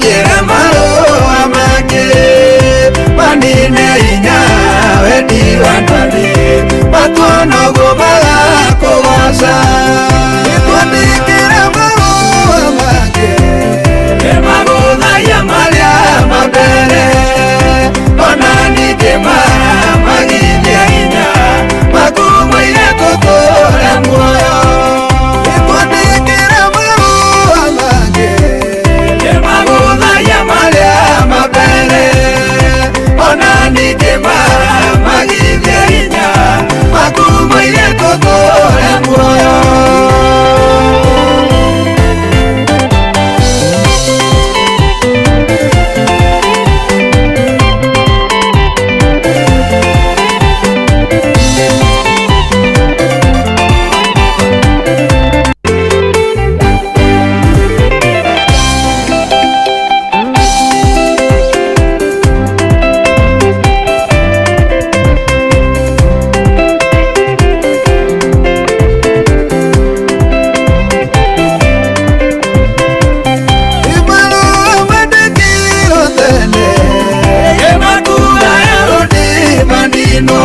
Twandĩkĩre marũa mangĩ manine hinya wendi wa ndwari matuonoguo magakũgoca. Twandĩkĩre marũa mangĩ magũtharia marĩa ma mbere ona ningĩ magithie hinya makumũire tũtũre muoyo. Twandĩkĩre marũa mangĩ magũtharia marĩa ma mbere ona ningĩ magithie hinya makumũire tũtũre muoyo. Marũa mandĩkirwo tene makuga Herodi maninwo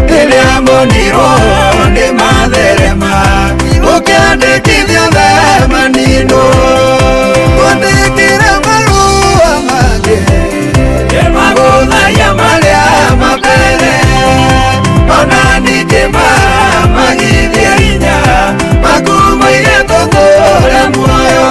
rĩrĩa monirwo nĩ matherema ũkĩandĩkithio maninwo. Twandĩkĩre marũa mangĩ magũtharia marĩa ma mbere ona ningĩ magithie hinya makumũire tũtũre muoyo.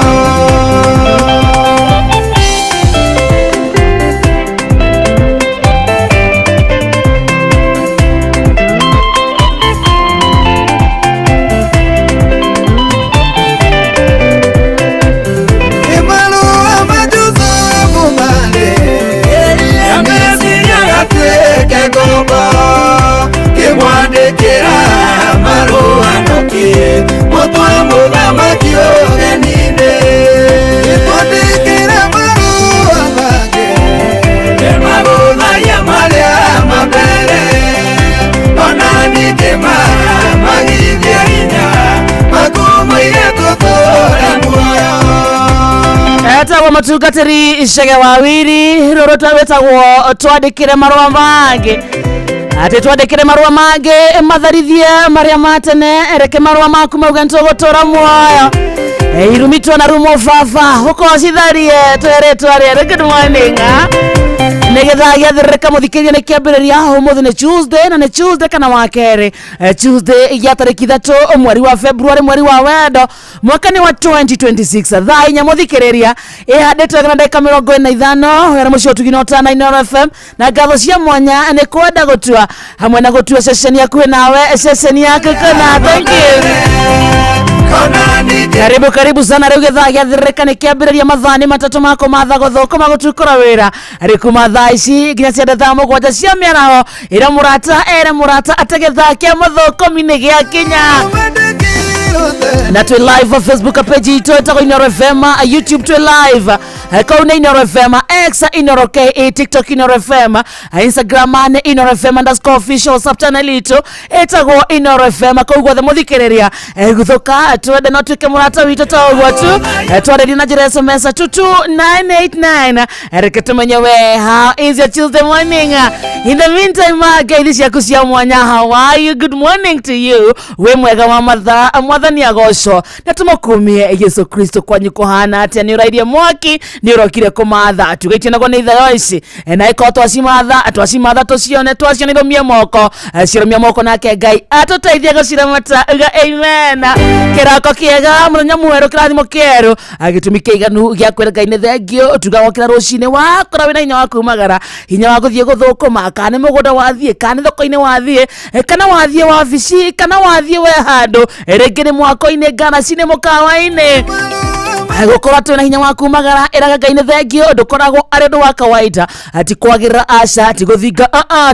Marũa ma Jusufu marĩ ya Misiri agatuĩke ngombo kĩmwandĩkĩra marũa nũkĩ mũtwe mũthamaki ũgeni-inĩ. Twandĩkĩre marũa mangĩ magũtharia marĩa ma mbere ona ningĩ magithie hinya makumũire tũtũre muoyo. Etagwo mũtungatĩri Chege Wawiri rũrũ wĩtagwo twandĩkĩre marũa mangĩ atĩ twandĩkĩre marũa mangĩ matharithie marĩa ma tene reke marũa maku mauge nĩtũgũtũra muoyo. Irumi tuona rumo baba ũkocitharie tweretwo rĩerũ. Good morning, ah. Nĩ gĩthaa gĩathĩrĩrĩka mũthikĩria nĩ kĩambĩrĩria ũmũthĩ nĩ Tuesday na nĩ Tuesday kana wa kerĩ. Tuesday ya tarĩki 3 mweri wa February, mweri wa wendo, mwaka nĩ wa 2026, thaa 4 mũthikĩrĩria ĩhandĩtwo wega na ndagĩka 45 wera mũciĩ ũtugi na ũtana Inooro FM na ngatho cia mwanya nĩ kwenda gũtua hamwe na gũtua ceceni hakuhĩ nawe, ceceni yaku kũna. Thank you. Ona ningĩ Karibu karibu sana. Rĩu gĩthaa gĩathĩrĩrĩka nĩ kĩambĩrĩria mathaa nĩ 3 ma kũmatha gũthũkũma gũtukũra wĩra rĩ kuma thaa ici nginya ciende thaa 7 cia mĩaraho ĩra mũrata ere mũrata atĩ gĩthaa kĩa mũthũkũmi nĩ gĩakinya. Mandĩkirwo tene Na twĩ live Facebook page itũ ĩtagwo Inooro FM, YouTube twĩ live kau nĩ Inooro FM, X Inooro KE, TikTok Inooro FM, Instagram nĩ Inooro FM underscore official, WhatsApp channel itũ ĩtagwo Inooro FM. Kũu guothe mũthikĩrĩria guthũka twende no tuĩke mũrata witũ ta ũguo tu. Twarĩrie na njĩra SMS 22989 reke tumenye we how is your Tuesday morning. In the meantime, ngeithi ciaku cia mwanya, how are you? Good morning to you. Wĩ mwega wa mathaa mwathani agocwo na tũmũkumie Yesu Kristo. Kwanyu kũhana atĩa? Nĩ ũrairie mwaki nĩ ũrokire kũmatha tugaitie naguo nĩ ithayo ici. Na ĩkorwo twacimatha twacimatha tũcione twaciona irũmie moko. Cirũmia moko nake Ngai atũteithie gũciramata uga amen. Kĩroko kĩega, mũthenya mwerũ, kĩrathimo kĩerũ, gĩtũmi kĩiganu gĩa kwĩra Ngai nĩ thengio. Tuga wokĩra rũcinĩ wakora wĩna hinya wa kumagara, hinya wa gũthiĩ gũthũkũma, kana nĩ mũgũnda wathiĩ, kana nĩ thoko-inĩ wathiĩ, kana wathiĩ wabici, kana wathiĩ we handũ rĩngĩ nĩ mwako-inĩ, ngaraci-inĩ, mũkawa-inĩ, gũkorwo twĩna hinya wa kumagara ĩraga Ngai nĩ thengio ndũkoragwo arĩ ũndũ wa kawaida ti kwagĩrĩra aca ti gũthinga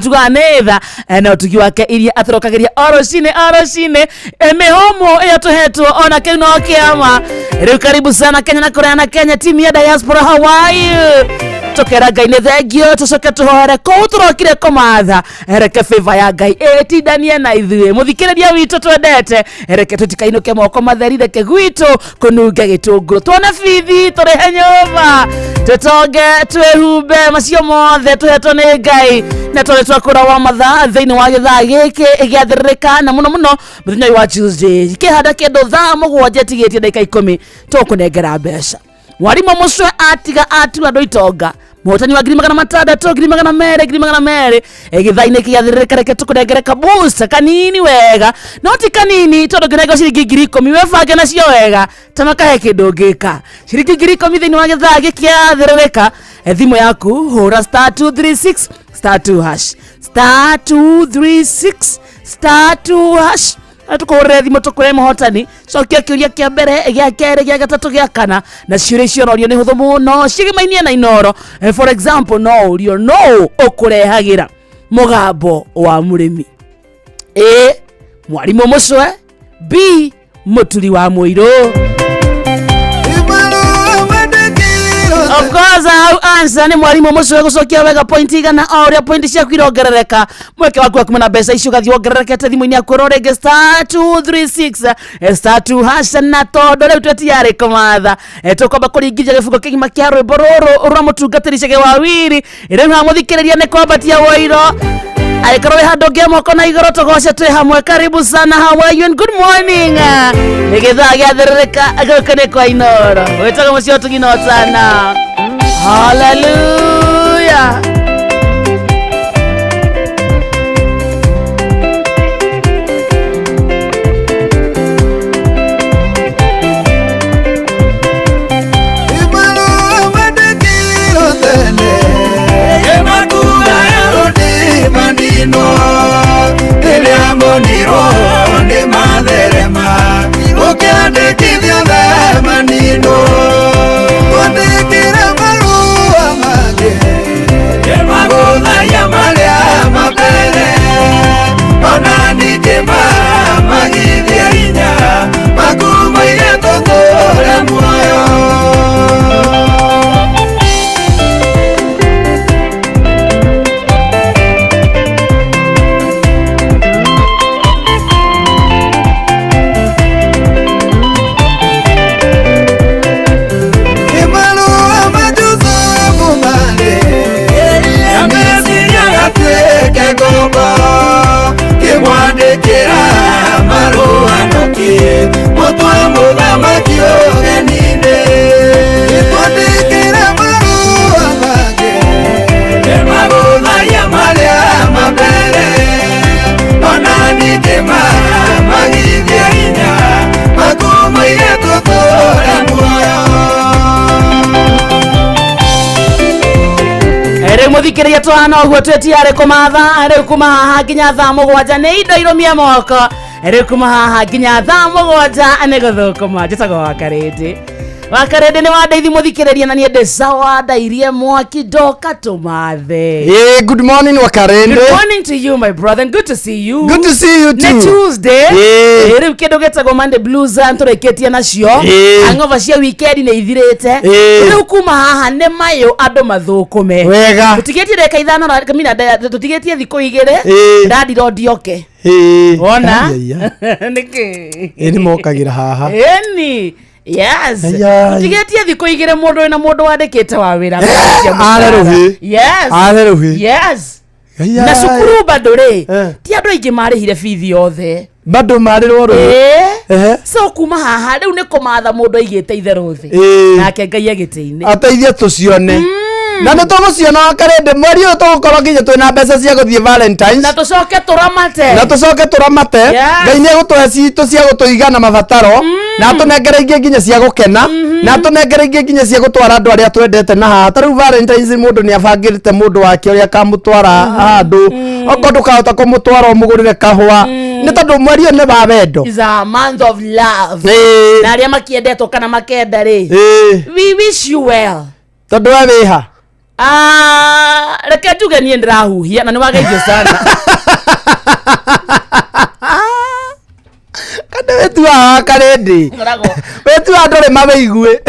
tugaga nĩ tha na ũtugi wake iria atũrokagĩria o rũcinĩ o rũcinĩ. Mĩhũmũ ĩyo tũhetwo ona kĩu no kĩama. Rĩu karibu sana Kenya na kũraya na Kenya, timu ya diaspora, how are you? Tũkera Ngai nĩ thengio, tũcoke tũhoere kũu tũrokire kũmatha. Reke favor ya Ngai ĩtindanie na ithuĩ. Mũthikĩrĩria witũ twendete, reke tũtikainũke moko matheri, reke gwitũ kũnunge gĩtũngũrũ, tuone bithi, tũrĩhe nyũmba, tũtonge, twĩhumbe, macio mothe tũhetwo nĩ Ngai. Na tondũ twakũra wa mathaa thĩinĩ wa gĩthaa gĩkĩ gĩathĩrĩrĩka, na mũno mũno mũthenya ũyũ wa Tuesday kĩhanda kĩndũ 7:00 tigĩtie ndagĩka 10 tũkũnengera mbeca. Mwarimũ mũcwe atiga atua andũ itonga, mũhotani wa 600,000, 200,000, 200,000. Gĩthaa-inĩ gĩathĩrĩrĩka, reke tũkũnengere kabusta kanini wega, no ti kanini tondũ ngĩnengera ciringi 10,000 webange nacio wega ta makahe kĩndũ ũngĩka. Ciringi 10,000 thĩinĩ wa gĩthaa gĩkĩathĩrĩrĩka. Thimũ yaku hũra star 236 star 2 hash, star 236 star 2 hash. Tũkũhũrĩre thimũ tũkũre mũhotani. Cokia kĩũria kĩa mbere, gĩa kerĩ, gĩa gatatũ, gĩa kana, na ciũria icio ũrorio nĩ hũthũ mũno, cigimainie na Inoro. For example, no ũrio no ũkũrehagĩra mũgambo wa mũrĩmi? A, mwarimũ mũcwe, B, mũturi wa mũirũ. Of course, hau answer nĩ mwarimũ mũcwe. Gũcokia wega point igana, o ũrĩa point ciaku irongerereka, mweke waku wa kuma na mbeca icio ũgathiĩ wongererekete. Thimũ-inĩ yaku ĩro rĩngĩ star 236 star 2 hash. Na tondũ rĩu twetiarĩ kũmatha, tũkwamba kũringithia gĩbungo kĩgima kĩa rwĩmbo rũrũ rwa mũtungatĩri Chege wa Wiri. Rĩu ha mũthikĩrĩria nĩ kwambatia woiro, angĩkorwo wĩ handũ ngĩa moko na igũrũ, tũgoce twĩ hamwe. Karibu sana, how are you and good morning. Nĩ gĩthaa gĩathĩrĩrĩka, gũkũ nĩ kwa Inoro, wĩtagwo mũciĩ ũtugi na ũtana. Hallelujah. Rĩrĩa monirwo nĩ matherema, ũkĩandĩkithia themanino, twandĩkĩre marũa mangĩ magũtharia marĩa mabere, ona ningĩ mamagithie hinya makumaire tũtũre muoyo. Marũa ma Jusufu marĩ ya Misiri agatuĩke ngombo, kĩmwandĩkĩra marũa nũkĩ mũtwe mũthamaki ũgeni-inĩ, twandĩkĩre marũa mangĩ magũtharia marĩa mabere, ona ningĩ mamagithie hinya makumaire tũtũre muoyo. Rĩu mũthikĩrĩria, tũhana ũguo twĩtiarĩ kũmatha. Rĩu kuma haha nginya 7:00 nĩ indo irũmie moko. Rĩu kuma haha nginya 7:00 nĩ gũthũkũma. Njĩtagwo Wakarĩndĩ, Wakarĩndĩ nĩ wandeithi mũthikĩrĩria, na niĩ ndĩ sawa, ndairie mwaki ndoka tũmathe. Hey, good morning, Wakarende. Good morning to you, my brother, and good to see you. Good to see you Nĩ too. Tuesday. Yeah. Rĩu kĩndũ gĩtagwo Monday Blues tũrĩkĩtie nacio. Yeah. Hangover cia weekend nĩ ithirĩte. Yeah. Rĩu kuma haha nĩ mayũ andũ mathũkũme. Wega. Tũtigĩtie ndagĩka 5 na kamina, tũtigĩtie thikũ 2. Yeah. Ndandirwo ndioke. Hey. Wona? Ai, ai, Nĩkĩ? ai. Nĩ mokagĩra haha. Ĩni. Yes. Ai, ai. Tũtigĩtie thikũ 2 mũndũ wĩna mũndũ wandĩkĩte wa wĩra mbeca cia Are mũcara. rũhĩ. Yes. Are rũhĩ. Yes. Ai, Na ai. cukuru bado rĩ, Eh. ti andũ aingĩ marĩhire bithi yothe. Bado marĩrwo rũhĩ. Ĩĩ. Ehe. So kuma haha rĩu nĩ kũmatha mũndũ aigĩte itherũ thĩ, Ĩĩ. nake Ngai agĩtĩ-inĩ. Ateithie tũcione. Na nĩ tũgũciona, Wakarende, mweri ũyũ tũgũkorwo nginya twĩna mbeca cia gũthiĩ Valentines. Na tũcoke tũramate. Na tũcoke tũramate. Yes. Ngai nĩ egũtũhe citũ cia gũtũigana mabataro, na atũnengere ingĩ nginya cia gũkena, na atũnengere ingĩ nginya cia gũtwara andũ arĩa twendete. Na haha ta rĩu Valentines, mũndũ nĩ abangĩrĩte mũndũ wake ũrĩa akamũtwara handũ, okorwo ndũkahota kũmũtwara, ũmũgũrĩre kahũa, nĩ tondũ mweri ũyũ nĩ wa wendo. Is a month of love. Na arĩa makĩendetwo kana makenda rĩ, we wish you well. Tondũ we wĩha? Ah, reke njuge niĩ ndĩrahuhia na nĩ wageithio sana. Kana wĩtuaga Wakarĩndĩ? Ngoragwo Wĩtuaga ndũrĩ mawĩigue.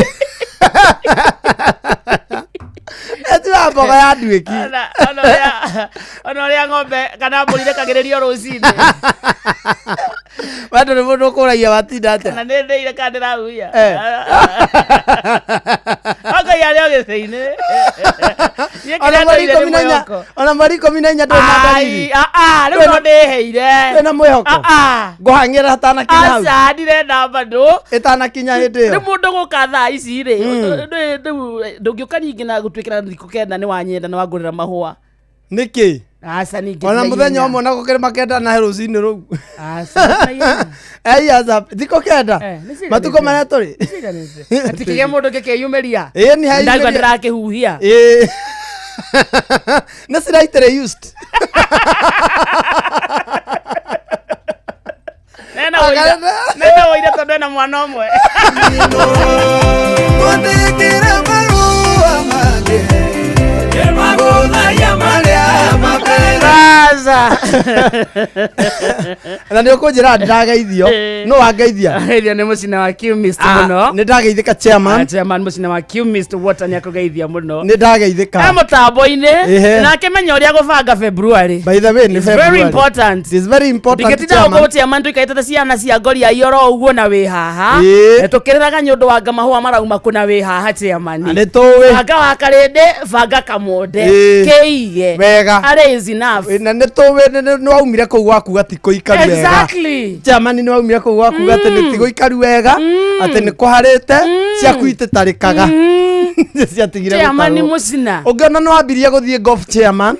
Etiwa mbogo ya nduĩki. Ona ũrĩa ng'ombe kana mbũri rekagĩrĩrio rũcinĩ. We ndũrĩ mũndũ ũkũragia watinda atĩa. Kana nĩ ndĩire kana ndĩrahuia. Eh. Ngai arĩ o gĩtĩ-inĩ. Niĩ Ona kĩrĩa mweri ndoire nĩ ikũmi na inya, mwĩhoko. ona mweri 14 ndũrĩ na ndariri. Ai, ah, ah, rĩu no ndĩheire. Ndũrĩ na mwĩhoko. Ah, ah. Ngũhang'ĩra hatanakinya hau. Aca, ndirenda bado. Ĩtanakinya hĩndĩ Rĩu ĩyo. mũndũ gũka thaa ici rĩ, rĩu ndũngĩũka ningĩ na gũtuĩkĩra thikũ kenda nĩ wanyenda na wangũrĩra mahũa. Nĩkĩ? Aca ningĩ Ona ti na mũthenya ihenya. ũmwe na gũkĩrĩ makenda na rũcinĩ rũu. Aca, ti na ihenya. Ei aca, thikũ kenda. Eh, nĩ ciganĩte. Matukũ marĩa tũrĩ. Ciganĩte. Atikĩgĩa mũndũ ũngĩkĩyumĩria. Ĩĩ nĩ Ndaigua heyumĩria. ndĩrakĩhuhia. Ĩĩ. Nĩ slightly used. Nena ũira. Nena ũira tondũ ena mwana ũmwe. Twandĩkĩre marũa mangĩ magũtharia marĩa mabere. Aca. Na nĩ ũkũnjĩra ndĩrageithio. Ĩĩ. No wangeithia. Geithia nĩ mũcina wa Qmist Ah, mũno. Nĩ ndageithĩka chairman. Ah, chairman mũcina wa Qmist Water nĩ akũgeithia mũno. Nĩ ndageithĩka. E mũtambo-inĩ Ehe. na akĩmenya ũrĩa gũbanga February. By the way, nĩ It's very February. important. It is very important. Ndingĩtinda chairman. gũkũ chairman tũikarĩte ta ciana cia ngoria oro ũguo na wĩ haha. Ĩĩ. Na tũkĩrĩraga nĩ ũndũ wa mahũa marauma kũ na wĩ haha chairman. Na nĩ tũĩ. Banga wa karĩndĩ, banga kamonde. Ĩĩ. Kĩige. Wega. Arĩ is enough. Na nĩ tũĩ nĩ waumire kũu gwaku gatikũikaru wega. Exactly. Chairman nĩ waumire kũu gwaku atĩ nĩ tigũikaru wega, atĩ nĩ kũharĩte, ciaku ititarĩkaga. Ciatigire Chairman gũtarwo. mũcina. Ũngĩona nĩ wambirie gũthiĩ golf chairman.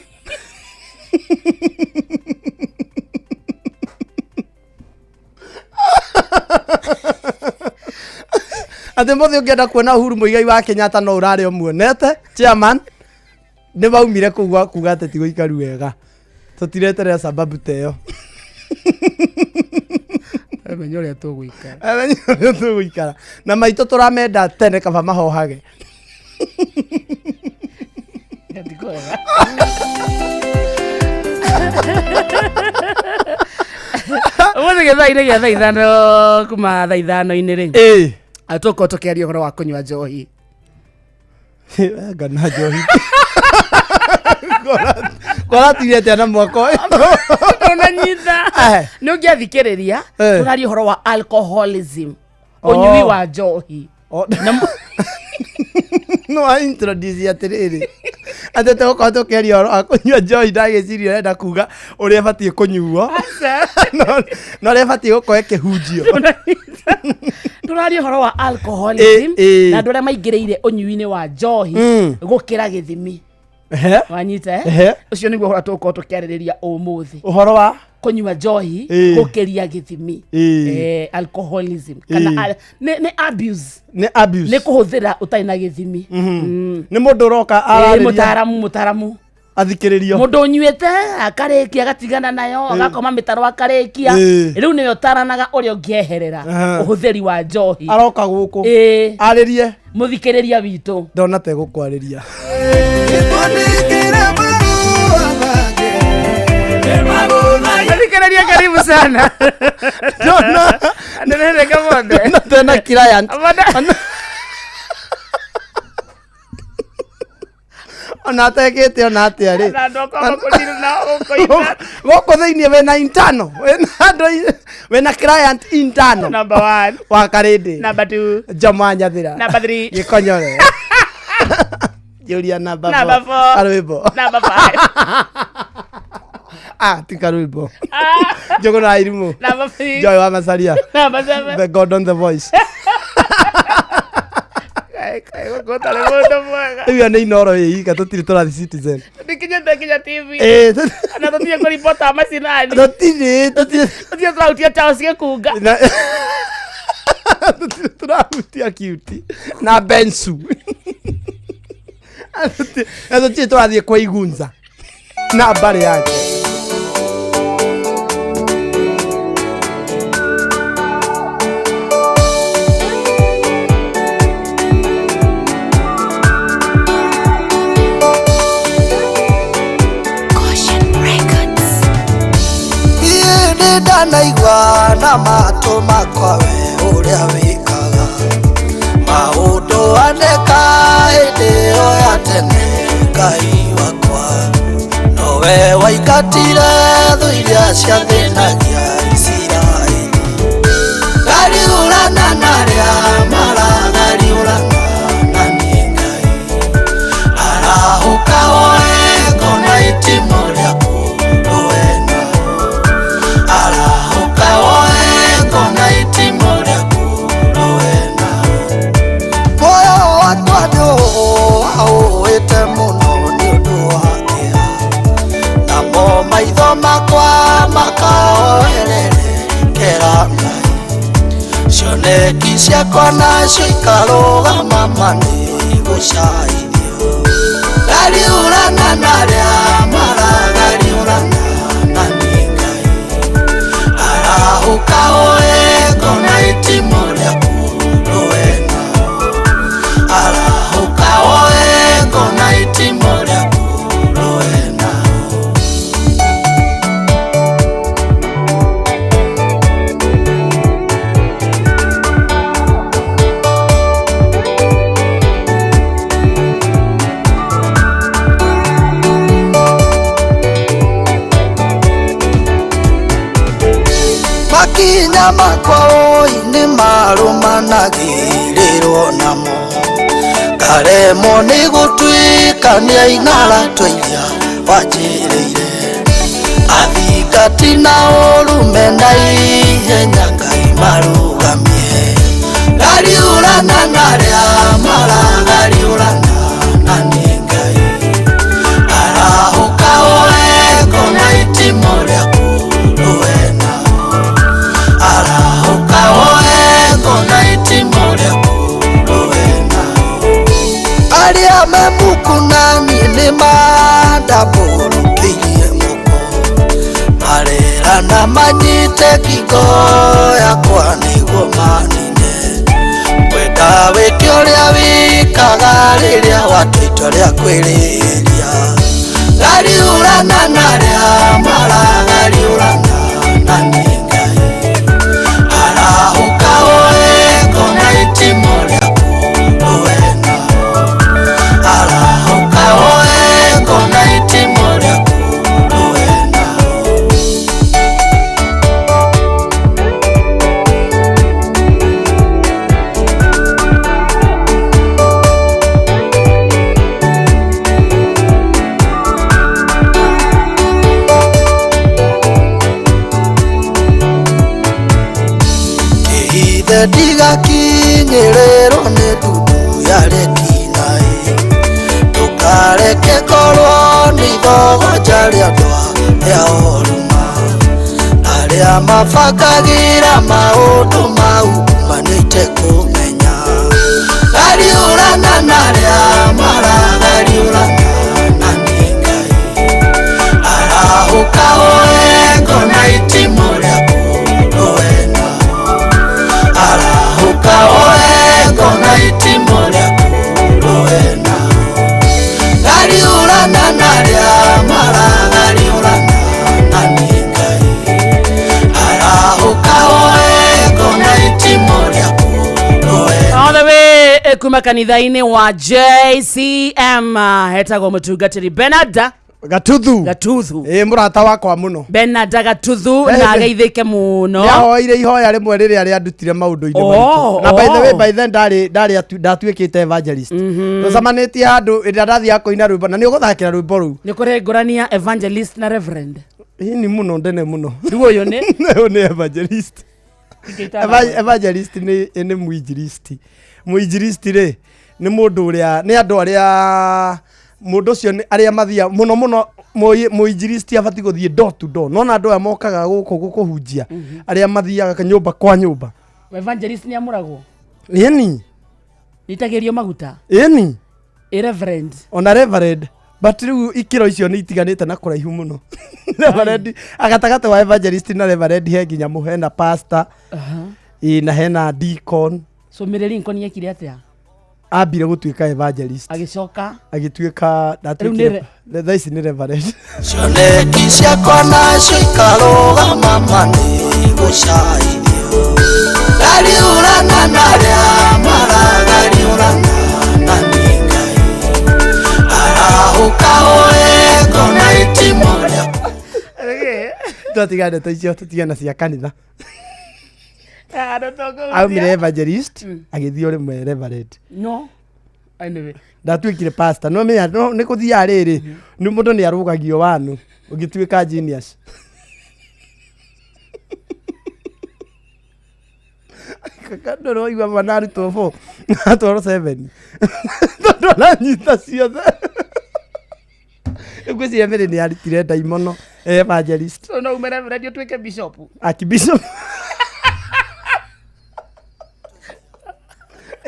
Atĩ mũthĩ ũngĩenda kuona Uhuru Muigai wa Kenyatta no ũrarĩ ũmuonete chairman nĩ waumire kũu gwakuga atĩ ti gũikaru wega tũtireterera sababu ta ĩyo. Menya ũrĩa tũgũikara. Amenye ũrĩa tũgũikara na maitũ tũramenda tene kaba mahohage. Ũmũthĩ gĩthaa-inĩ gĩa thaa ithano kuma thaa ithano-inĩ rĩ Ĩĩ. tũkorwo tũkĩaria ũhoro wa kũnyua njohi. Ngana njohi. Kwaratire atĩa na mwaka ũyũ? Ndũnanyita. Eh. Nĩ ũngĩathikĩrĩria Eh. tũraria ũhoro wa alcoholism, Oh. ũnyui wa njohi. No a introduce atĩrĩrĩ atĩ tũgũkorwo tũkĩaria ũhoro wa kũnyua njohi ndagĩciria ũrenda kuga ũrĩa ĩbatiĩ kũnyuo no ũrĩa ĩbatiĩ gũkorwo ĩkĩhunjio. Ndũnanyita. Tũraria ũhoro wa alcoholism Eh, eh. na andũ arĩa maingĩrĩire ũnyui-inĩ wa njohi gũkĩra gĩthimi. Ehe. Wanyita eh? Ehe. Ũcio nĩguo ũhoro tũgũkorwo tũkĩarĩrĩria ũmũthĩ. Ũhoro wa Kũnyua njohi Eh. gũkĩria gĩthimi. Eh. Alcoholism kana Eh. nĩ abuse. Nĩ abuse. Nĩ kũhũthĩra ũtarĩ na gĩthimi. Nĩ mũndũ ũroka Ĩĩ, ararĩria mũtaaramu mũtaaramu athikĩrĩrio. Mũndũ ũnyuĩte akarĩkia agatigana nayo agakoma mĩtaro akarĩkia. Ĩĩ. Rĩu nĩwe ũtaranaga ũrĩa ũngĩeherera Aha. ũhũthĩri wa njohi. Aroka gũkũ Ĩĩ. arĩrie. Mũthikĩrĩria witũ ndona tegũkwarĩria. Twandĩkĩre marũa mangĩ magũtharia. Mũthikĩrĩria karibu sana. Ndona Ndĩrereka monde. ndona tena client. Ona atekĩte ona atĩa rĩ gũkũ thĩinĩ wĩna intano wĩna andũ wĩna client intano Number one, wa karĩndĩ number two, Jomo Nyathira number three, gĩkonyore Julia number Number four. karwĩmbo number five, ah ti karwĩmbo Njũgũna wa Irimũ number six, Joy wa Masaria number seven. the god on the voice. Kaĩ, kaĩ, gũkũ ũtarĩ mũndũ mwega. Rĩu ĩyo nĩ Inoro ĩ ika tũtirĩ tũrathiĩ Citizen. Ndĩkinyĩte nginya TV. Ĩ, Na tũtirĩ kũribota macinani. tũtirĩ tũtirĩ Tũtirĩ tũrahutia Charles Gĩkunga. Tũtirĩ tũrahutia cutie na bensu na tũtirĩ tũrathiĩ kwa Igunza na mbarĩ yake. Caution Records. Niĩ nĩ ndanaigua na matũ makwa we ũrĩa wĩkaga maũndũ aneka hĩndĩ ĩyo ya tene. Waingatire thũ iria ciathĩnagia Isiraeli. Ngariũrana na arĩa maragariũrana na niĩ Ngai. Arahũka woe ngo na itimũ rĩaku rũe nao. Arahũka woe ngo na itimũ rĩaku rũe nao. Muoyo wakwa nĩũwaũĩte mũno nĩ ũndũ wa kĩeha, namo maitho makwa makaoererekera Ngai. Cioneki ciakwa nacio ikarũgama ma nĩ gũcaithio. Ngariũrana na arĩa maragariũrana na niĩ Ngai. Arahũka woe ngo na itimũ rĩaku rũe nao. Arahũka woe ngo na itimũ rĩaku rũe nao. Makinya makwa oi nĩ marũmanagĩrĩrwo namo, ngaremwo nĩ gũtuĩkania ing'aratua iria wanjĩrĩire. Athingati na ũrume na ihenya Ngai marũgamie. Ngariũrana na arĩa maragariũrana na niĩ Ngai. Arahũka woe ngo na itimũ rĩaku rũe nao. Arahũka woe ngo na itimũ rĩaku rũe nao. Arĩa me muku na niĩ nĩmandambũrũkĩirie moko, marerana manyite ngingo yakwa nĩguo manine. Ngwenda wĩke ũrĩa wĩkaga rĩrĩa watua itua rĩa kwĩrĩria. Ngariũrana na arĩa maragariũrana na niĩ Ngai. Arahũka woe ngo na itimũ rĩaku rũe nao. Arahũka woe ngo na itimũ rĩaku rũe nao. Kĩhithe ndigakinyĩrĩrwo nĩ ndundu ya rĩkinaĩ, ndũkareke ngorwo nĩ ithogonja rĩa andũ arĩa oruma, arĩa mabangagĩra maũndũ mau manĩte kũmenya. Ngariũrana na arĩa maragariũrana na niĩ Ngai. Arahũka woe ngo na itimũ rĩaku rũe nao. Arahũka woe ngo na itimũ rĩaku rũe nao. Ngariũrana na arĩa maragariũrana na niĩ Ngai. Arahũka woe ngo na itimũ rĩaku rũe All the way kuma kanitha-inĩ wa JCM, hetagwo mũtungatĩri Bernard Gatuthu. Gatuthu. Ĩ mũrata wakwa mũno. Bernard Gatuthu Eh, na eh. ageithĩke mũno. Nĩahoire ihoya rĩmwe rĩrĩa rĩandutire maũndũ-inĩ Oh, maritũ. Na by the way, oh. by then ndarĩ ndarĩ ndatuĩkĩte evangelist. Tũcemanĩtie handũ ĩrĩa ndathiaga kũina rwĩmbo na nĩ ũgũthakĩra rwĩmbo rũu. Nĩ kũrĩ ngũrania evangelist na reverend. Ĩni mũno ndene mũno. Rĩu ũyũ nĩ Ũyũ nĩ evangelist. Evangelist nĩ mwinjilisti. Mwinjilisti rĩ nĩ mũndũ ũrĩa nĩ andũ arĩa mũndũ ũcio nĩ arĩa mathia mũno mũno mũinjilisti abatiĩ gũthiĩ door to door. Nona andũ aya mokaga gũkũ gũkũhunjia arĩa mathiaga nyũmba kwa nyũmba. Evangelist nĩ amũragwo, Ĩni nĩitagĩrio maguta. Ĩni. Ĩ reverend. Ona reverend, but rĩu ikĩro icio nĩ itiganĩte na kũraihu mũno. Reverend gatagatĩ wa evangelist na reverend he nginya hena pastor, ĩ na hena deacon. So Mary Lincoln yekire atĩa? Ambire gũtuĩka evangelist, Agĩcoka agĩtuĩka Rĩu nĩ ndatuĩkire thaa ici nĩ reverend. Cioneki ciakwa nacio ikarũgama ma nĩ gũcaithio. Ngariũrana na arĩa maragariũrana na niĩ Ngai. Arahũka woe ngo na itimũ rĩaku. Twatiga ndeto icio, tũtige na cia kanitha. Aumire evangelist, agĩthiĩ o rĩmwe reverend. No, anyway. Ndatuĩkire pastor, no menya no nĩ kũthiaga rĩrĩ, nĩ mũndũ nĩ arũgagio wanu ũngĩtuĩka genius. Kando waigua mwana arutwo 4 atwarwo 7 tondũ aranyita ciothe. Ngwĩciria Mary nĩ arutire ndaimono evangelist. So no ume reverend ũtuĩke bishop. Archbishop,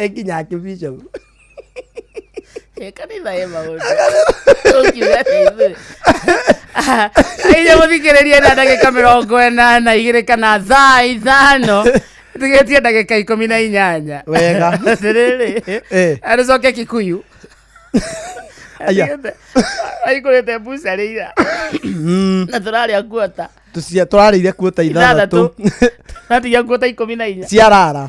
nginya archbishop. Kanitha ĩ maũndũ tũkiuga nĩ ithuĩ inya mũthikĩrĩrie na ndagĩka 42 kana thaa 5 tigĩtie ndagĩka 18. Wega. Atĩrĩrĩ, arĩcoke Kikuyu. Aya. Aikũrĩte mbucarĩ ira na tũrarĩa kuota. Tũcia tũrarĩire kuota 6. Tatigia kuota 14. Ciarara.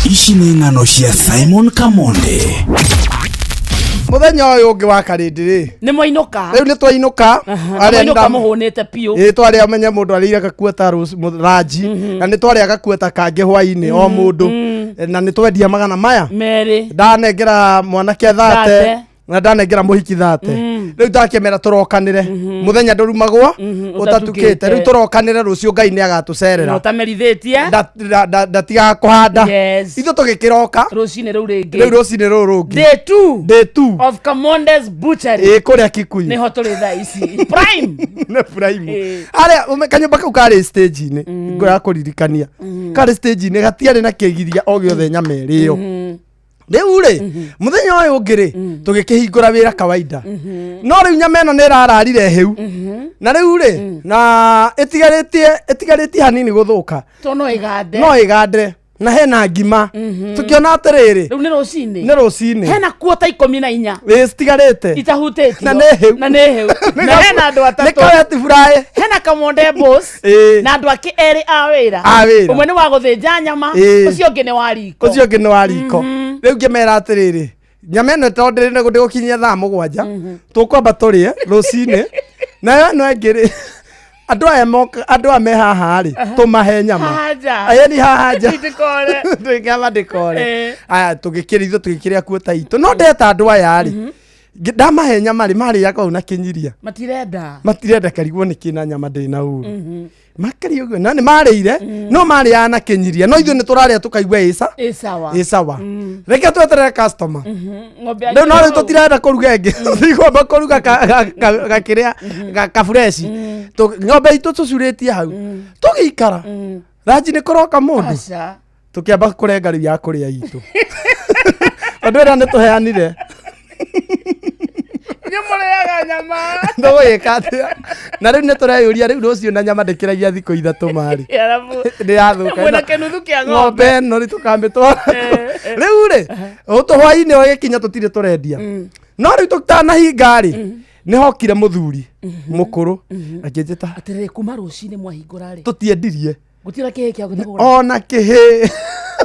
Ici nĩ ng'ano cia Simon Kamonde. Mũthenya ũyũ ũngĩ wa karĩndĩ rĩ, Nĩ mwainũka. Rĩu nĩ twainũka. Arĩa Mwainũka mũhũnĩte biũ. Ĩ, twarĩa, menye mũndũ arĩire gakuota ranji, na nĩ twarĩa gakuota kangĩ hwainĩ o mũndũ, na nĩ twendia magana maya 2. Ndanengera mwanake 30. 30. Na ndanengera mũhiki 30. Rĩu ndakĩmera tũrokanĩre, mũthenya ndũrumagwo ũtatukĩte. Rĩu tũrokanĩre rũciũ, Ngai nĩ Na agatũcerera. ũtamerithĩtie. Ndatigaga kũhanda. Yes. Ithuĩ tũgĩkĩroka Rũcinĩ rũu rĩu, rĩngĩ. Rũcinĩ rũrũ rũngĩ. Day two Day two of Kamonde's Butchery. Ĩ, kũrĩa Kikuyu. Nĩho tũrĩ thaa ici prime. Nĩ prime. Ĩ. Harĩa kanyũmba kau karĩ stage-inĩ, ngũraga kũririkania, karĩ stage-inĩ, gatiarĩ na kĩgiria o gĩothe nyama ĩrĩo. Rĩu rĩ, mũthenya ũyũ ũngĩ rĩ, tũgĩkĩhingũra wĩra kawaida, no rĩu nyama ĩno nĩ ĩrararire hĩu, na rĩu rĩ, na ĩtigarĩtie hanini gũthũka. To no ĩgande. No ĩgande, na hena ngima. Tũkĩona atĩrĩrĩ, Rĩu nĩ rũcinĩ. Nĩ rũcinĩ. Hena kuota 14 Ĩ, citigarĩte. Itahutĩtio. Na nĩ hĩu. Na nĩ hĩu, na hena andũ Nĩ atatũ. kaweti buraĩ. Hena Kamonde boss na andũ angĩ erĩ a wĩra. A wĩra. Ũmwe nĩ wa gũthĩnja nyama, ũcio ũngĩ nĩ wa riko. Ũcio ũngĩ nĩ wa riko. Rĩu ngĩmera atĩrĩrĩ, nyama ĩno tondũ ndĩrĩ ndĩgũkinyia thaa 7, tũkwamba tũrĩe rũcinĩ, nayo ĩno ĩngĩ rĩ, andũ aya moka, andũ aya me haha rĩ, tũmahe nyama. Haha nja. Ayeni haha nja. Ndĩkore. Ndĩkama ndĩkore. Eh. Aya, tũgĩkĩrĩa ithuĩ, tũgĩkĩrĩa kuota itũ, no ndeta andũ aya rĩ, ndamahe nyama rĩ, marĩaga kau na kĩnyiria. Matirenda. Matirenda karigwo nĩ kĩna nyama ndĩ na ũru makĩria ũguo, na nĩ marĩire, no marĩaga na kĩnyiria, no ithuĩ nĩ tũrarĩa tũkaigua ĩca. Ĩ sawa. Ĩ sawa, reke tweterere customer. Ng'ombe Rĩu no rĩu hau. tũtirenda kũruga ĩngĩ, tũtigwamba kũruga gakĩrĩa kabureshi. Ng'ombe itũ tũcurĩtie hau, tũgĩikara ranji nĩ kũroka mũndũ. Aca. Tũkĩamba kũrenga rĩu ya kũrĩa itũ, tondũ ĩrĩa nĩ tũheanire. Inyuĩ mũrĩaga nyama. Tũgũgĩka atĩa? Na rĩu nĩ tũreyũria, rĩu rũciũ na nyama ndĩkĩragia thikũ 3 marĩ Arabu nĩ yathũka. Mwĩna kĩnuthu kĩa ng'ombe. Ng'ombe ĩno rĩ, tũkamĩtwara rĩu rĩ, tũhwainĩ ũgĩkinya tũtirĩ tũrendia. No rĩu tũtanahinga rĩ, nĩ hokire mũthuri mũkũrũ akĩnjĩta. Atĩrĩrĩ, kuma rũcinĩ mwahingũra rĩ, Tũtiendirie. Gũtirĩ kĩhĩ kĩa gũthiĩ kũgũra. Ona kĩhĩ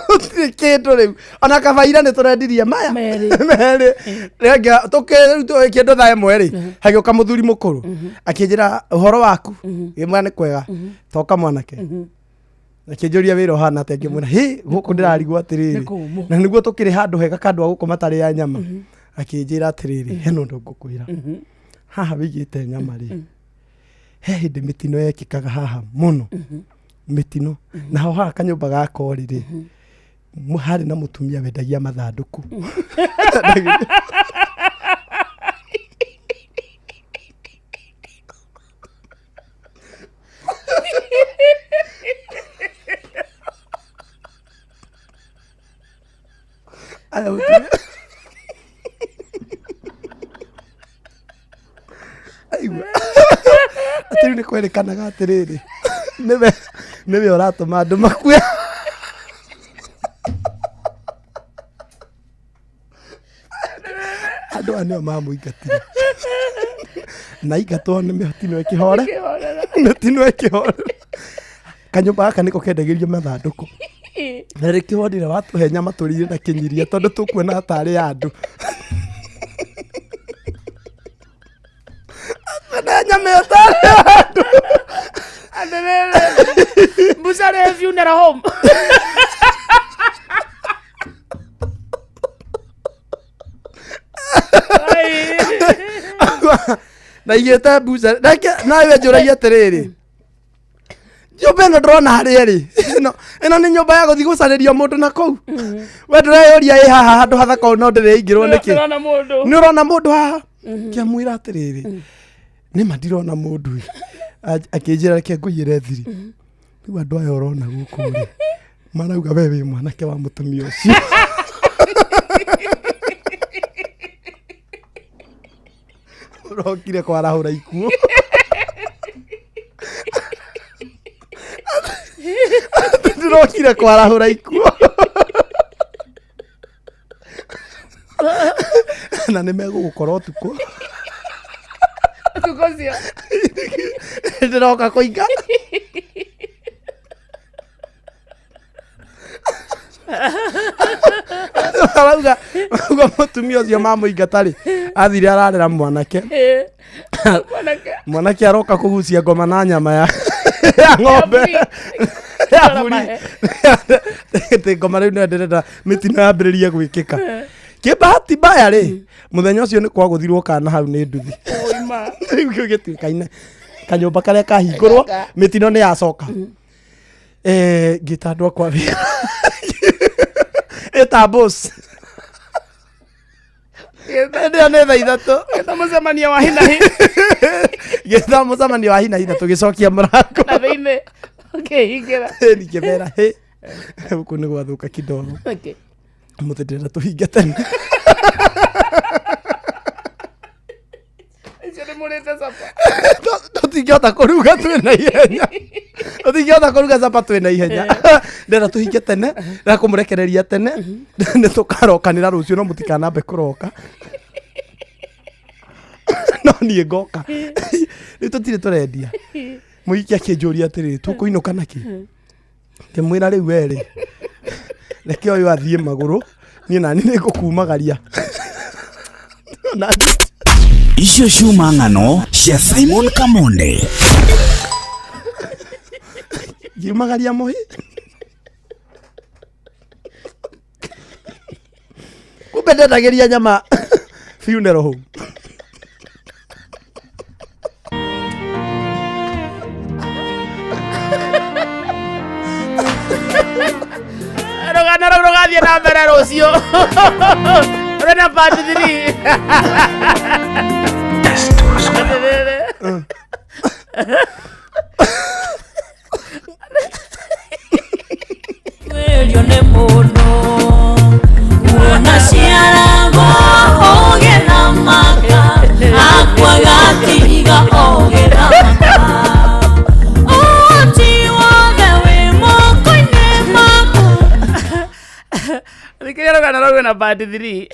gũtirĩ kĩndũ rĩu, ona kabaira nĩ tũrendirie maya. Merĩ. Merĩ. Rĩngĩ tũkĩ kĩndũ thaa 1 rĩ, hagĩũka mũthuri mũkũrũ akĩnjĩra, "Ũhoro waku?" Ngĩmwĩra, "Nĩ kwega." "Toka mwanake." Akĩnjũria wĩra ũhana atĩa, ngĩmwĩra, "Hĩ, gũkũ ndĩrarigwo atĩrĩrĩ." Nĩ kũũmũ. Na nĩguo tũkĩrĩ handũ hega kandũ a gũkũ matarĩ ya nyama. Akĩnjĩra atĩrĩrĩ, "Hena ũndũ ngũkwĩra, haha wĩigĩte nyama rĩ, he hĩndĩ mĩtino yekĩkaga haha mũno, mĩtino, naho haha kanyũmba ga kori rĩ, harĩ na mũtumia wendagia mathandũkũ." Aya, mũtumia aigua atĩ rĩu nĩ kwerĩkanaga atĩrĩrĩ, nĩwe ũratũma andũ makue. Andũ aya nĩo mamũingatire, na aingatwo nĩ mĩtino ĩkĩhore, mĩtino ĩkĩhore. Kanyũmba gaka nĩko kendagĩrio mathandũkũ, na rĩkĩo wonire watũhe nyama tũrire na kĩnyiria, tondũ tũkuona tarĩ ya andũ na nyama. Nyama ĩyo tarĩ andũ. Atĩrĩrĩ, mbucarĩ funeral home. Ai. Ndaigĩte mbucarĩ reke nawe njũragia atĩrĩrĩ, nyũmba ĩno ndĩrona harĩa ĩrĩ ĩno ĩno nĩ nyũmba ya gũthiĩ gũcarĩria mũndũ na kũu. We ndĩreyũria ĩ haha handũ hathaka ũũ no ndĩrĩingĩrwo nĩkĩ? Ndĩrona mũndũ. Nĩ ũrona mũndũ haha? Kĩamwĩra atĩrĩrĩ, nĩma ndirona mũndũ ĩ. Akĩnjĩra reke ngũiyĩre thiri. Rĩu andũ aya ũrona gũkũ rĩ marauga we wĩ mwanake wa mũtumia ũcio. Ũrokire kwarahũra ikuũ. Ndĩrokire kwarahũra ikuũ na nĩ megũgũkora ũtukũ. Ũtukũ ũcio. Ndĩroka kũinga. Marauga mũtumia ũcio mamũingata rĩ athire ararĩra mwanake. Mwanake. Mwanake aroka kũgucia ngoma na nyama ya ng'ombe ya mbũri. Atĩ ngoma rĩu nĩyo ndĩrenda mĩtino yambĩrĩrie gwĩkĩka. Kĩbahati mbaya rĩ, mũthenya ũcio nĩ kwagũthirwo kana hau nĩ nduthi. Ũima. Rĩu kĩu gĩtuĩkaine kanyũmba karĩa kahingũrwo mĩtino nĩ yacoka. Ngĩta andũ akwa wĩra ĩta boss hĩndĩ ĩyo nĩ thaa 3. Gĩta mũcemanio wa hinahi. Gĩta mũcemanio wa hinahi na tũgĩcokia mũrango. Na thĩinĩ ũkĩhingĩra. Ngĩmera hĩ gũkũ nĩ gwathũka kidogo. Okay. Mũthĩ ndĩrenda tũhinge tene. Icio nĩ mũrĩte capa. Tũtingĩhota kũruga twĩna ihenya, tũtingĩhota kũruga capa twĩna ihenya. Ndĩrenda tũhinge tene, ndĩrenda kũmũrekereria tene. Nĩ tũkarokanĩra rũciũ no mũtikanambe kũroka, no niĩ ngoka. Rĩu tũtirĩ tũrendia. Mũhiki akĩnjũria atĩrĩrĩ, tũkũinũka nakĩ? Ngĩmwĩra rĩu werĩ reke ũyũ athiĩ magũrũ, niĩ nani nĩ ngũkumagaria. Icio ciuma ng'ano cia Simon Kamonde. Ngiumagaria mũhi kumbe ndendagĩria nyama funeral home. Rũgano rũu rũgathiĩ na mbere rũciũ rwĩna part 3. Atĩrĩrĩ. Tuĩrio nĩ mũndũ kuona ciaragwo ũgĩthamaka akua gatiga ũgĩthamaka ũhoti wothe wĩ moko-inĩ maku. Thikĩrĩria rũgano rũu rwĩna part 3.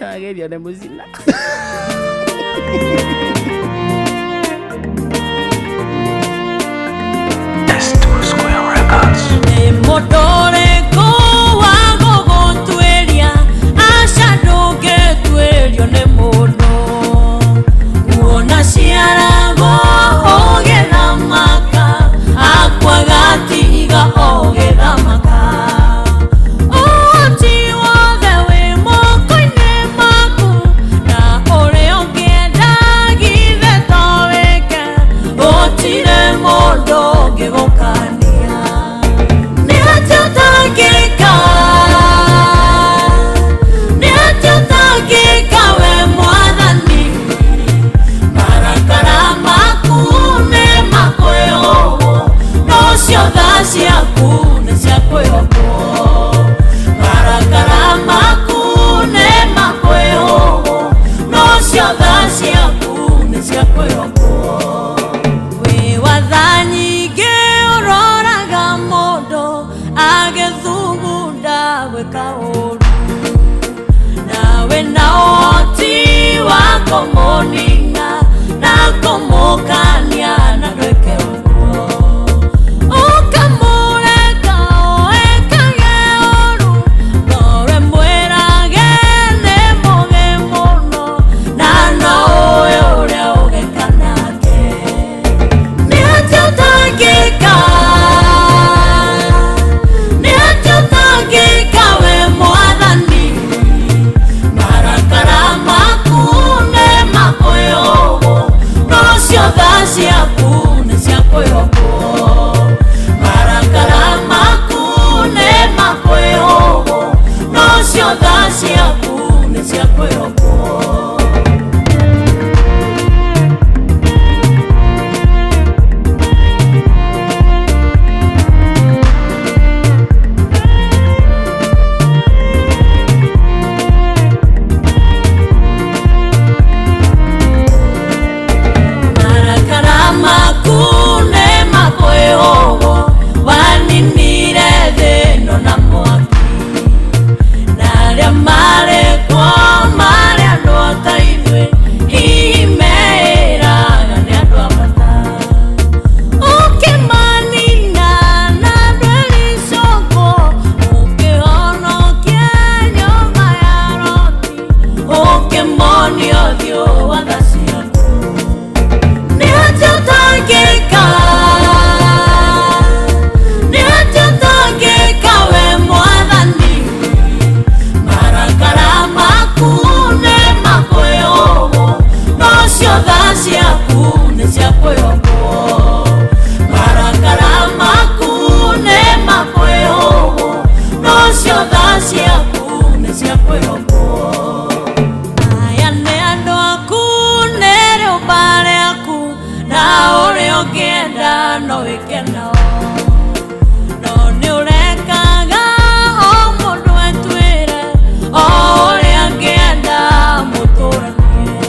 Agerio nĩ mũcina. Nĩ mũndũ ũrĩkũ wa gũgũtuĩria? Aca ndũngĩtuĩrio nĩ mũndũ kuona ciaragwo ũgĩthamaka akua gatiga ũgĩthamaka ũhoti wothe wĩ moko-inĩ maku na ũrĩa ũngĩenda githe to wĩke gũtirĩ mũndũ ũngĩgũkania. Nĩ atĩa ũtangĩka? Nĩ atĩa ũtangĩka we mwathani? Marakara maku nĩ makwĩhũgwo no cio tha ciaku nĩ cia kwĩhokwo. Marakara maku nĩ makwĩhũgwo no cio tha ciaku nĩ cia kwĩhokwo. Wĩ watha nyingĩ ũroraga mũndũ agĩthugunda gwĩka ũru nawe na ũhoti wa kũmũnina na kũmũkania na ndwĩke ũguo ũkamũreka oekage ũru ngoro ĩmwĩrage nĩ mũgĩ mũno na no cia kwĩhokwo. Aya nĩ andũ aku nĩ rĩũmba rĩaku na ũrĩa ũngĩenda no wĩke nao. No nĩ ũrekaga o mũndũ etwĩre o ũrĩa angĩenda mũtũranie.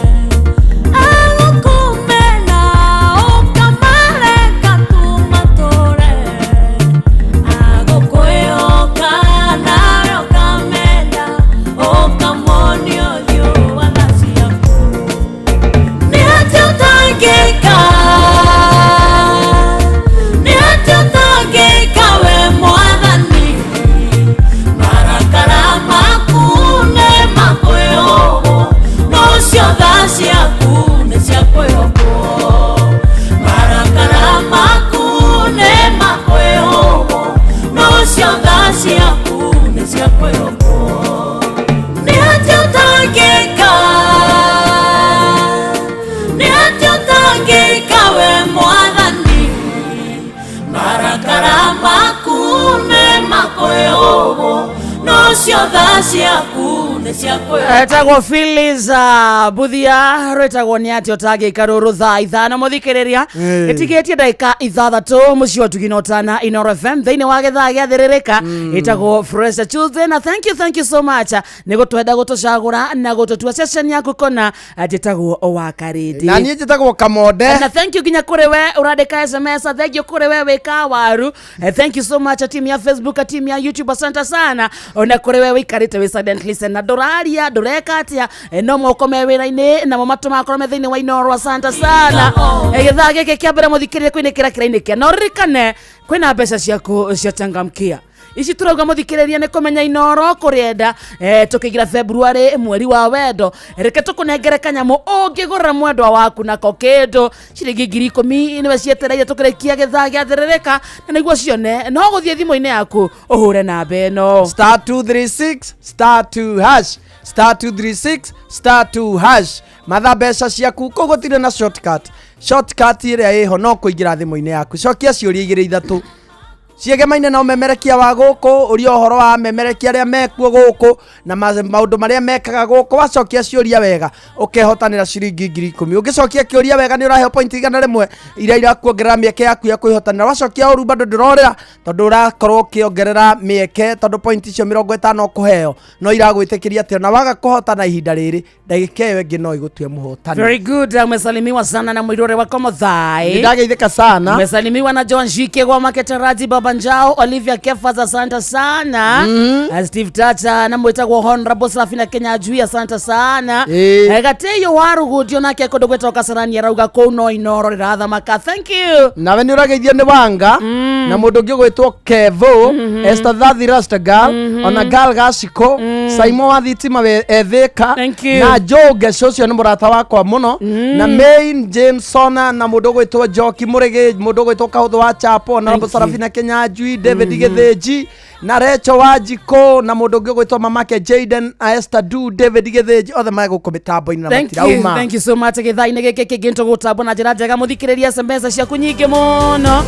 Agũkũmena ũkamareka tu matũre. Agũkwĩhoka nawe ũkamenda ũkamonia ũthiũ wa tha ciaku. Nĩ atĩa ũtangĩka? Nĩ atĩa ũtangĩka we Mwathani? Marakara maku nĩ makwĩhokwo, no ũcio tha ciaku nĩ cia kwĩhokwo. Marakara maku nĩ makwĩhokwo, no ũcio tha ciaku nĩ cia kwĩhokwo. Nĩ atĩa ũtangĩka? Nĩ atĩa ũtangĩka we Mwathani? Marakara maku nĩ makwĩhokwo, no ũcio tha ciaku nĩ cia kwĩhokwo. Etagwo Phyllis Buthia rwĩtagwo nĩ atĩ ũtangĩka rũrũ thaa 5 mũthikĩrĩria ĩtigĩtie ndagĩka 6 mũciĩ wa Tugina Ũtana Inoro FM thĩinĩ wa gĩthaa gĩa thĩrĩrĩka ĩtagwo Fresh Tuesday na thank you, thank you so much nĩ gũtwenda gũtũcagũra na gũtũtua session yaku kona njĩtagwo wa Karĩndĩ Na niĩ njĩtagwo Kamonde. Na thank you nginya kũrĩ we ũrandĩka SMS, thank you kũrĩ we wĩka waru. Thank you so much team ya Facebook, team ya YouTube, asante sana. Ona kũrĩ we wĩikarĩte wĩ silent listen na ndũraria ndũreka atĩa, no moko me wĩra-inĩ namo matũ makorwo me thĩinĩ wa Inoro, asante sana. Gĩthaa gĩkĩ kĩa mbere mũthikĩrĩrie kwĩnĩkĩra kĩrainĩkia na ũririkane kwĩna mbeca ciaku cia changamkia ici turauga muthikiriria ni kumenya Inoro kurienda tukigira February mweri wa wendo reke tukunengere kanyamu ungigurira mwendwa waku nako kindu ciringi 10,000 niwe cietereire tukirikia githaa gia thiririka na niguo cione no guthie thimu-ini yaku uhure namba ino star 236 star 2 hash star 236 star 2 hash matha mbeca ciaku kũu gũtirĩ na shortcut. Shortcut ĩrĩa ĩho no kũingĩra thimũ-inĩ yaku cokia ciũria igĩrĩ ithatũ ciegemaine na ũmemerekia wa gũkũ ũria ũhoro wa amemerekia arĩa mekuo gũkũ na maũndũ marĩa mekaga gũkũ wacokia ciũria wega ũkehotanĩra ciringi 10,000 ũngĩcokia kĩũria wega nĩ ũraheo point 100 iria irakuongerera mĩeke yaku ya kwĩhotanĩra wacokia ũru bado ndũrorĩra tondũ ũrakorwo ũkĩongerera mĩeke tondũ point icio 50 ũkũheo no iragwĩtĩkĩria atĩ ona waga kũhotana ihinda rĩrĩ ndagĩka ĩyo ĩngĩ no ĩgũtue mũhotani. Very good. Umesalimiwa sana na mwirore wako Muthai. Nĩndageithĩka sana. Umesalimiwa na John Shike wa Maketeraji, Baba Njao, Olivia Kefas, asante sana. Steve Tata na mwitagwo Honorable Safina Kenya Ajui, asante sana. Gateyo Warugutio nake kundu gwetwo Kasarani arauga kuu no Inoro rirathamaka. Thank you. Nawe nĩ ũrageithio nĩ Wanga na mũndũ ũngĩ ũgwĩtwo Kevo, Esther Thathi Rastagal, ona Gal Gaciko, Saimo wa Thitima Ethĩka na Joe Ngeco ũcio nĩ mũrata wakwa mũno na Main James Sona na mũndũ ũgwĩtwo Njoki Mũrĩgĩ, mũndũ ũgwĩtwo Kahũthũ wa Chapo na Thank you. Sarafina Kenya Ajui, David Gĩthĩnji na Recho wa Njikũ na mũndũ ũngĩ ũgwĩtwo mamake Jaden Esther Du, David Gĩthĩnji othe me gũkũ mĩtambo-inĩ na Thank you, matirauma. thank you so much gĩthaa-inĩ gĩkĩ kĩngĩ nĩtũgũtambwo na njĩra njega mũthikĩrĩria SMS ciaku nyingĩ mũno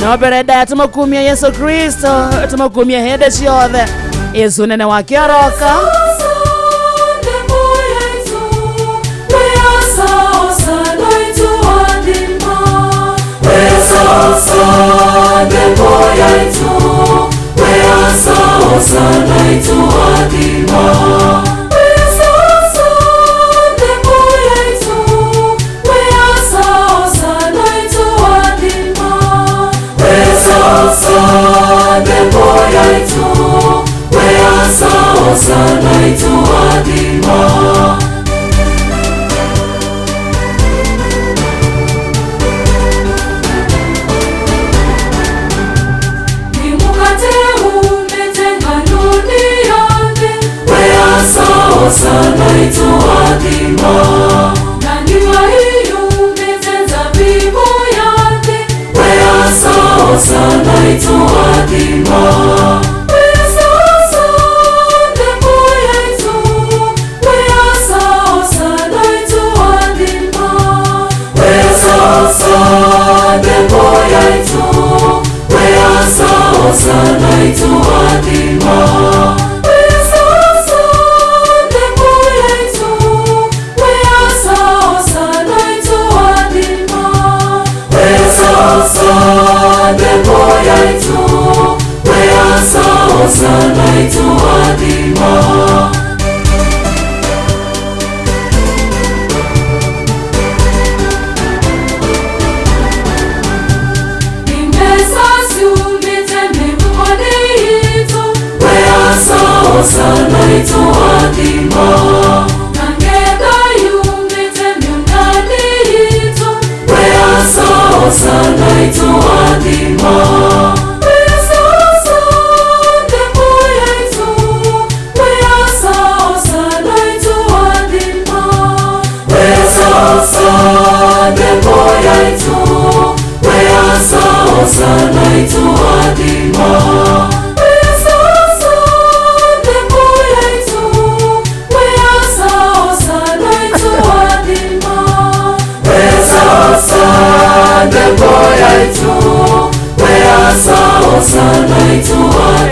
no mbere ndaya tũmũkumie Yesu Kristo tũmũkumie hĩndĩ ciothe Yesu nene wake aroka.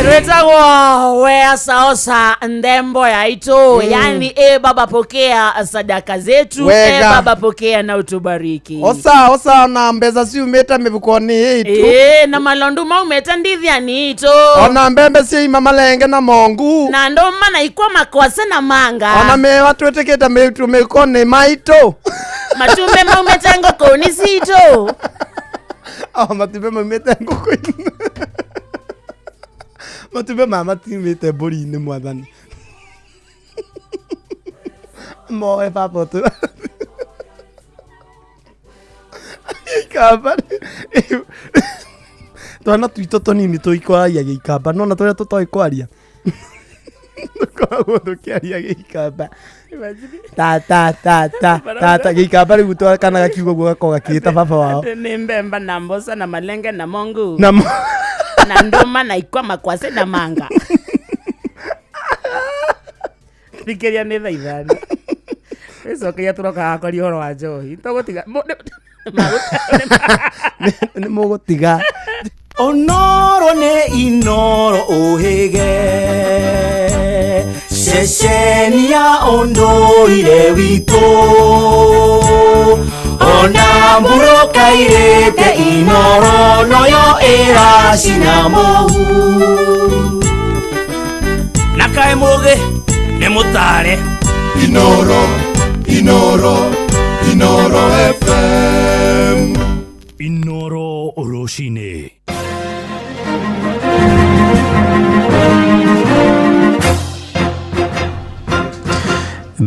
Rwetagwo wea saosa ndembo yaitu. Yani e baba pokea sadaka zetu. Wega. E baba pokea na utubariki. Osa osa na mbeza ciumĩte mĩhuko-inĩ itũ. E, na malondu maumĩte ndithiani itũ. Ona mbembe ciaima malenge na mongu. Na ndũma na ikwa makwase na manga. Ona mĩwa twĩtĩkĩte mĩhuko-inĩ maitũ. Matumbe maumĩte ngũkũ-inĩ citũ. Oh, matumbe maumĩte ngũkũ-inĩ. Matumbe maya matiumĩte mbũri-inĩ mwathani. Moe baba ũtũ. Gĩikamba. Twana twitũ tũnini tũikwaragia gĩikamba, no na tũrĩa tũtoĩ kwaria. Tũkoragwo tũkĩaria gĩikamba. Ta ta ta ta ta ta gĩikamba rĩu twa kana gakiuga ũguo gakoragwo gakĩĩta baba wao. Nĩ mbemba na mboca na malenge na mongu. Na na ndũma na ikwa makwase na manga. Thikĩria nĩ thaa 5. Wĩcokeria tũroka gakwaria ũhoro wa njohi. Tũgũtiga nĩ mũgũtiga. Onoro nĩ Inoro ũhĩge ceceni ya ũndũire witũ ona mbũrũka irĩte Inoro noyo ĩracina mũhu. Na kaĩ mũgĩ nĩ mũtare. Inoro, Inoro, Inoro FM. Inoro rũcinĩ.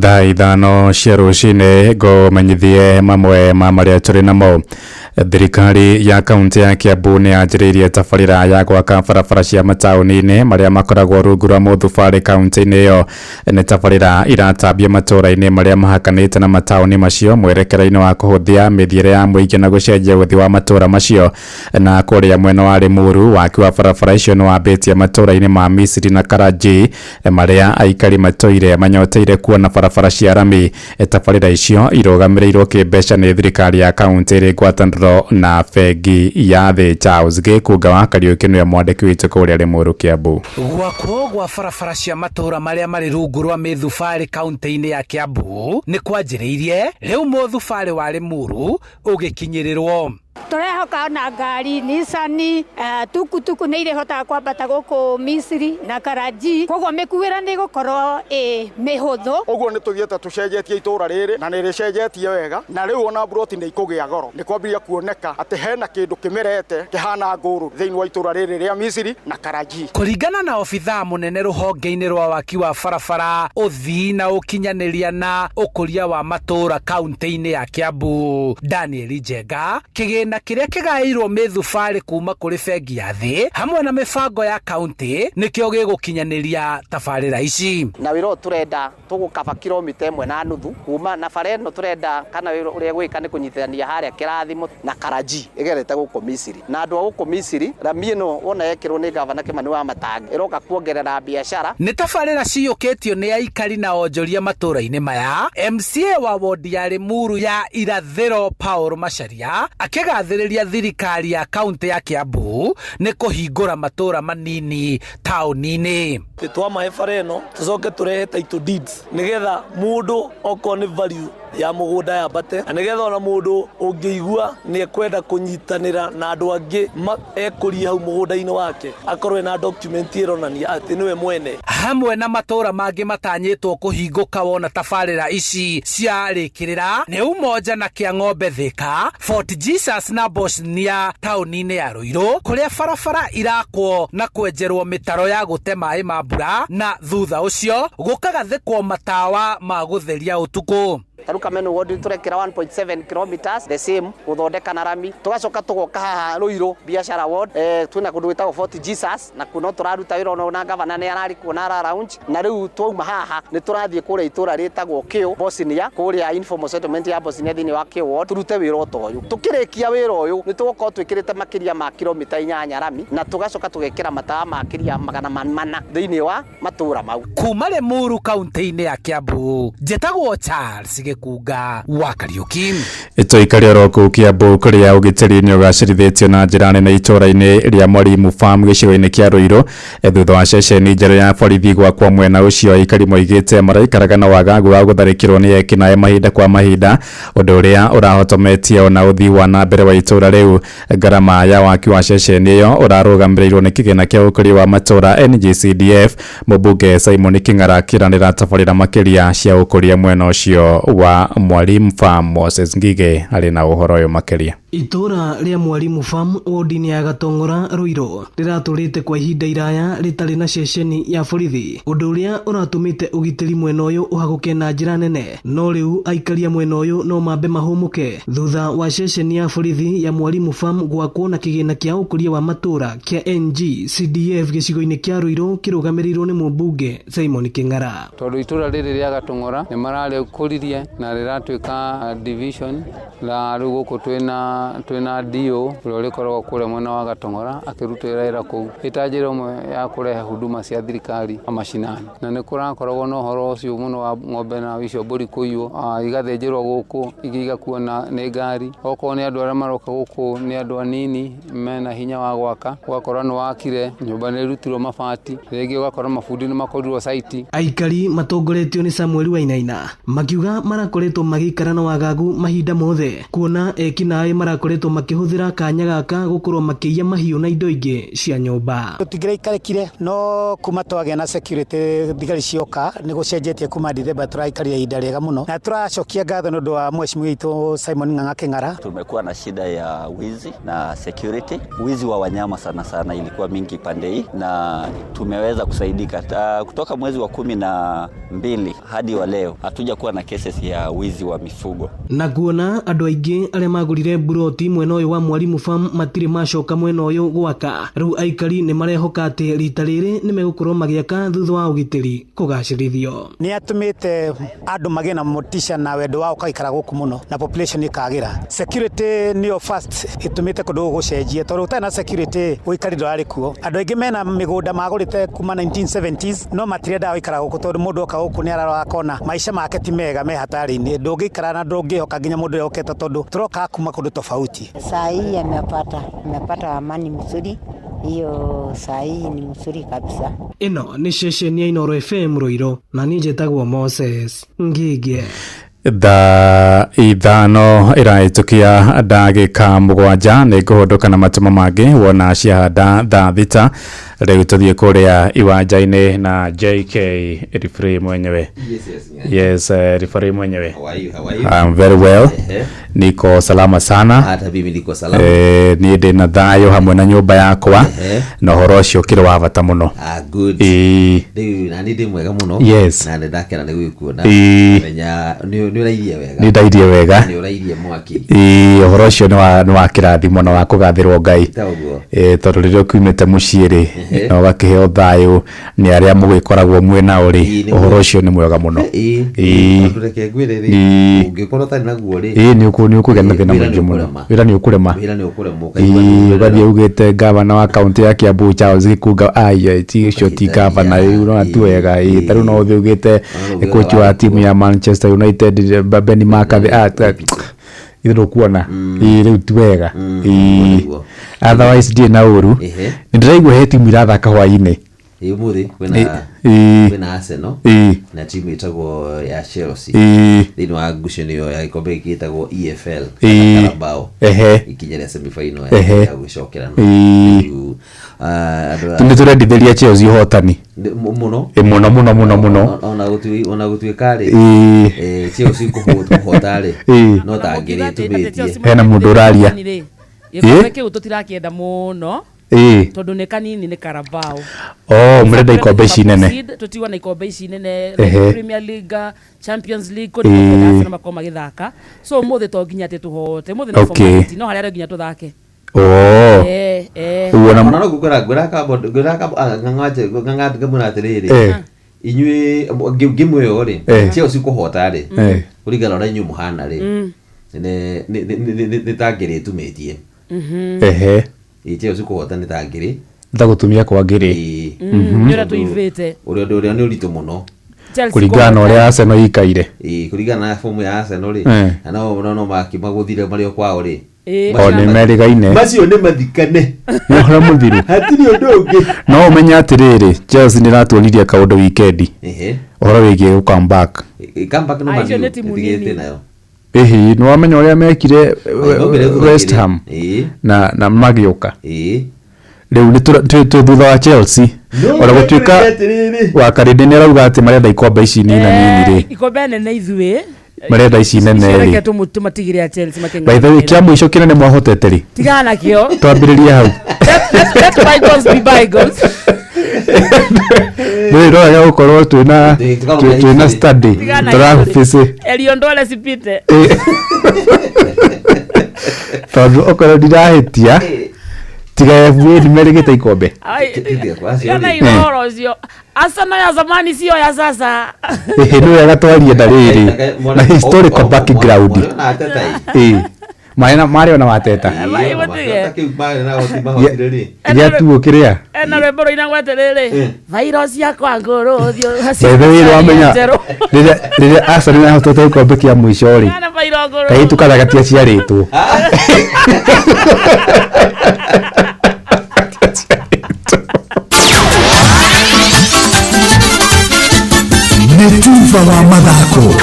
Thaa 5 cia rũcinĩ ngũmenyithie mamwe ma marĩa tũrĩ namo. Thirikari ya kaunti ya Kiambu nĩ yanjĩrĩirie tabarĩra ya gwaka barabara cia mataũni-inĩ marĩa makoragwo rungu rwa mũthubarĩ kaunti-inĩ ĩyo. Nĩ tabarĩra iratambio matũũra-inĩ marĩa mahakanĩte na mataũni macio mwerekera-inĩ wa kũhũthia mĩthiĩre ya mũingĩ na gũcenjia ũthii wa matũũra macio. Na kũrĩa mwena wa Limuru waki wa barabara icio nĩ wambĩtie matũũra-inĩ ma Misiri na Karaji marĩa aikari matũire manyoteire kuona barabara cia rami. Tabarĩra icio irũgamĩrĩirwo kĩmbeca nĩ thirikari ya kaunti ĩrĩ ngwatanĩro na bengi ya thĩ. Charles Gĩkunga wa Kariũki nĩwe mwandĩki witũ kũrĩa Limuru Kiambu. Gwakwo gwa barabara cia matũũra marĩa marĩ rungu rwa mĩthubarĩ kaunti-inĩ ya Kiambu nĩ kwanjĩrĩirie rĩu mũthubarĩ wa Limuru ũgĩkinyĩrĩrwo. Tũrehoka ona ngari Nissan, tukutuku nĩ irĩhotaga kwambata gũkũ Misiri na Karaji, koguo mĩkuĩre nĩ ĩgũkorwo ĩ mĩhũthũ. Ũguo nĩ tũthiĩte tũcenjetie itũũra rĩrĩ na nĩ rĩcenjetie wega, na rĩu ona mburoti nĩ ikũgĩa goro. Nĩ kwambĩrĩria kuoneka atĩ hena kĩndũ kĩmerete kĩhana ngũrũ thĩinĩ wa itũũra rĩrĩ rĩa Misiri na Karaji. Kũringana na obithaa mũnene rũhonge-inĩ rwa waki wa barabara, ũthii na ũkinyanĩria na ũkũria wa matũũra kaunti-inĩ ya Kiambu, Daniel Njenga, kĩgĩna kĩrĩa kĩgaĩirwo mĩthubarĩ kuma kũrĩ bengi ya thĩ hamwe na mĩbango ya kaunti nĩkĩo gĩgũkinyanĩria tabarĩra ici. Na wĩra ũyũ tũrenda tũgũkaba kilomita 1.5 kuma na bara ĩno tũrenda kana wĩra ũrĩa gwĩka nĩ kũnyitithania harĩa Kĩrathimo na Karaji ĩgerete gũkũ Misiri. Na andũ a gũkũ Misiri rami ĩno wona yekĩrwo nĩ gavana Kĩmani wa Matangi ĩroka kuongerera biacara. Nĩ tabarĩra ciyũkĩtio nĩ aikari na onjoria matũũra-inĩ maya. MCA wa wodi ya Limuru ya Irathĩro Paul Macharia akĩgathĩrĩria thirikari ya kaunti ya Kiambu nĩ kũhingũra matũũra manini taũni-inĩ. Twamahe bara ĩno tũcoke tũrehe title deeds nĩgetha mũndũ okorwo nĩ value Ya mũgũnda yambate na nĩgetha ona mũndũ ũngĩigua nĩ ekwenda kũnyitanĩra na andũ angĩ ekũrie hau mũgũnda-inĩ wake akorwo ena document ĩronania atĩ nĩwe mwene. Hamwe na matũra mangĩ matanyĩtwo kũhingũka wona tabarĩra ici ciarĩkĩrĩra nĩ Umoja na Kĩang'ombe Thika, Fort Jesus na Bosnia taũni-inĩ ya Ruiru kũrĩa barabara irakwo na kwenjerwo mĩtaro ya gũte maĩ ma mbura na thutha ũcio gũkagathĩkwo matawa ma gũtheria ũtukũ. Taru Kameno ward turekira 1.7 kilometers the same guthondeka na rami, tugacoka tugoka haha Ruiru biashara ward, twina kundu gwitagwo Fort Jesus na kuno turaruta wira ona na gavana ni arari kuo na ara lounge, na riu twauma haha ni turathie kuria itura ritagwo Kiu Bosnia, kuria informal settlement ya Bosnia thiini wa Kiu ward, turute wira ta uyu. Tukirikia wira uyu ni tugukorwo twikirite makiria ma kilomita 8 rami na tugacoka tugekira matawa makiria 400 thiini wa matura mau. Kuma Limuru kaunti-inĩ ya Kiambu, njĩtagwo Charles Gĩkunga wa Kariuki. Tũikare oro kũu Kiambu kũrĩa ũgitĩri nĩ ũgacĩrithĩtio na njĩra nene itũũra-inĩ rĩa Mwalimu Farm gĩcigo-inĩ kĩa Ruiru thutha wa ceceni njerũ ya borithi gwakwo mwena ũcio. Aikari moigĩte maraikaraga na wagagu wa gũtharĩkĩrwo nĩ ekinaĩ mahinda kwa mahinda, ũndũ ũrĩa ũrahotometie ona ũthii wa na mbere wa itũũra rĩu. Ngarama ya waki wa ceceni ĩyo ũrarũgamĩrĩirwo nĩ kĩgĩna kĩa ũkũria wa matũũra NGCDF. Mũmbunge Simon King'ara akĩranĩra tabarĩra makĩria cia ũkũria mwena ũcio wa Mwalimu Farm. Moses Ngige arĩ na ũhoro ũyũ makĩria. Itũũra rĩa Mwalimu Farm wodi-inĩ ya Gatong'ora Ruiru rĩratũrĩte kwa ihinda iraya rĩtarĩ na ceceni ya borithi, ũndũ ũrĩa ũratũmĩte ũgitĩri mwena ũyũ ũhagũke na njĩra nene. No rĩu aikaria mwena ũyũ no mambe mahũmũke thutha wa ceceni ya borithi ya Mwalimu Farm gwakwo na kĩgĩna kĩa ũkũria wa matũũra kĩa NGCDF gĩcigo-inĩ kĩa Ruiru kĩrũgamĩrĩirwo nĩ mũmbunge Simon King'ara. Tondũ itũũra rĩrĩ rĩa Gatong'ora nĩ mararĩkũririe na rĩratuĩka division, na rĩu gũkũ twĩna DO ũrĩa ũrĩkoragwo kũrĩa mwena wa Gatong'ora akĩrutĩra wĩra kũu ĩta njĩra ĩmwe ya kũrehe huduma cia thirikari macinani, na nĩ kũrakoragwo na ũhoro ũcio mũno wa ng'ombe na icio mbũri kũiywo, igathĩnjĩrwo gũkũ ingĩ igakuo nĩ ngari. Okorwo nĩ andũ arĩa maroka gũkũ nĩ andũ anini mena hinya wa gwaka, ũgakora nĩ wakire nyũmba nĩ ĩrutirwo mabati, rĩngĩ ũgakora mabundi nĩ makorirwo saiti. Aikari matongoretio nĩ Samuel Wainaina makiuga marakoretwo magĩikara na wagagu mahinda mothe kuona ekinaĩ marakoretwo makĩhũthĩra kanya gaka gũkorwo makĩiya mahiũ na indo ingĩ cia nyũmba. Tũtingĩraikarĩkire no kuma twagĩa na security thigari cioka nĩ gũcenjetie kuma Dithemba, tũraikarire ihinda rĩega mũno na tũracokia ngatho nĩ ũndũ wa mheshimiwa witũ Simon Ng'ang'a King'ara. Tumekuwa na shida ya wizi na security, wizi wa wanyama sana sana ilikuwa mingi pande hii na tumeweza kusaidika. Kutoka mwezi wa 12 hadi wa leo hatuja kuwa na cases ya wizi wa mifugo. Na kuona andũ aingĩ arĩa magũrire mburoti mwena ũyũ wa Mwalimu Farm matirĩ macoka mwena ũyũ gwaka, rĩu aikari nĩ marehoka atĩ rita rĩrĩ nĩ megũkorwo magĩaka thutha wa ũgitĩri kũgacĩrithio. Nĩ atũmĩte andũ magĩe na motisha na wendo wao ũgaikara gũkũ mũno na population ĩkagĩra. Security nĩyo first ĩtũmĩte kũndũ gũkũ gũcenjie, tondũ ũtarĩ na security ũikari ndũrarĩ kuo. Andũ aingĩ mena mĩgũnda magũrĩte kuma 1970s no matirendaga gũikara gũkũ tondũ mũndũ oka gũkũ nĩ ararora akona maica make ti mega, me hatari-inĩ, ndũngĩikara na ndũngĩhoka nginya mũndũ ũrĩa ũkĩte tondũ tũroka kuma kũndũ tofauti. Saa hii amepata amani mzuri, hiyo saa hii ni mzuri kabisa. Ĩno nĩ ceceni ya Inooro FM Ruiru na niĩ njĩtagwo Moses Ngige. Thaa 5 ĩrahĩtũkia ndagĩka 7 nĩ ngũhũndũka na matũma mangĩ wona ciahanda thaa 6. Rĩu tũthiĩ kũrĩa iwanja-inĩ na JK referee mwenyewe. Yes, Yes, referee mwenyewe. How are you? How are you? I'm very well. Niko salama sana. Hata mimi niko salama. Niĩ ndĩ na thayũ hamwe na nyũmba yakwa na ũhoro ũcio ũkĩrĩ wa bata mũno. Ah, good. Ĩĩ. Rĩu nani ndĩ mwega mũno. Na nĩ ndakena nĩ gũgĩkuona. Menya nĩ ũrairie wega. Nĩ ndairie wega. Nĩ ũrairie mwaki. Ĩĩ, ũhoro ũcio nĩ wa kĩrathimo na wa kũgathĩrwo Ngai. Ta ũguo. Tondũ rĩrĩa ũkiumĩte mũciĩ rĩ na ũgakĩheo thayũ nĩ arĩa mũgĩkoragwo mwĩ nao rĩ, ũhoro ũcio nĩ mwega mũno. Ĩĩ. Tondũ reke ngwĩre rĩ, ũngĩkorwo ũtarĩ naguo rĩ, Ĩĩ, nĩ ũkũgĩa na thĩna wĩra nĩ mũingĩ mũno. ũkũrema. Wĩra nĩ ũkũrema. Wĩra nĩ ũkũrema ũkaigua Ĩĩ, nĩ ũgathiĩ ugĩte gavana wa kaunti ya Kiambu Charles Gĩkunga, ai ti ũcio ti gavana, rĩu no ti wega. Ĩĩ, ta rĩu no ũthiĩ ugĩte coach wa timu ya Manchester United Benni McCarthy, ithe ndũkuona. Ĩĩ, rĩu ti wega. Ĩĩ, otherwise ndirĩ na ũru. Nĩ ndĩraigua he timu irathaka hwaĩ-inĩ. Ĩ ũmũthĩ kwĩna Ĩ. kwĩna Arsenal Ĩ. na timu ĩtagwo ya Chelsea Ĩ. thĩinĩ wa ngucanio ya gĩkombe gĩkĩ gĩtagwo EFL Ĩ. Carabao Ehe. ikinya rĩa semi-final Ehe. ya gũcokerana Ĩ. Rĩu, andũ a- Nĩ tũrendithĩria Chelsea ũhotani. Mũno. Ĩ, mũno mũno mũno mũno. Ona gũtuĩka rĩ, Ĩ. Chelsea kũhota rĩ, Ĩ. no ta ngĩrĩ ĩtumĩtie. Hena mũndũ ũraria. Gĩkombe kĩu tũtirakĩenda mũno Ĩ. tondũ nĩ kanini nĩ Carabao. Oh, mũrenda ikombe ici nene. Tũtigwa na ikombe ici nene Ehe. Premier League, Champions League kũndũ Ĩ. kũrĩa Arsenal makorwo magĩthaka. So ũmũthĩ to nginya atĩ tũhote, ũmũthĩ no Okay. formality, no harĩa rĩo nginya tũthake. Oh. Eh. Ũguo na- Ona no ngũkwĩra ngwĩra kambo ngwĩra kambo ng'ang'anje ng'ang'anje ngamwĩra atĩrĩrĩ, Eh. inyuĩ ngĩmu ĩyo rĩ, Eh. Chelsea kũhota rĩ, Eh. kũringana na ũrĩa inyuĩ mũhana rĩ, Mm. nĩ ta ngĩrĩ ĩtumĩtie. Ehe. Ĩ, Chelsea kũhota nĩ ta ngĩrĩ. Ta gũtumia kwa ngĩrĩ. Nĩ ũrĩa tũivĩte. Ũrĩa ũndũ ũrĩa nĩ ũritũ mũno. Chelsea Kũringana na kũhota. ũrĩa Arsenal ĩikaire. Ĩ, kũringana na fomu ya Arsenal rĩ, Eh. na no makĩmagũthire marĩ o kwao rĩ. O nĩ merĩgaine. Macio nĩ mathikane. Nĩ ũhoro mũthiru. Hatirĩ ũndũ ũngĩ. No ũmenye atĩrĩrĩ, Chelsea nĩ ĩratuonirie kaũndũ wikendi. Ehe. Ũhoro wĩgiĩ gũ come back. Ĩ, comeback no Ah, icio Man U nĩ timu ĩtigĩte nini. nayo. Ĩhĩ, nĩ wamenya ũrĩa mekire Maigomire thutha West kĩrĩ. Ham Ĩ. na magĩũka. Ĩ. Rĩu nĩ twĩ thutha wa Chelsea. No, Ona gũtuĩka atĩrĩrĩ. Wakarĩndĩ nĩ arauga atĩ marenda ikombe ici nini na nini rĩ. Ikombe nene ithuĩ. Marenda ici nene Icio reke rĩ. tũmatigĩre a Chelsea By the way, makĩng'ang'anĩra. kĩa mũico kĩnene mwahotete rĩ. Tigana nakĩo. Twambĩrĩrie hau. Let bygones be bygones. Rĩrĩ roraga gũkorwo twĩna twĩna study Tigana tũrabici Eliondole sipite. tondũ okorwo ndirahĩtia tiga FA nĩ merĩgĩte ikombe. Ai, tigana ina ũhoro ũcio. Arsenal ya zamani sio ya sasa. Ĩhĩ, nĩ wega twarie na rĩrĩ na historical background. Ĩ, marĩ ona wateta. Gĩatuo kĩrĩa. Ena rwĩmbo rũinagwo atĩrĩrĩ, vairo ciakwa ngũrũ ũthiũ By the way, wamenya rĩrĩa rĩrĩa Arsenal yahotete gĩkombe kĩa mũico rĩ, Ena vairo ngũrũ. kairĩtu karĩa gatiaciarĩtwo. Nĩ tuba wa mathako.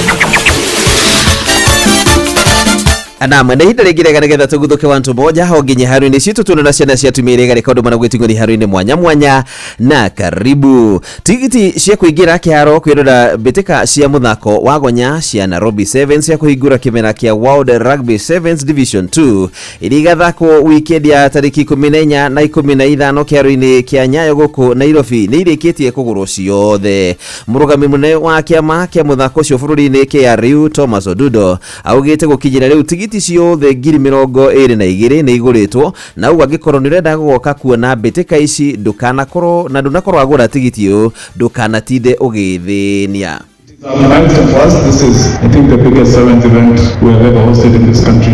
Naam, na ihinda rĩngĩ rĩega nĩgetha tũguthũke wantu moja ho nginya haru-inĩ citũ tuone na ciana cia atumia iria igarĩka ũndũ mana gwĩting'ũri haru-inĩ mwanya mwanya na karibu tigiti cia kũingĩra kĩharo kwĩrora mbĩtĩka cia mũthako wa gonya cia Nairobi Sevens cia kũhingũra kĩmera kĩa World Rugby Sevens Division 2 iria igathakwo wikendi ya tarĩki 14 na 15 kĩharo-inĩ kĩa Nyayo gũkũ Nairobi nĩ irĩkĩtie kũgũrwo ciothe. Mũrũgami mũnene wa kĩama kĩa mũthako ũcio bũrũri-inĩ KRU Thomas Odudo augĩte gũkinyĩra rĩu tigiti ciothe 22,000 nĩ igũrĩtwo na ũguo angĩkorwo nĩ ũrenda gũgoka kuona mbĩtĩka ici ndũkanakorwo na ndũnakorwo wagũra tigiti ũyũ ndũkanatinde ũgĩthĩnia. A milestone for us. This is, I think, the biggest sevens event we have ever hosted in this country.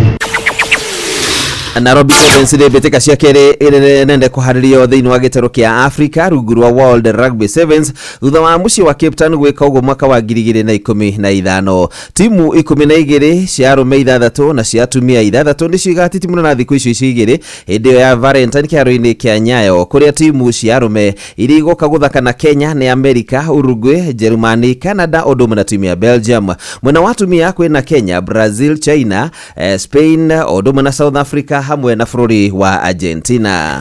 Nairobi Sevens nĩ mbĩtĩka cia kerĩ nene kũharĩrio thĩinĩ wa gĩtarũ kĩa Africa rungu rwa World Rugby Sevens thutha wa mũciĩ wa Cape Town gwĩka ũguo mwaka wa 2015. Timu 12 cia arũme 6 na cia atumia 6 nĩcio igatitimũra na thikũ icio icio igĩrĩ hĩndĩ ĩyo ya Valentine kĩharo-inĩ kĩa Nyayo kũrĩa timu cia arũme iria igoka gũthaka na Kenya nĩ America, Uruguay, Jerumani, Canada ũndũ ũmwe na timu ya Belgium. Mwena wa atumia kwĩna Kenya, Brazil, China, Spain ũndũ ũmwe na South Africa hamwe na bũrũri wa Argentina.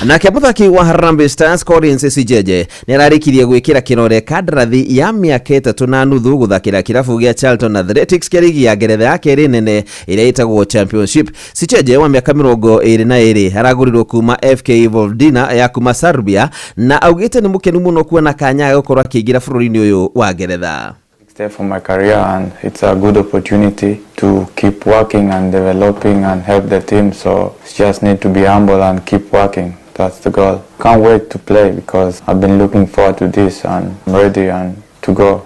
Nake mũthaki wa Harambee Stars Collins Sijeje nĩ ararĩkirie gwĩkĩra kĩrore kandarathi ya mĩaka 3.5 gũthakĩra kĩrabu gĩa Charlton Athletics kĩa rigi ya Ngeretha ya kerĩ nene ĩrĩa ĩtagwo Championship. Sijeje wa mĩaka 22 aragũrirwo kuma FK Vojvodina ya kuma Serbia na augĩte nĩ mũkenu mũno kuona kanya ga gũkorwo akĩingĩra bũrũri-inĩ ũyũ wa Ngeretha. Step for my career, and it's a good opportunity to keep working and developing and help the team, so just need to be humble and keep working. That's the goal. Can't wait to play because I've been looking forward to this and I'm ready and to go.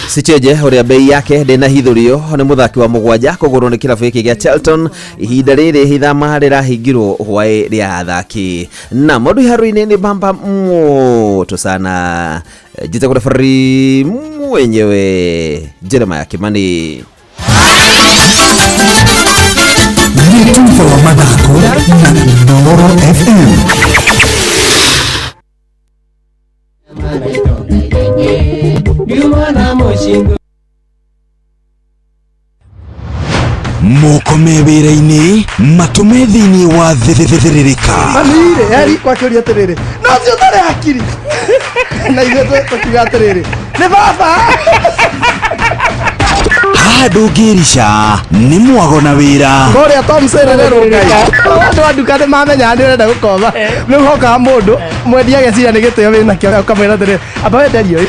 Sicheje ũrĩa bei yake ndĩnahithũrio nĩ mũthaki wa mũgwanja kũgũrwo nĩ kĩrabu gĩkĩ gĩa Charlton ihinda rĩrĩ ithama rĩrahingirwo hwaĩ rĩa athaki na maũndũ iharo-inĩ nĩ bamba moto sana. Njĩtagwo referee mwenyewe Jeremiah Kimani. Nĩ tuba wa mathako na Inooro FM. Ndiuma na mũciĩ. Moko me wĩra-inĩ matũme thĩinĩ wa thĩrĩrĩka. Mamire yari kwakĩũria atĩrĩrĩ, no ũcio ũtarĩ hakiri na ithuĩ tũkiuga atĩrĩrĩ nĩ baba. Haha ndũngĩrica nĩ mwago na wĩra. Kũrĩa Tom Serererwo Ngai. Andũ a nduka nĩ mamenyaga nĩ ũrenda gũkoma. Rĩu hokaga mũndũ mwendia ageciria nĩ gĩtĩo wĩnakĩo ũkamwĩra atĩrĩrĩ, amba wenderie ũyũ.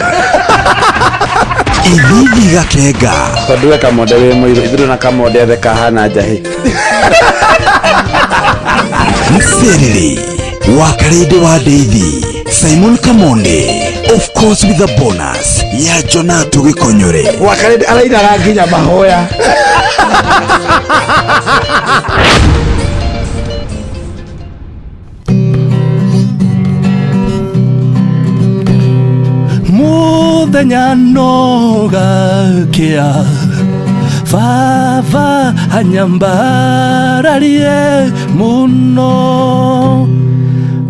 Ithithi gakenga. Tondũ we Kamonde wĩ mũirũ, ithuĩ na Kamonde ethe kahana njahĩ. Mserere wa Karĩndĩ wa Ndeithi, Simon Kamonde, of course with a bonus ya Jonatu Gĩkonyore. Wa Karĩndĩ arainaga nginya mahoya. Muthenya no gakia baba anyambararie muno.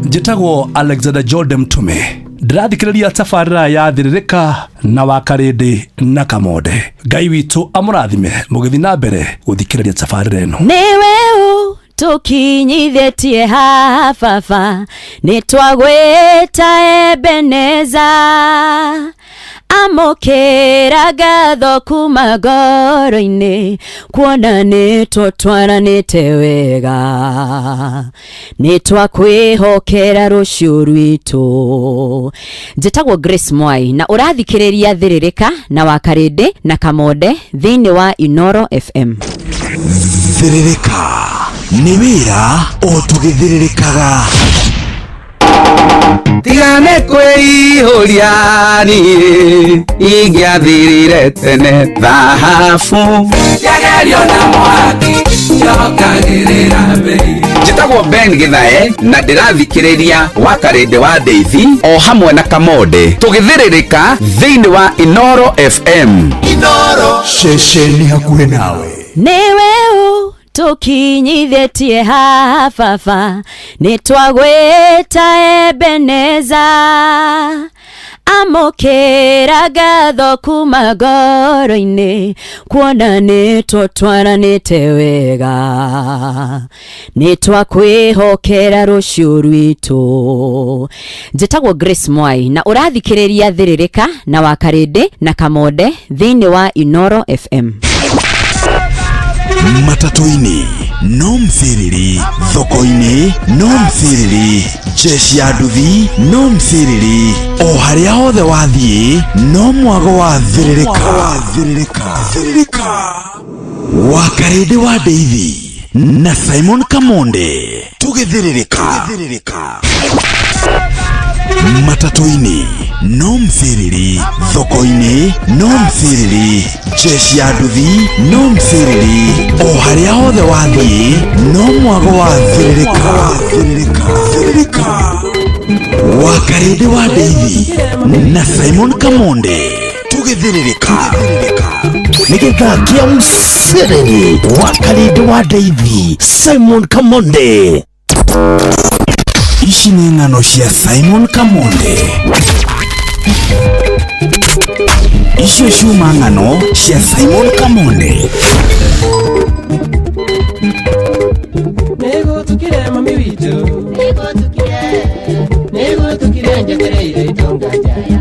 Njĩtagwo Alexander Jordan Mtume, ndĩrathikĩrĩria tabarĩra ya Thĩrĩrĩka na wa Karĩndĩ na Kamonde. Ngai witũ amũrathime mũgĩthiĩ na mbere gũthikĩrĩria tabarĩra ĩno. Nĩwe ũtũkinyithĩtie haha baba, nĩtwagwĩta Ebeneza. Amũkĩra ngatho kuma ngoro-inĩ, kuona nĩtũtwaranĩte wega, nĩtwakwĩhokera rũciũ rwitũ. Njĩtagwo Grace Mwai na ũrathikĩrĩria Thĩrĩrĩka na wa Karĩndĩ na Kamonde thĩinĩ wa Inoro FM. Thĩrĩrĩka nĩ wĩra o tũgĩthĩrĩrĩkaga. Tigane kwĩihũria niĩ ingĩathirire tene thahabu. Yagerio na mwaki njokagĩrĩra mbei. Njĩtagwo Ben Githae na ndĩrathikĩrĩria wa Karĩndĩ wa Ndeithi o hamwe na Kamonde tũgĩthĩrĩrĩka thĩinĩ wa Inoro FM. Inoro ceceni hakuhĩ nawe. Nĩwe ũtũkinyithĩtie haha baba, nĩtwagwĩta Ebeneza. Amũkĩra ngatho kuma ngoro-inĩ, kuona nĩtũtwaranĩte wega, nĩtwakwĩhokera rũciũ rwitũ. Njĩtagwo Grace Mwai na ũrathikĩrĩria Thĩrĩrĩka na wa Karĩndĩ na Kamonde thĩinĩ wa Inoro FM. Matatũ-inĩ no msiriri, thoko-inĩ no msiriri, jeshi ya nduthi no msiriri, o harĩa hothe wathiĩ no mwago wa thĩrĩrĩka. Wa Karĩndĩ wa Ndeithi na Simon Kamonde tũgĩthĩrĩrĩka. Matatũ-inĩ no msiriri, thoko-inĩ no msiriri, jeshi ya nduthi no msiriri, o harĩa hothe wathiĩ no mwago wa thĩrĩrĩka. Wa Karĩndĩ wa Ndeithi na Simon Kamonde tũgĩthĩrĩrĩka. Nĩ gĩthaa kĩa msiriri wa Karĩndĩ wa Ndeithi, Simon Kamonde. Ici nĩ ng'ano cia Simon Kamonde. Icio ciuma ng'ano cia Simon Kamonde. Nĩgũtukire mami witũ, nĩgũtukire njetereire itonga njaya.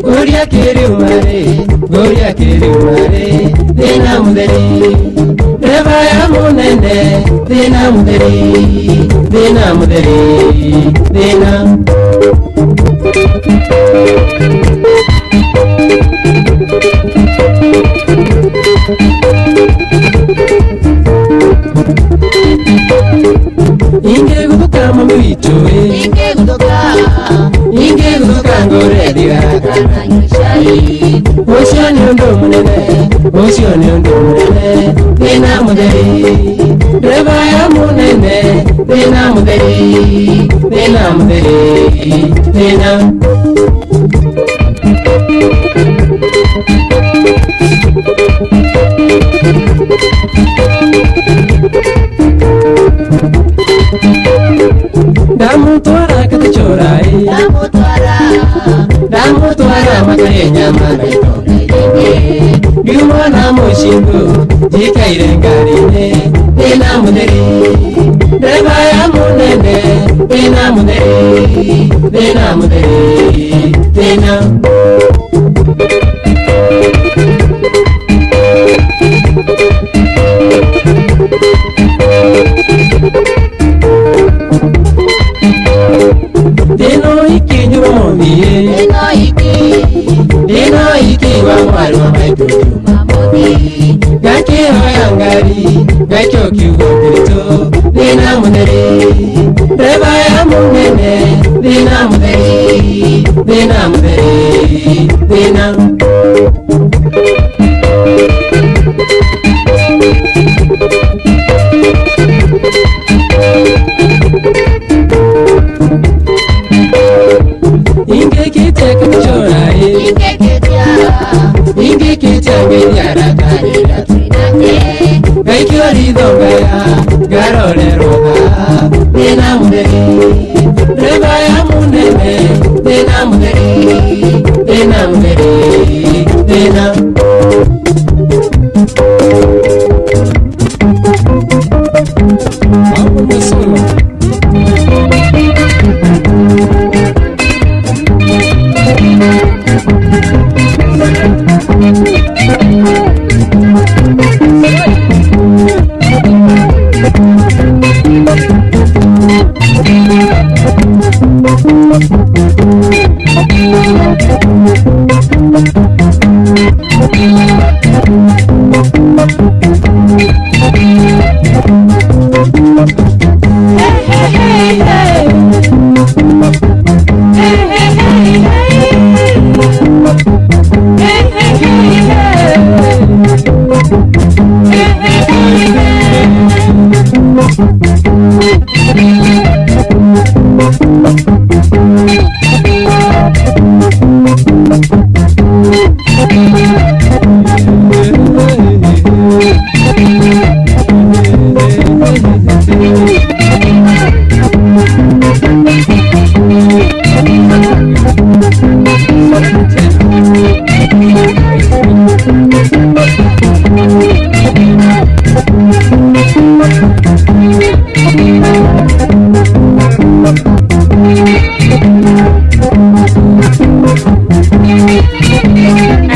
Ngũria kĩrĩuma-rĩ, ngũria kĩrĩuma-rĩ, thĩna mũtheri. Ndereba ya mũnene, thĩna mũtheri, thĩna mũtheri, thĩna. Ingĩgũthũka mami witũ ĩ, ingĩgũthũka ngũre thigara kana cai. Ũcio nĩ ũndũ mũnene, ũcio nĩ ũndũ mũnene, thĩna mũtheri. Ndereba ya mũnene, thĩna mũtheri, thĩna mũtheri, thĩna. Ndamũtwara Gatuchora ndamutwara ndamutwara makarye nyama na itonga iringi ngiumona mushingu jikaire ngarine thina mutheri ndereba ya munene thina mutheri thina mutheri thina. Dino iki nyumothie Dino iki wa mwari wa maitu nyumamothi Ngakihoya ngari ngaikio kiugo kiritu Thina mutheri ndereba ya munene Thina mutheri thina mutheri thina.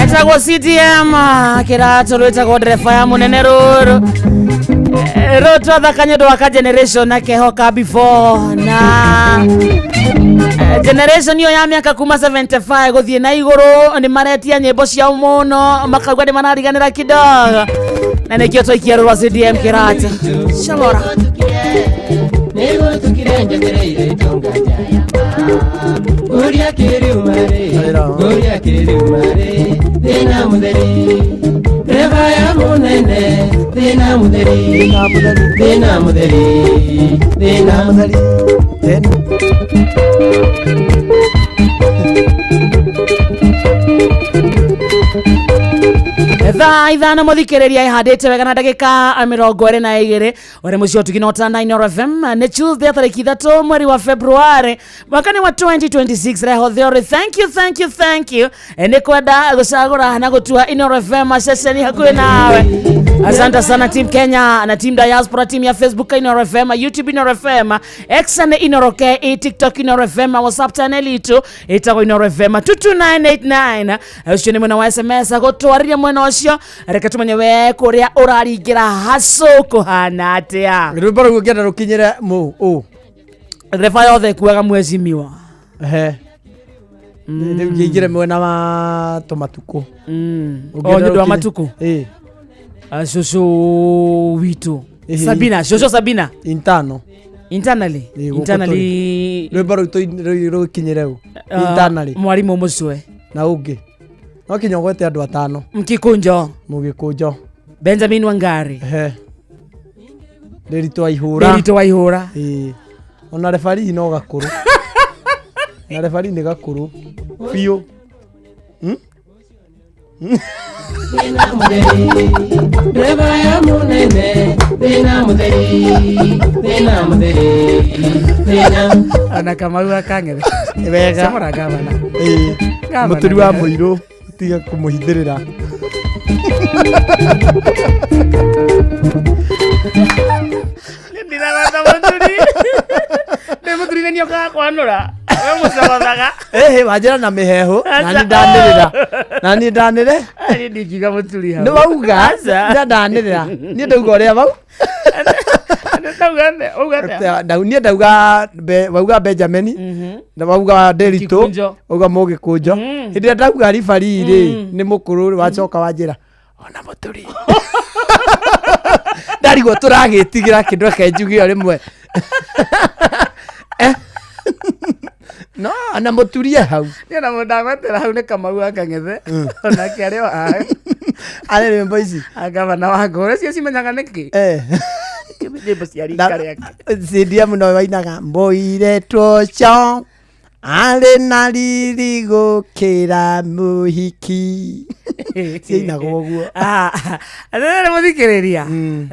Etagwo CDM kirato rwitagwo ndereba ya munene ruru ruru twathaka nĩ ũndũ wa ka generation na kehoka before na generation iyo ya miaka kuma 75 guthie na iguru ni maretia nyimbo ciao muno makauga ni marariganira kidogo na nikio twaikia rwa CDM kirato shalora Uria kiriumare thina mutheri ndereba ya munene thina mutheri thina mutheri thina mutheri. Thaa ithano muthikiriria ihandite wega na ndagika 22 uri mucio tuginota 9 FM ni Tuesday tariki 3 mweri wa February mwaka ni wa 2026. Reho theory thank you thank you thank you ni kwenda gucagura na gutua Inoro FM ceceni hakuhi nawe. Asante sana team Kenya na team diaspora, team ya Facebook Inoro FM, YouTube Inoro FM, X na Inoro KE, TikTok Inoro FM, WhatsApp channel itu itagwo Inoro FM 22989. Ucio ni mwena wa SMS gutwariria mwena ucio reke tumenye we kuria uraringira haco kuhana atia. Rwimbo rũu ngĩenda rũkinyĩre mũ ũ ndereba yothe kuaga mwecimiwa ehe rĩu ngĩingĩre mwena wa tũmatukũ o nĩ ũndũ wa matukũ ĩĩ shosho witu Sabina, shosho Sabina intano internally internally rwimbo rũu rũkinyĩre ũ internally mwarimu mucwe na ũngĩ no kinya ũgwete andũ atano Mkikunjo Mũgĩkũnjo Benjamin Wangari ehe Ndĩritũ wa ihũra Ndĩritũ wa ihũra ĩĩ ona refarii no gakũrũ na refarii nĩ gakũrũ biũ. Thina mutheri Dereva ya munene Thina mutheri Thina mutheri Thina Ona Kamau akang'ethe. Wega. Camũra gavana. Ĩĩ. Gavana Mũturi wa nĩ- mũirũ tiga kũmũhithĩrĩra. Ndiragata mũturi. Nĩ mũturi nĩ nĩokaga kwanũra. We mũcogothaga. Ĩhĩ wanjĩra na mĩhehu na niĩ ndanĩrĩra. Na niĩ ndanĩre. Niĩ ndingiuga mũturi hau. Nĩ wauga Aca. nĩ ndanĩrĩra. Niĩ ndauga ũrĩa vau. Ndauga atĩa? Wauga atĩa? Niĩ ndauga wauga Benjamin na wauga Nderitu Gĩkũnjo. wauga Mũgĩkũnjo. Hĩndĩ ĩrĩa ndauga ribari rĩ nĩ mũkũrũ wacoka wanjĩra ona mũturi. Ndarigwo tũragĩtigĩra kĩndũ reke njuge o rĩmwe. No ona mũturie hau. Niĩ ona mũndũ ndagwetera hau nĩ Kamau wa Kang'ethe. Onake arĩ o haha. Arĩ rwĩmbo ici. Gavana wa Ngũrũ. Cio cimenyaga nĩkĩ? Eh. Nyĩmbo cia rika rĩake. CDM no wainaga mũirĩtu ũcio arĩ na riri gũkĩra mũhiki. Ciainagwo ũguo. Rĩrĩ mũthikĩrĩria.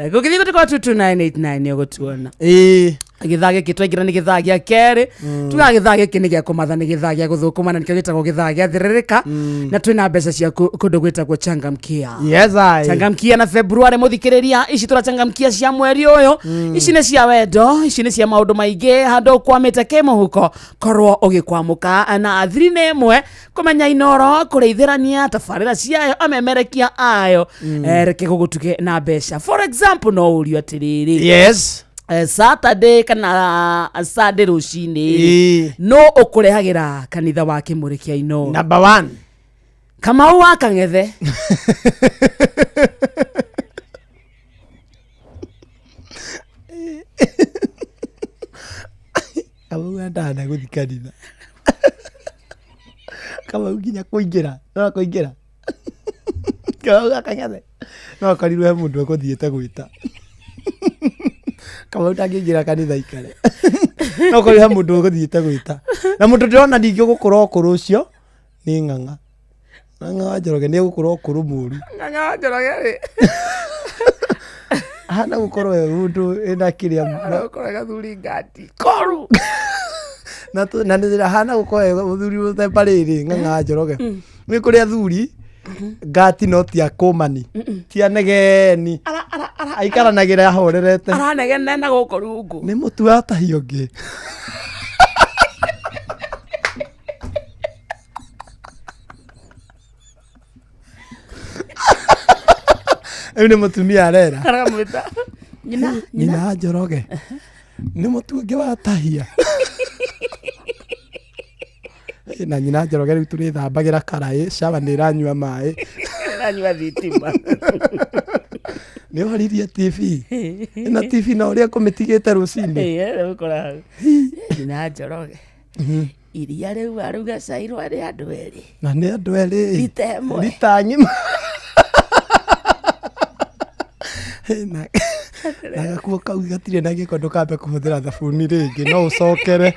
Gũgĩthiĩ gũtĩ kwa 22989 nĩ ũgũtuona. Ĩĩ. Gĩthaa gĩkĩ twaingĩra nĩ gĩthaa gĩa kerĩ. Tugaga gĩthaa gĩkĩ nĩ gĩa kũmatha nĩ gĩthaa gĩa gũthũkũma na nĩkĩo gĩtagwo gĩthaa gĩa thĩrĩrĩka. Na twĩna mbeca ciaku kũndũ gwĩtagwo Changamkia. Yes, I. Changamkia na February mũthikĩrĩria ici tũrachangamkia cia mweri ũyũ. Ici nĩ cia wendo, ici nĩ cia maũndũ maingĩ handũ ũkwamĩte kĩmũhuko korwo ũgĩkwamũka na thiri nĩ ĩmwe kũmenya Inoro kũrĩithĩrania tabarĩra ciayo amemerekia ayo. Reke gũgũtuge na mbeca. For example no ũrio atĩrĩrĩ. Yes. Saturday kana Sunday rũcinĩ Ĩĩ. no ũkũrehagĩra kanitha wa Kĩmũrĩ kĩa Inoro. Number 1. Kamau wa Kang'ethe. Kamau endaga gũthiĩ kanitha. Kamau nginya kũingĩra, no kũingĩra. Kamau ga Kang'ethe. No akorirwo he mũndũ ekũthiĩte gwĩta. Kamau ndangĩingĩra kanitha ikare. No akorirwo he mũndũ ũgũthiĩte gwĩta. Na mũndũ ndĩrona ningĩ ũgũkũra ũkũrũ ũcio nĩ Ng'ang'a. Ng'ang'a wa Njoroge nĩ egũkũra ũkũrũ mũru. Ng'ang'a wa Njoroge rĩ. Ahana gũkorwo e mũndũ ena kĩrĩa Gũkorwo gathuri ngati. Koru. Na na nĩ ahana gũkorwo e mũthuri mũthemba rĩrĩ Ng'ang'a wa Njoroge. Nĩ kũrĩ athuri ngati no ti akũmani ti anegeni aikaranagĩra ahorerete. Aranegene na gũkũ rungu. Nĩ mũtu wa tahi ũngĩ. Rĩu nĩ mũtumia arera. Aramwĩta nyina Nyina wa Njoroge. Nĩ mũtu ũngĩ wa tahia. Na nyina Njoroge rĩu tũrĩthambagĩra karaĩ, cawa nĩ ĩranyua maĩ. Ĩranyua thitima. Nĩ ũhoririe TV. Ĩno TV no ũrĩa kũmĩtigĩte rũcinĩ. Ĩĩ, rĩu ũkora hau. Nyina Njoroge. Iria rĩu aruga cai rwa rĩ andũ erĩ. Na nĩ andũ erĩ. Rita ĩmwe. Rita ng'ima. Na gakuo kau gatirĩ na gĩko ndũkambe kũhũthĩra thabuni rĩngĩ no ũcokere.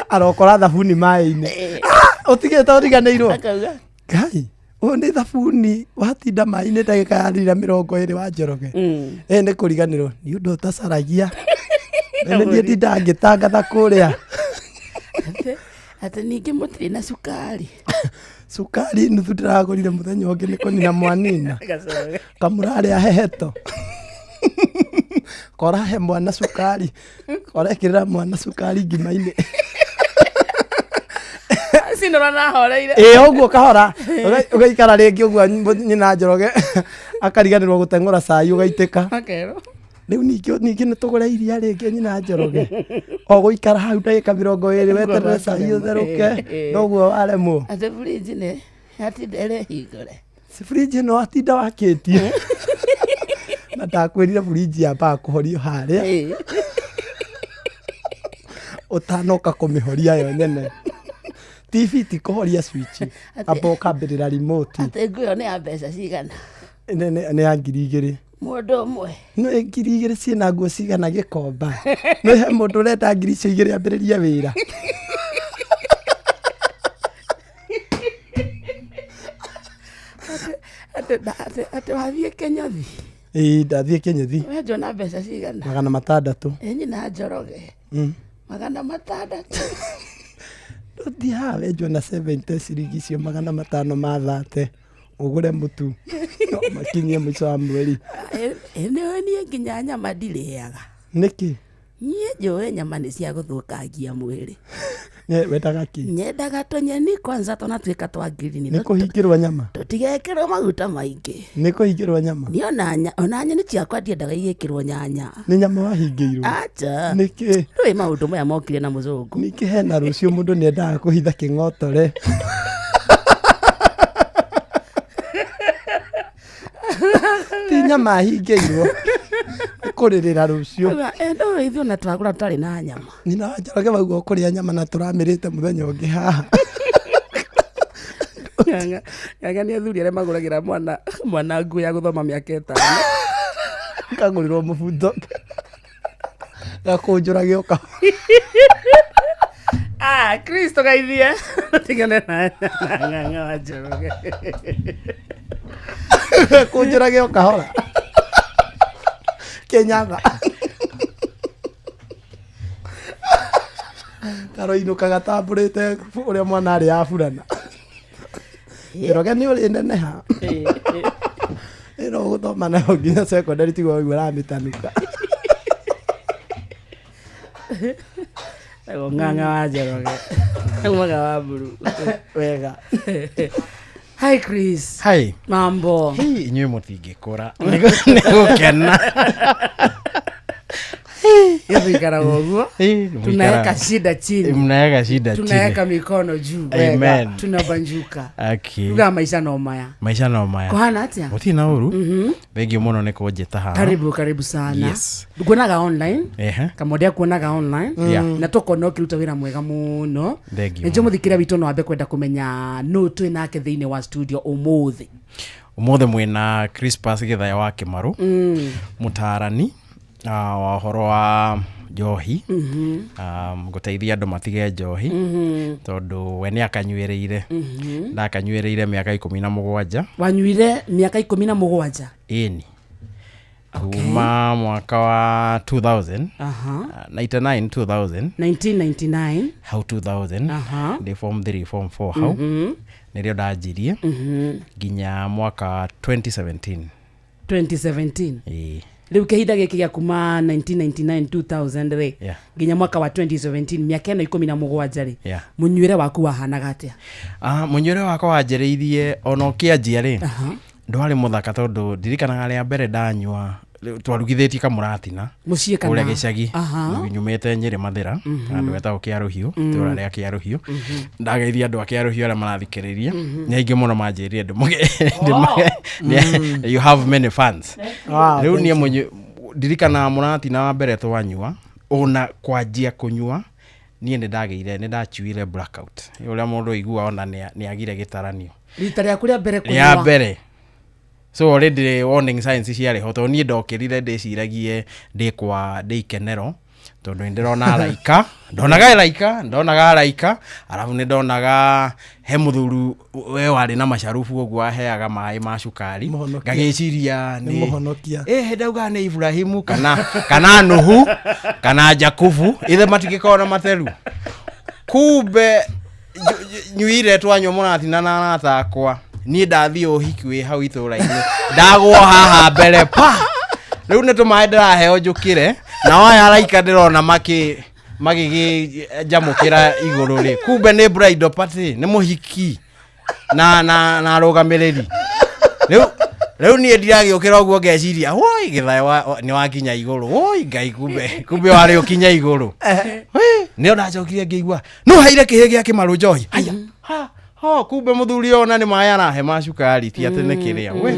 Arokora thabuni maĩ-inĩ. Ũtigĩte ũriganĩirwo. Akauga. Ngai, ũyũ nĩ thabuni watinda maĩ-inĩ ndagĩka ya rira 20 wa Njoroge. Nĩ kũriganĩrwo nĩ ũndũ ũtacaragia. Nĩ niĩ ndindaga ngĩtangatha kũrĩa. Atĩ ningĩ mũtirĩ na cukari. Cukari nuthu ndĩragũrire mũthenya ũngĩ nĩ kũnina mwanina. Kamũrarĩa heheto. Korahe mwana cukari. Korekĩrĩra mwana cukari ngima-inĩ. Cinora nahoreire. Ĩĩ ũguo kahora. Ũgaikara rĩngĩ ũguo nyina Njoroge akariganĩrwo gũteng'ũra cai ũgaitĩka. Akerwo. Rĩu ningĩ nĩ tũgũre iria rĩngĩ nyina Njoroge. O gũikara hau ndagĩka 20 weterere cai ũtherũke noguo waremwo. Atĩ fridge nĩ yatinda ĩrĩ hingũre. Fridge ĩno watinda wakĩtie. Na ndakwĩrire fridge yambaga kũhorio harĩa. Ũtanoka kũmĩhoria yo nyene. TV ti kũhoria switch. Amba ũkambĩrĩra remote. Atĩ nguo ĩyo nĩ ya mbeca cigana? Nĩ ya 2,000. Mũndũ ũmwe. Nĩ 2,000 ciĩna nguo cigana gĩkomba. Nĩ he mũndũ ũrenda 2,000 icio ambĩrĩrie wĩra. Atĩ wathiĩ Kenyathi? Ĩĩ, ndathiĩ Kenyathi. Wenjwo na mbeca cigana? 600. Ĩ nyina Njoroge. 600. Ndũthiĩ haha wenjwo na 70 ciringi icio 500 ma 30 ũgũre mũtu makinyie mũico wa mweri. Ĩ nĩũĩ niĩ nginya nyama ndirĩaga. Nĩkĩ? Niĩ njũĩ nyama nĩ cia gũthũkangia mwĩrĩ. Wendaga kĩ? Nyendaga tũnyeni kwanza tũnatuĩka twa ngirini. Nĩ kũhingĩrwo nyama? Tũtigekĩrwo maguta maingĩ. Nĩ kũhingĩrwo nyama? Niĩ ona nyeni ciakwa ndiendaga igĩkĩrwo nyanya. Nĩ nyama wahingĩirwo? Acha. Nĩkĩ? Ndũĩ maũndũ maya mokire na mũzũngũ. Ningĩ hena rũciũ mũndũ nĩendaga kũhitha kĩng'otore. Ti nyama ahingĩirwo. Kũrĩrĩra rũciũ. Ndũĩ ithuĩ ona twagũra tũtarĩ na nyama. Nyina wa Njoroge wauga ũkũrĩa nyama na tũramĩrĩte mũthenya ũngĩ haha. Ng'ang'a nĩ athuri arĩa magũragĩra mwana nguo ya gũthoma mĩaka 5. Kagũrĩrwo mũbuto. Gakũnjũrage o kahora. Ah, Kristo gaithie. Tigane na Ng'ang'a wa Njoroge. Gakũnjũrage o kahora. Kenyatta. Karoinũka gatambũrĩte ũrĩa mwana arĩ aburana. Njoroge nĩ ũrĩ neneha. Ĩno ũgũthoma nayo nginya secondary tiguo waigua ũramĩtanuka. Ego Ng'ang'a wa Njoroge. Mwaga wa mburu. Wega. Hi Chris. Hi. Mambo. Hi, inyuĩ mũtingĩkũra. Nĩ gũkena. Gĩthuikaraga ũguo. Tunaweka shida chini. Mnaweka shida chini. Tunaweka mikono juu. Amen. Tunabanjuka. Okay. Tuga maisha no maya. Maisha no maya. Kuhana atia? Gũtirĩ na ũru. Thengiũ mũno nĩ kũnjĩta haha. Karibu, karibu sana. Yes. Nguonaga online. Ehe. Kamode akuonaga online. Yeah. Na tũkona ũkĩruta wĩra mwega mũno. Thengiũ. Nĩnjũĩ mũthikĩria witũ no ambe kwenda kũmenya nũ twĩ nake thĩinĩ wa studio ũmũthĩ. Ũmũthĩ mwĩna Crispus Gĩthaya wa Kĩmarũ. Mũtaarani wa ũhoro wa njohi. Gũteithia andũ matige njohi. Tondũ we nĩ akanyuĩrĩire. Ndakanyuĩrĩire mĩaka 17. Wanyuire mĩaka 17? Ĩni. Kuma mwaka wa 2000. 99 2000. 1999. Hau 2000. Ndĩ form 3 form 4 hau. Nĩrĩo ndanjirie. Nginya mwaka 2017. 2017. Ĩĩ. Rĩu kĩhinda gĩkĩ gĩa kuma 1999 2000 rĩ nginya mwaka wa 2017 mĩaka ĩno 17 rĩ mũnyuĩre waku wahanaga atĩa? Mũnyuĩre wakwa wanjĩrĩirie ona ũkĩanjia rĩ ndwarĩ mũthaka tondũ ndirikanaga rĩa mbere ndanyua twarugithĩtie kamũratina mũciĩ kana kũrĩa gĩcagi nyumĩte Nyĩrĩ Mathĩra handũ hetagwo Kĩarũhiũ itũũra rĩa Kĩarũhiũ. Ndageithia andũ a Kĩarũhiũ arĩa marathikĩrĩria nĩ aingĩ mũno manjĩrire you have many fans. Rĩu niĩ ndirikanaga mũratina wa mbere twanyua ona kwanjia kũnyua niĩ nĩ ndachuire blackout ũrĩa mũndũ aigua ona nĩ agire gĩtaranio. Rita rĩaku rĩa mbere kũnyua? Rĩa mbere. So already warning signs ciarĩ ho tondũ niĩ ndokĩrire ndĩciragie ndĩ kwa ndĩ ikenero tondũ nĩndĩrona araika ndonaga araika arabu nĩndonaga he mũthuri we warĩ na macarubu ũguo aheaga maĩ ma cukari ngagĩciria nĩ mũhonokia ndauga nĩ Ibrahimu kana Nuhu kana Jakubu ithe matingĩkorwo na materu. Kumbe nyuire twanyua mũratina na arata akwa niĩ ndathiĩ ũhiki wĩ hau itũũra-inĩ ndagwo haha mbere pa rĩu nĩ tũmaĩ ndĩraheo njũkĩre na waya araika ndĩrona magĩkĩnjamũkĩra igũrũ rĩ kumbe nĩ bridal party nĩ mũhiki na arũgamĩrĩri. Rĩu niĩ ndiragĩũkĩra ũguo ngeciria woi Gĩthaya nĩ wakinya igũrũ woi Ngai kumbe warĩ ũkinya igũrũ. Nĩo ndacokire ngĩigua no haire kĩhĩ gĩa Kĩmarũ njohi haya ho kumbe mũthuri ona nĩ maĩ arahe ma cukari ti atĩ nĩ kĩrĩa we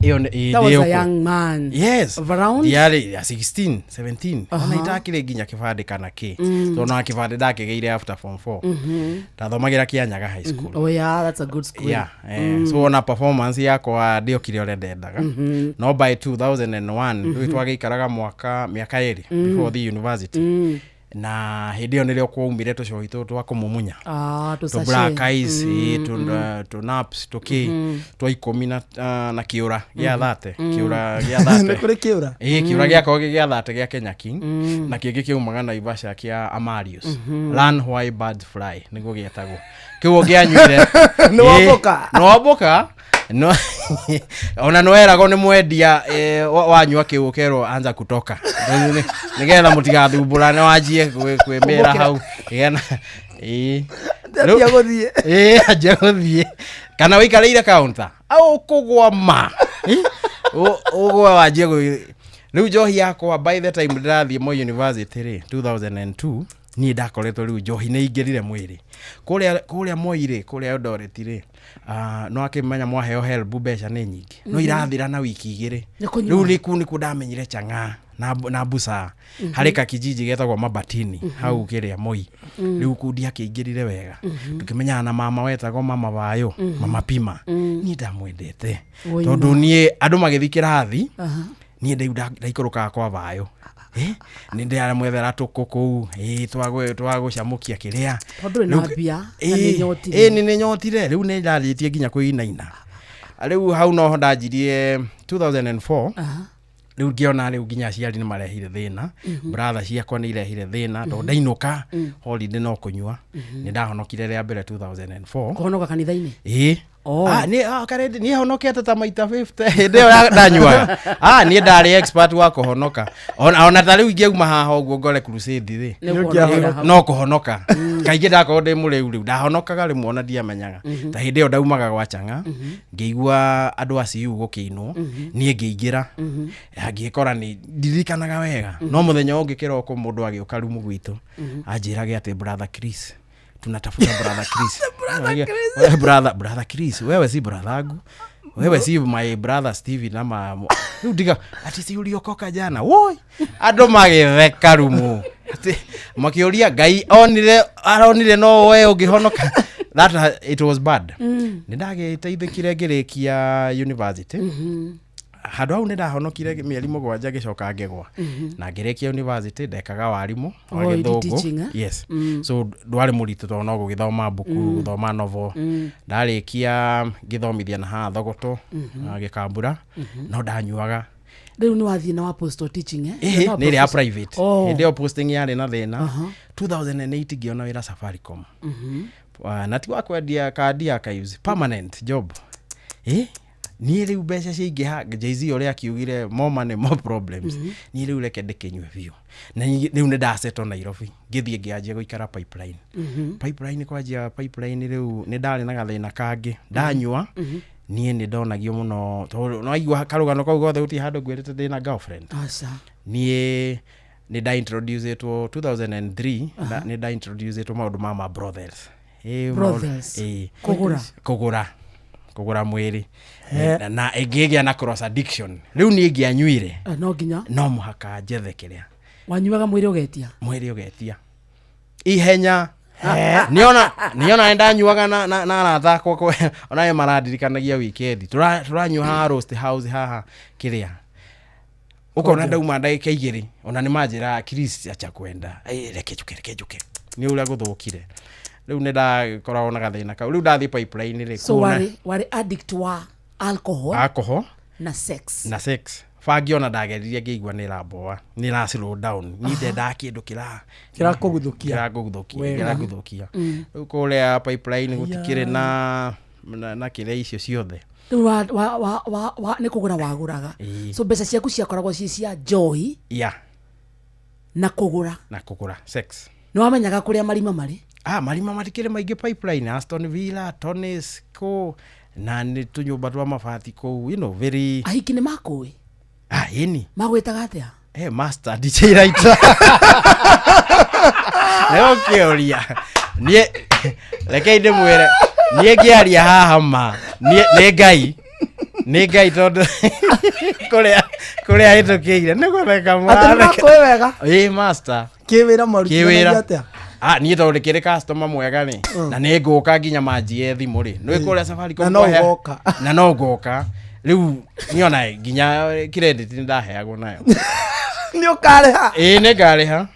ĩyo nĩ That was a young man. Yes. Of around ndiarĩ ya 16 17 ona itakĩrĩ nginya kĩbandĩ kana kĩ tondũ na kĩbandĩ ndakĩgĩire after form 4. Ndathomagĩra Kĩanyaga high school. Oh yeah, that's a good school. Yeah. So ona performance yakwa ndiokire ũrĩa ndendaga. No by 2001 rĩu twagĩikaraga mwaka mĩaka 2 before the university. Na hĩndĩ ĩyo nĩrĩo kwaumire tũcohi tũtũ twa kũmumunya. Ah, tũ tũ black sachet. eyes, ĩ, tũ naps tũkĩ twa ikũmi na na kĩũra gĩa thate, kĩũra gĩa thate. Nĩ kũrĩ kĩũra? Ĩ, kĩũra gĩakorwo gĩ gĩa thate gĩa Kenya King, na kĩngĩ kĩaumaga Naivasha kĩa Amarius. Learn Why Birds Fly nĩguo gĩetagwo. Kĩu ũngĩanyuire Nĩ wambũka. Nĩ wambũka. No, ona nĩweragwo nĩ mwendia, wanyua kĩu ũkerwo anza kutoka nĩgetha mũtigathumbũrane wanjie kwĩmĩra hau. Ĩgena ĩĩ. Anjia gũthiĩ. Ĩĩ, anjia gũthiĩ kana wĩikarĩire counter au ũkũgwa ma. Ĩ, ũgwe wanjie rĩu njohi yakwa by the time ndĩrathiĩ Moi University rĩ 2002 niĩ ndakoretwo rĩu njohi nĩ ingĩrire mwĩrĩ kũrĩa Moi rĩ, kũrĩa Eldoret rĩ, no akĩmenya mwaheo help mbeca nĩ nyingĩ no irathira na wiki igĩrĩ. Nĩ kũnyua. Rĩu nĩku nĩkuo ndamenyire chang'aa na busaa harĩ kakijiji getagwo Mabatini hau kĩrĩa Moi. Rĩu kuu ndiakĩingĩrire wega. Tũkĩmenyana na mama wetagwo mama wayo, mama Pima. Niĩ ndamwendete Oi, tondũ ma. niĩ andũ magĩthiĩ kĩrathi, Aha. niĩ rĩu ndaikũrũkaga kwa vayo. Nĩ ndĩramwethera tũkũ kũu, twagũcamũkia kĩrĩa. Tondũ wĩna Rĩu- mbia, na nĩ nyotire. Ĩ, nĩ nyotire. Rĩu nĩ ndarĩtie nginya kwĩinaina. Rĩu hau noho ndanjirie 2004. Aha. Rĩu ngĩona rĩu nginya aciari nĩ marehire thĩna, brother ciakwa nĩ irehire thĩna tondũ ndainũka holiday no kũnyua. Nĩ ndahonokire rĩa mbere 2004. Kũhonoka kanitha-inĩ? Ĩ. Oh. Ah, niĩ karĩndĩ niĩ honokete ta maita 50 hĩndĩ ĩyo ndanyuaga. Niĩ ndarĩ expert wa kũhonoka. Ona ta rĩu ingĩauma haha ũguo ngore crusade rĩ, Nĩ ũkũhonokera hau. no kũhonoka. Kaingĩ ndakorwo ndĩ mũrĩu rĩu ndahonokaga rĩmwe ona ndiamenyaga. Ta hĩndĩ ĩyo ndaumaga gwa chang'a, ngĩigua andũ a CU gũkĩinwo, niĩ ngĩingĩra. Ngĩkora nĩ ndirikanaga wega, no mũthenya ũngĩ kĩroko mũndũ agĩũka rumu gwitũ anjĩrage atĩ brother Chris, tunatafuta brother Chris. Wewe brother Chris, wewe si brother yangu, wewe si my brother Steven ama rĩu ndiga ati si uliokoka jana. Woi, andũ magĩtheka rumu ati makĩũria Ngai onire aronire no we ũngĩhonoka. That it was bad. Nĩ ndagĩteithĩkire ngĩrĩkia university. Handũ hau nĩ ndahonokire mĩeri 7 ngĩcoka ngĩgwa. Na ngĩrĩkia university ndekaga warimũ wa Oh, you did gĩthũngũ. teaching, eh? Yes. So ndwarĩ mũritũ tondũ no gũgĩthoma mbuku, gũthoma novel. Ndarĩkia ngĩthomithia na haha Thogoto, Gĩkambura, no ndanyuaga. Rĩu nĩ wathiĩ na wa postal teaching, eh? Ĩhĩ, No, nĩ ĩrĩa ya professor. private. Oh. Hĩndĩ ĩyo posting yarĩ na thĩna. 2008 ngĩona wĩra Safaricom. Na ti wa kwendia kandi archives, permanent job. Niĩ rĩu mbeca ciaingĩha, Jay-Z ũrĩa akiugire more money more problems. Niĩ rĩu reke ndĩkĩnyue biũ. Na rĩu nĩ ndasettle Nairobi, ngĩthiĩ ngĩanjia gũikara Pipeline. Pipeline kwanjia Pipeline rĩu nĩ ndarĩ na gathĩna kangĩ. Ndanyua, niĩ nĩ ndonagio mũno tondũ no aigua karũgano kau gothe gũtirĩ handũ ngwĩrĩte ndĩna girlfriend. Aca. Niĩ nĩ nda introduce-ĩtwo 2003, nĩ nda introduce-ĩtwo maũndũ ma brothels. Brothels. Kũgũra. Kũgũra. Kũgũra mwĩrĩ. Na ĩngĩgĩa na cross addiction. Rĩu niĩ ngĩanyuire. No nginya. No mũhaka njethe kĩrĩa. Wanyuaga mwĩrĩ ũgetia? Mwĩrĩ ũgetia. Ihenya. Niona nĩ ndanyuaga na arata akwa ona nĩ marandirikanagia weekend. Tũranyua haha Roast House haha kĩrĩa. Ũkona ndauma ndagĩka igĩrĩ, ona nĩ manjĩra Chris acha kwenda. Reke njuke, reke njuke. Nĩ ũrĩa gũthũkire. Rĩu nĩ ndakoragwo na gathĩna kau. Rĩu ndathiĩ pipeline rĩ, So kuona warĩ addict wa alcohol, alcohol na sex. Na sex. Bangi ona ndageririe ngĩigua nĩ ĩramboa, nĩ ĩra slow down. Niĩ ndendaga kĩndũ Kĩrakũguthũkia. kĩrakũguthũkia, Wega. kĩrakũguthũkia. Rĩu kũrĩa pipeline gũtikĩrĩ na kĩrĩa icio ciothe. Rĩu nĩ kũgũra wagũraga. So mbeca ciaku ciakoragwo ci cia njohi na kũgũra. Na kũgũra sex. Nĩ wamenyaga kũrĩa marima marĩ? Marima matikĩrĩ maingĩ pipeline, Aston Villa, Tony's kũ, na nĩ tũnyũmba twa mabati kũu, very Ahiki nĩ makũĩ? Ĩni. Magwĩtaga atĩa? Master DJ Writer. Nĩ ũkĩũria. Niĩ rekei ndĩmwĩre, niĩ ngĩaria haha ma, niĩ nĩ Ngai. Nĩ Ngai tondũ kũrĩa hĩtũkĩire nĩ gũtheka Atĩ nĩ mũratheka. makũĩ wega? Ĩ, master. Kĩwĩra marutithanagia Kĩwĩra. atĩa? Niĩ tondũ ndĩkĩrĩ customer mwega rĩ, na nĩ ngũka nginya manjie thimũ rĩ. Nĩ kũrĩa Safaricom Na no ũgoka. Na no ngoka. Rĩu niĩ ona nginya credit nĩ ndaheagwo nayo. Nĩ ũkarĩha? Ĩ, nĩ ngarĩha.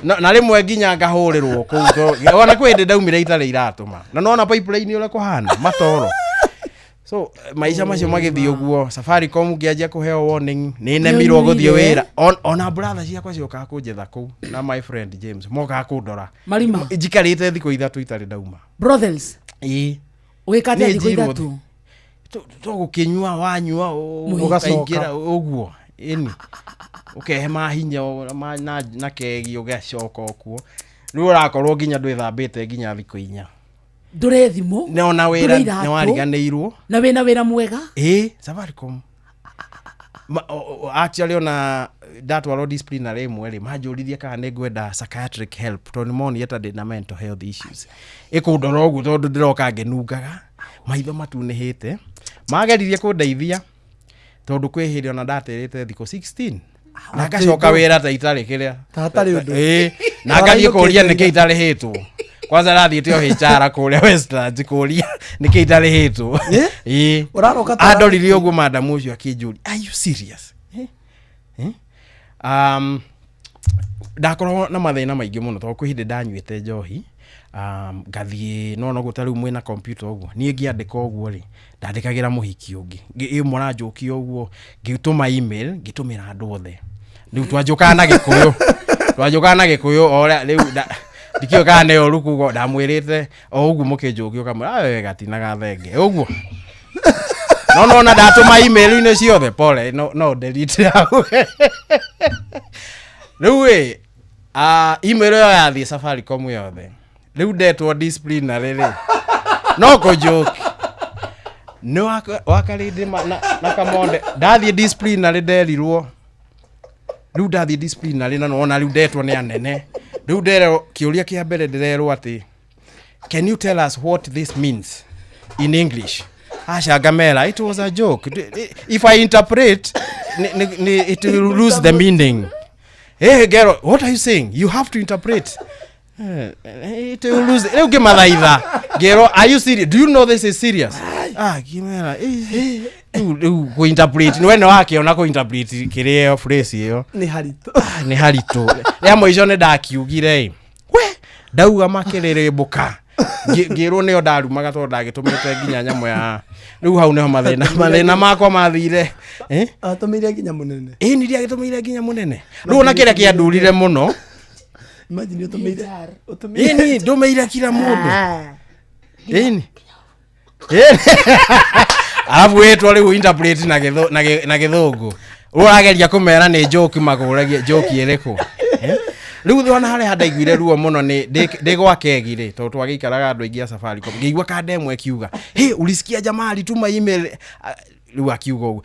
Na rĩmwe nginya ngahũrĩrwo kũu ona kwĩ hĩndĩ ndaumire itarĩ iratũma na nona pipeline ũrĩa kũhana matoro. So maica macio magĩthiĩ ũguo, Safaricom ngĩanjia kũheo warning, nĩ nemirwo gũthiĩ wĩra. Ona brother ciakwa ciokaga kũnjetha kũu na my friend James mokaga kũndora. Marima. Njikarĩte thikũ 3 itarĩ ndauma. Brothels. Ĩĩ. Ũgĩka atĩa Nĩ thikũ njirwo 3? To gũkĩnyua wanyua ũkaingĩra ũguo ĩni ũkehe mahinya na kegi ũgacoka ũkuo rĩu ũrakorwo nginya ndwĩthambĩte nginya thikũ 4. Ndũre thimũ. Na ona wĩra ndũrĩ iratũ, nĩ wariganĩirwo. Na wĩna wĩra mwega. Ĩĩ, Safaricom. Actually ona ndatwarwo disciplinary ĩmwe rĩ, manjũririe kana nĩ ngwenda psychiatric help tondũ nĩmonire ta ndĩna mental health issues. Ĩkũndora ũguo tondũ ndĩroka ngĩnungaga, maitho matunĩhĩte. Mageririe kũndeithia tondũ kwĩ hĩndĩ ona ndatĩrĩte thikũ 16. Na ngacoka wĩra ta itarĩ kĩrĩa. Ta hatarĩ ũndũ. Ĩĩ, na ngathiĩ kũria nĩkĩ itarĩhĩtwo. Kwanza rathiĩte o HR kũrĩa Westlands kũria nĩkĩ itarĩhĩtwo. Ĩĩ. Ũraroka ta Andorire ũguo madam ũcio akĩnjũria, are you serious? Ndakoragwo na mathĩna maingĩ mũno tondũ kwĩ hĩndĩ ndanyuĩte njohi, ngathiĩ no noguo ta rĩu mwĩna computer ũguo, niĩ ngĩandĩka ũguo rĩ, ndandĩkagĩra mũhiki ũngĩ. Ĩmwe aranjũkia ũguo, ngĩtũma email, ngĩtũmĩra andũ othe. Rĩu twanjũkaga na Gĩkũyũ. Twanjũkaga na Gĩkũyũ o ũrĩa rĩu ndikĩũĩ kana nĩ ũru kuga ndamwĩrĩte o ũguo mũkĩnjũkia ũkamwĩra, we gatina ga thenge ũguo. No nona ndatũma email-inĩ ciothe, pole, no delete hau. Rĩu ĩ, email ĩyo yathiĩ Safaricom yothe. Rĩu ndetwo disciplinary rĩ. No kũnjũki. Nĩ wakarĩndĩ na Kamonde. Ndathiĩ disciplinary nderirwo. Rĩu ndathiĩ disciplinary na nona rĩu ndetwo nĩ anene. Rĩu nderwo kĩũria kĩa mbere ndĩrerwo atĩ, can you tell us what this means in English? Aca ngamera, it was a joke. If I interpret, it will lose the meaning. Hey, girl, what are you saying? You have to interpret. It will lose. Rĩu ngĩmathaitha. Ngĩrwo, are you serious? Do you know this is serious? Ngĩmera, rĩu kũ-interpret, nĩ we nĩ wakĩona kũ-interpret kĩrĩa ĩyo phrase ĩyo. Nĩ haritũ. Nĩ haritũ. Rĩa mũico nĩ ndakiugire ĩ. We, ndauga makĩrĩrĩmbũka. Ngĩrwo nĩo ndarumaga tondũ ndagĩtũmĩte nginya nyamũ ya rĩu hau nĩho mathĩna makwa mathire. Atũmĩire nginya mũnene. Ĩĩ, nĩ ndiagĩtũmĩire nginya mũnene. Rĩu ona kĩrĩa kĩandurire mũno. Imagine ũtũmĩire. Ĩĩ, niĩ ndũmĩire kila mũndũ. Ĩĩ. Alafu wĩtwo rĩu interpret na gĩthũngũ. Ũrageria kũmera nĩ joke makũragia joke ĩrĩkũ. Rĩu ona harĩa handaiguire ruo mũno nĩ ndĩ gwa kegi rĩ, tondũ twagĩikaraga andũ aingĩ a Safaricom. Ngĩigua kanda ĩmwe ĩkiuga, hey, ulisikia jamaa alituma email? Rĩu akiuga ũguo,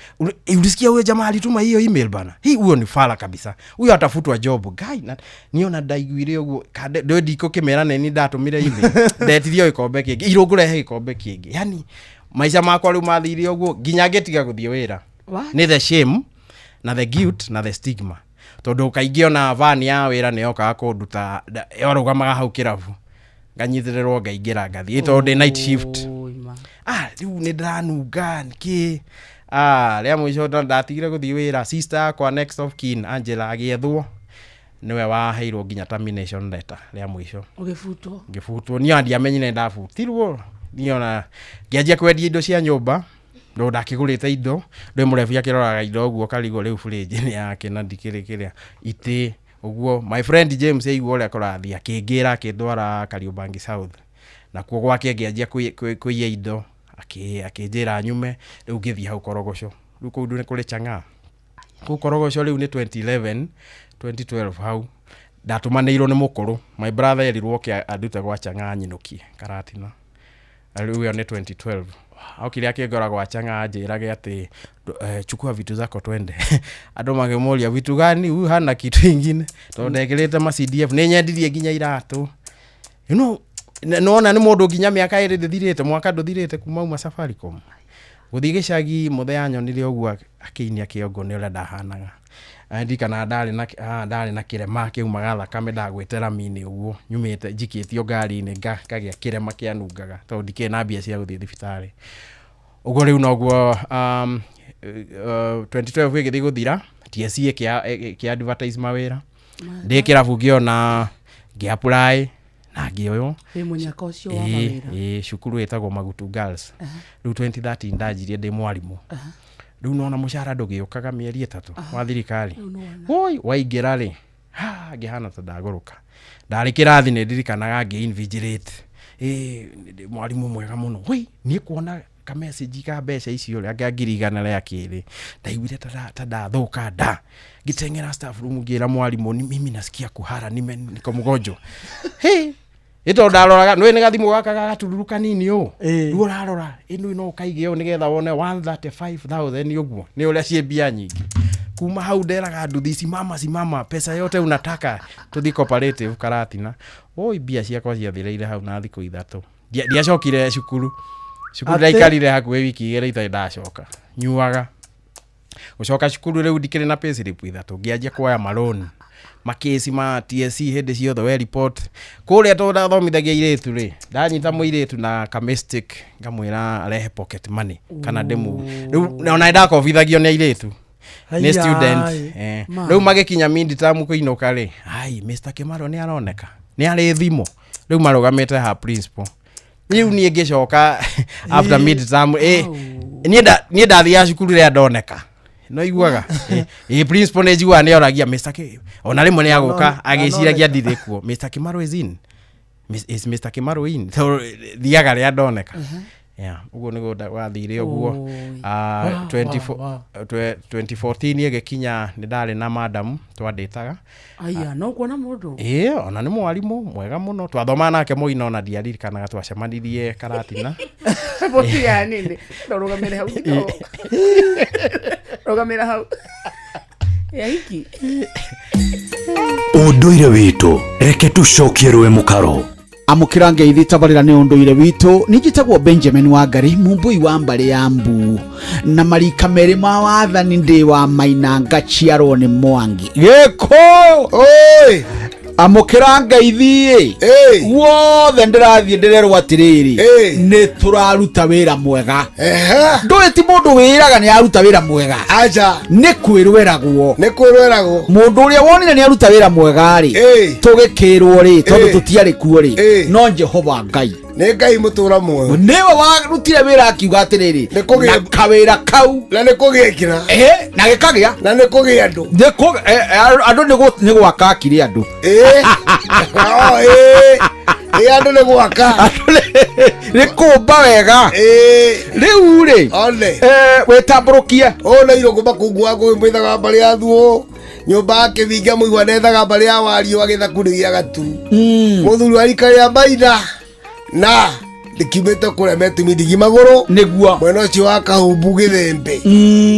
ulisikia huyo jamaa alituma hiyo email bana? Hii huyo ni fala kabisa. Huyo atafutwa job. Guy, na niĩ ona ndaiguire ũguo, kande ndĩ ndikũkĩmera nĩ niĩ ndatũmire email. Ndetirio gĩkombe kĩngĩ, irũ ngũrehe gĩkombe kĩngĩ. Yani maica makwa rĩu mathire ũguo nginya ngĩtiga gũthiĩ wĩra. What? Nĩ the shame na the guilt na the stigma. Tondũ kaingĩ ona van ya wĩra nĩ yokaga kũnduta, yarũgamaga hau kĩrabu. Nganyitĩrĩrwo ngaingĩra ngathiĩ tondũ ndĩ night shift. Rĩu nĩ ndĩranunga nĩkĩ? Rĩa mũico ndatigire gũthiĩ wĩra, sister yakwa next of kin Angela agĩethwo. Nĩwe waheirwo nginya termination letter rĩa mũico. Ũgĩbutwo? Ngĩbutwo. Niĩ ona ndiamenyire ndabutirwo. Niĩ ona ngĩanjia kwendia indo cia nyũmba. Ndũ ndakĩgũrĩte indo, ndũ mũrebi akĩroraga indo ũguo karigwo rĩu fridge nĩ yake na ndikĩrĩ kĩrĩa itĩ ũguo. My friend James aigua ũrĩa kũrathiĩ akĩngĩra akĩndwara Kariobangi South. Nakuo gwake ngĩanjia kũiya indo, akĩnjĩra nyume, rĩu ngĩthiĩ hau Korogocho. Rĩu kũu nĩ kũrĩ chang'aa. Kũu Korogocho rĩu nĩ 2011, 2012 hau. Ndatũmanĩirwo nĩ mũkũrũ. My brother erirwo oke andute gwa chang'aa nyinũkie Karatina. Rĩu ĩyo nĩ 2012. Okire akĩngora gwa chang'aa anjĩrage atĩ, chukua vitu zako twende. Andũ makĩmũria vitu gani, huyu hana kitu ingine. Tondũ ndekĩrĩte ma CDF, nĩ nyendirie nginya iratũ. You know, nona nĩ mũndũ nginya mĩaka ĩrĩ ndĩthirĩte, mwaka ndũthirĩte kuma uma Safaricom. Gũthiĩ gĩcagi mũthee anyonire ũguo akĩinia kĩongo nĩ ũrĩa ndahanaga. Ndikana ndarĩ na kĩrema kĩumaga thakame ndagwĩte rami-inĩ ũguo, nyumĩte njikĩtio ngari-inĩ ngagĩa kĩrema kĩanungaga tondũ ndikĩrĩ na mbia cia gũthiĩ thibitarĩ. Ũguo rĩu noguo, 2012 ĩgĩthiĩ gũthira, TSC ĩkĩ advertise mawĩra. Ndĩ kĩrabu ngĩona ngĩ apply na ngĩoywo. Wĩ mũnyaka ũcio wa Ĩĩ, mawĩra. ĩĩ, cukuru ĩtagwo Magutu Girls. Rĩu 2013 ndanjirie ndĩ mwarimũ. Rĩu nona mũcara ndũgĩũkaga mĩeri 3 wa thirikari. Rĩu nĩwona. Woi, waingĩra rĩ, ha, ngĩhana ta ndagũrũka. Ndarĩ kĩrathi nĩ ndirikanaga ngĩ invigilate. Ĩĩ, ndĩ mwarimũ mwega mũno. Woi, niĩ kuona ka message ka mbeca icio rĩ, anga 1,200. Ndaiguire ta ndathũka nda. Ngĩteng'era staff room ngĩra mwarimũ, mimi nasikia kuhara, niko mgonjwa. Hey, ĩto ndaroraga nĩ nĩ gathimũ gaka gagatururu kanini ũũ. Rĩu ũrarora ĩno no ũkaige ũũ nĩgetha wone 135,000 ũguo nĩ ũrĩa ciĩ mbia nyingĩ. Kuma hau nderaga nduthi, simama simama, pesa yote unataka tũthiĩ cooperative Karatina. Oi, mbia ciakwa ciathĩrĩire hau na thikũ 3. Ndiacokire cukuru. Cukuru Atĩ? ndaikarire hakuhĩ wiki 2 itarĩ ndacoka. Nyuaga. Gũcoka cukuru rĩu ndikĩrĩ na payslip 3, ngĩanjia kuoya maroni makĩci ma TSC hĩndĩ ciothe we report kũrĩa tondũ ndathomithagia airĩtu rĩ, ndanyita mũirĩtu na ka mistake ngamwĩra arehe pocket money kana ndĩmu rĩu ona ndakobithagio nĩ airĩtu nĩ Haiya. student. Ma. Rĩu magĩkinya midterm kũinũka rĩ, ai Mr Kimaro nĩ aroneka nĩ arĩ thimũ, rĩu marũgamĩte ha principal. Rĩu niĩ ngĩcoka after midterm, niĩ ndathiaga cukuru rĩrĩa ndoneka no iguaga. Principal nĩ njiguaga nĩ oragia Mr K, ona rĩmwe nĩ agũka agĩciragia ndirĩ kuo, Mr Kimaro is in. Is Mr Kimaro in? So thiaga rĩrĩa ndoneka. Yeah, ũguo nĩguo wathire ũguo. Oi. Wow, wow, 2014 ĩgĩkinya nĩ ndarĩ na madam twandĩtaga. Aya, no kuona mũndũ. Ĩĩ, ona nĩ mwarimũ mwega mũno twathomaga nake mũina, ona ndiaririkanaga twacemanirie Karatina. Boti ya nini? No rũgamĩre hau kidogo. Rũgamĩra hau. Ya hiki. Ũndũire witũ reke tũcokie rũĩ mũkaro. Amũkĩra ngeithi tabarĩra nĩ ũndũire witũ. Nĩ njĩtagwo Benjamin Wangari, mumbui wa mbarĩ ya mbu na marika merĩ ma wathani, ndĩ wa Maina ngaciarwo nĩ Mwangi Gĩkũ. Oi. Amũkĩra ngeithi ĩ wothe ndĩrathiĩ ndĩrerwo atĩrĩrĩ, nĩ tũraruta wĩra mwega. Ndũĩ ti mũndũ wĩraga nĩ aruta wĩra mwega, aca nĩ kwĩrweragwo, nĩ kwĩrweragwo. Mũndũ ũrĩa wonire nĩ aruta wĩra mwega rĩ, tũgĩkĩrwo rĩ, tondũ tũtiarĩ kuo rĩ, no Jehova Ngai nĩ Ngai mũtũra muoyo nĩwe warutire wĩra akiuga atĩrĩrĩ, na kawĩra kau na nĩ kũgĩa kĩra na gĩkagĩa na nĩ kũgĩa andũ andũ nĩ gwaka akire andũ. Ĩ andũ nĩ gwaka. Nĩ kũmba wega rĩu rĩ wĩtambũrũkie. Ũyũ nĩ irũngũ makungu wa ngũĩ mwĩthaga mbarĩ ya thuo nyũmba ya kĩbinga mũigua nethaga mbarĩ ya wario wa gĩthaku nĩ gĩa gaturu mũthuri wa rika rĩa maina na ndĩkiumĩte kũrĩa metumi ndigi magũrũ nĩguo mwena ũcio wa kahumbu gĩthembe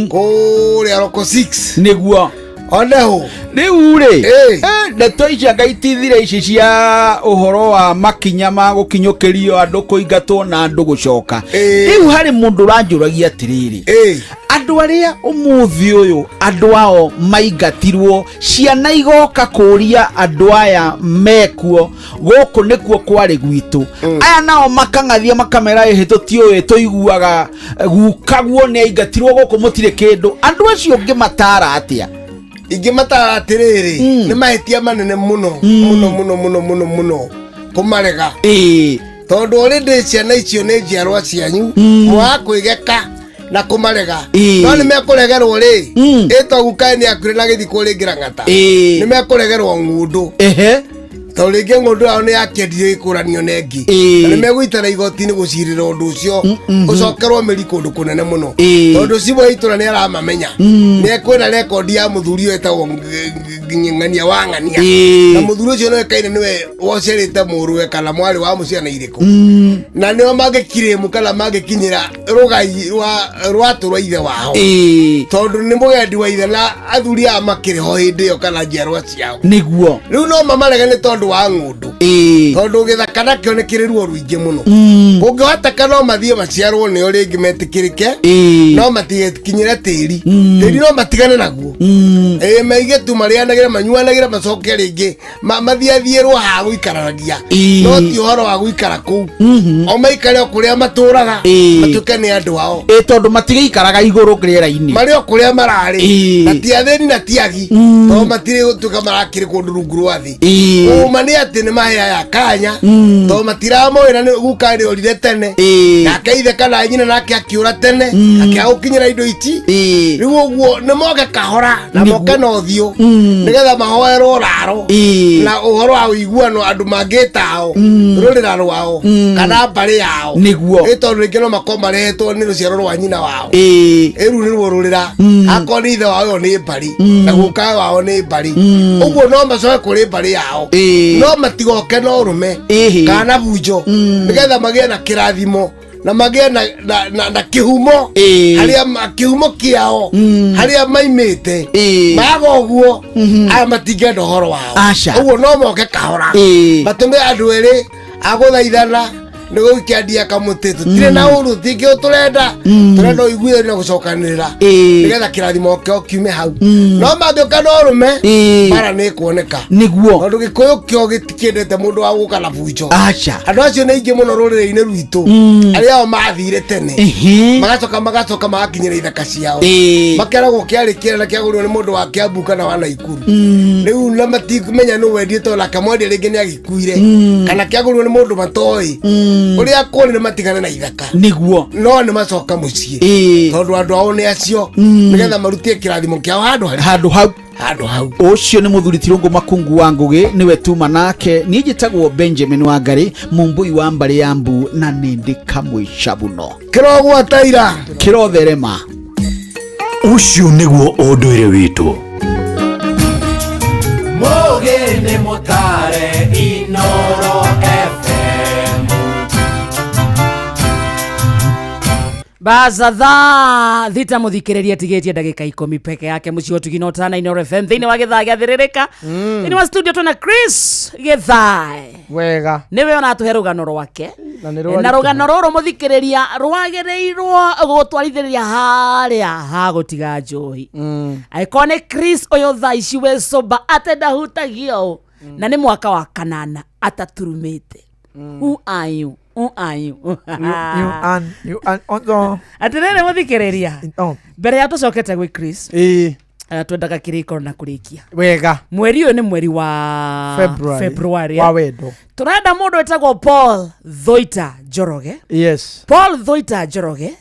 kũrĩa roko 6 nĩguo oneho rĩu rĩ, ndeto ici anga itithire ici cia ũhoro wa makinya ma gũkinyũkĩrio andũ kũingatwo na andũ gũcoka. Rĩu harĩ mũndũ ũranjũragia atĩrĩrĩ, andũ arĩa ũmũthĩ ũyũ andũ ao maingatirwo, ciana igoka kũria andũ aya mekuo gũkũ nĩkuo kwarĩ gwitũ, aya nao makang'athia makamera ĩhĩ tũtiũĩ tũiguaga gukaguo nĩ aingatirwo gũkũ mũtirĩ kĩndũ. Andũ acio ngĩmatara atĩa? Ingĩmatara atĩrĩrĩ, nĩ mahĩtia manene mũno mũno mũno mũno mũno mũno kũmarega, tondũ already ciana icio nĩ njiarwa cianyu, mwaga kwĩgeka na kũmarega no nĩ mekũregerwo rĩ, ĩto gukaĩ nĩ akuire na gĩthikwo rĩngĩ rang'ata, nĩ mekũregerwo ng'ũndũ tondũ rĩngĩ ng'ũndũ yao nĩ yakĩendirio ĩkũranio na ĩngĩ, na nĩ megũitana igoti-inĩ gũcirĩra ũndũ ũcio ũcokerwo mĩri kũndũ kũnene mũno, tondũ cibũ wa itũra nĩ aramamenya, nĩ ekwĩna rekondi ya mũthuri ũyũ etagwo Ng'ania wa Ng'ania, na mũthuri ũcio nĩoĩkaine nĩwe wocerĩte mũrũwe kana mwarĩ wa mũciana irĩkũ, na nĩo mangĩkirĩmu kana mangĩkinyĩra rũgai rwa rwatũ rwa ithe wao, tondũ nĩ mũgendi wa ithe na athuri aya makĩrĩ ho hĩndĩ ĩyo kana njiarwa ciao. Nĩguo Rĩu no mamarege nĩ tondũ wa ng'ũndũ. Tondũ gĩthaka nakĩo nĩ kĩrĩ ruo rũingĩ mũno. Kũngĩhoteka no mathiĩ maciarwo nĩo rĩngĩ metĩkĩrĩke, no matigekinyĩre tĩri. Tĩri no matigane naguo. Ĩĩ, maige tu marĩanagĩre, manyuanagĩre, macoke rĩngĩ mathiathiĩrwo ha gũikaranagia, no ti ũhoro wa gũikara kũu. O maikare o kũrĩa matũraga, matuĩke nĩ andũ ao. Ĩ, tondũ matigĩikaraga igũrũ rĩera-inĩ. Marĩ o kũrĩa mararĩ, na ti athĩni na ti agi, tondũ matirĩ gũtuĩka marakĩrĩ kũndũ rungu rwa thĩ. Ũma nĩ atĩ nĩ maheaga kanya, tondũ matiramoĩ na nĩ guka nĩ orire tene, nake ithe kana nyina nake akĩũra tene, akĩaga gũkinyĩra indo ici. Rĩu ũguo nĩ moke kahora na moke na ũthiũ, nĩgetha mahoerwo raro na ũhoro wa ũiguano andũ mangĩtao rũrĩra rwao kana mbarĩ yao. Nĩguo. Ĩ, tondũ rĩngĩ no makorwo marehetwo nĩ rũciaro rwa nyina wao. Ĩru nĩruo rũrĩra, akorwo nĩ ithe wao ĩyo nĩ mbarĩ, na guka wao nĩ mbarĩ, ũguo no macoke kũrĩ mbarĩ yao, no matigoke na ũrũme kana na bunjo, nĩgetha magĩe na kĩrathimo na magĩe na kĩhumo harĩa kĩhumo kĩao harĩa maimĩte. Maga ũguo, aya matingĩenda ũhoro wao. Aca. Ũguo no moke kahora, matũme andũ erĩ agũthaithana nĩ gũikĩandia kamũtĩ, tũtirĩ na ũru, tingĩ tũrenda, tũrenda ũiguithania na gũcokanĩrĩra, nĩgetha kĩrathimo kĩao kiume hau. No mangĩũka na ũrũme, mbara nĩ ĩkuoneka. Nĩguo. Tondũ gĩkũyũ kĩo gĩtikĩendete mũndũ wa gũka na bunjo. Aca. Andũ acio nĩ aingĩ mũno rũrĩrĩ-inĩ rwitũ, arĩa ao mathire tene, magacoka magakinyĩra ithaka ciao, makeragwo kĩarĩ kĩra na kĩagũrirwo nĩ mũndũ wa Kĩambu kana wa Naikuru. Rĩu na matimenya nũ wendie, tondũ nake mwendia rĩngĩ nĩ agĩkuire, kana kĩagũrirwo nĩ mũndũ matoĩ ũrĩa kũrĩ. Nĩ matigane na ithaka. Nĩguo. No nĩ macoka mũciĩ, tondũ andũ ao nĩ acio, nĩgetha marutie kĩrathimo kĩao handũ harĩ handũ hau. Handũ hau. Ũcio nĩ mũthuri Tirũngũ Makungu wa Ngũgĩ, nĩwe tuma nake. Niĩ njĩtagwo Benjamin Wangari, mũmbũi wa mbarĩ ya mbu, na nĩ ndĩ kamwĩcabuno. Kĩrogwataira. Kĩrotherema. Ũcio nĩguo ũndũire witũ. Mũgĩ nĩ mũtare, Inoro FM. Baza thaa 6, muthikiriria, tigĩtie ndagĩka 10 peke yake mũciĩ wa Tugina Ũtana, Inoro FM, thĩinĩ wa gĩthaa gĩa thĩrĩrĩka. Thĩinĩ wa studio twĩna Chris Gĩthae. Wega. Nĩwe ũratũhe rũgano rwake. Na nĩ Na rũgano rũrũ, mũthikĩrĩria, rwagĩrĩirwo gũtwarithĩrĩria harĩa ha gũtiga njohi. Angĩkorwo nĩ Chris ũyũ thaa ici wĩ sober, atĩ ndahutagio, na nĩ mwaka wa kanana ataturumĩte, who are you? Who are you? You and you and on. Atĩrĩrĩ mũthikĩrĩria, mbere ya tũcokete gwĩ Chris, twendaga kĩrĩko na kũrĩkia. Wega. Mweri ũyũ nĩ mweri wa February. February, wa wendo. Tũrenda mũndũ wĩtagwo Paul Thoita Njoroge. Paul Thoita Njoroge,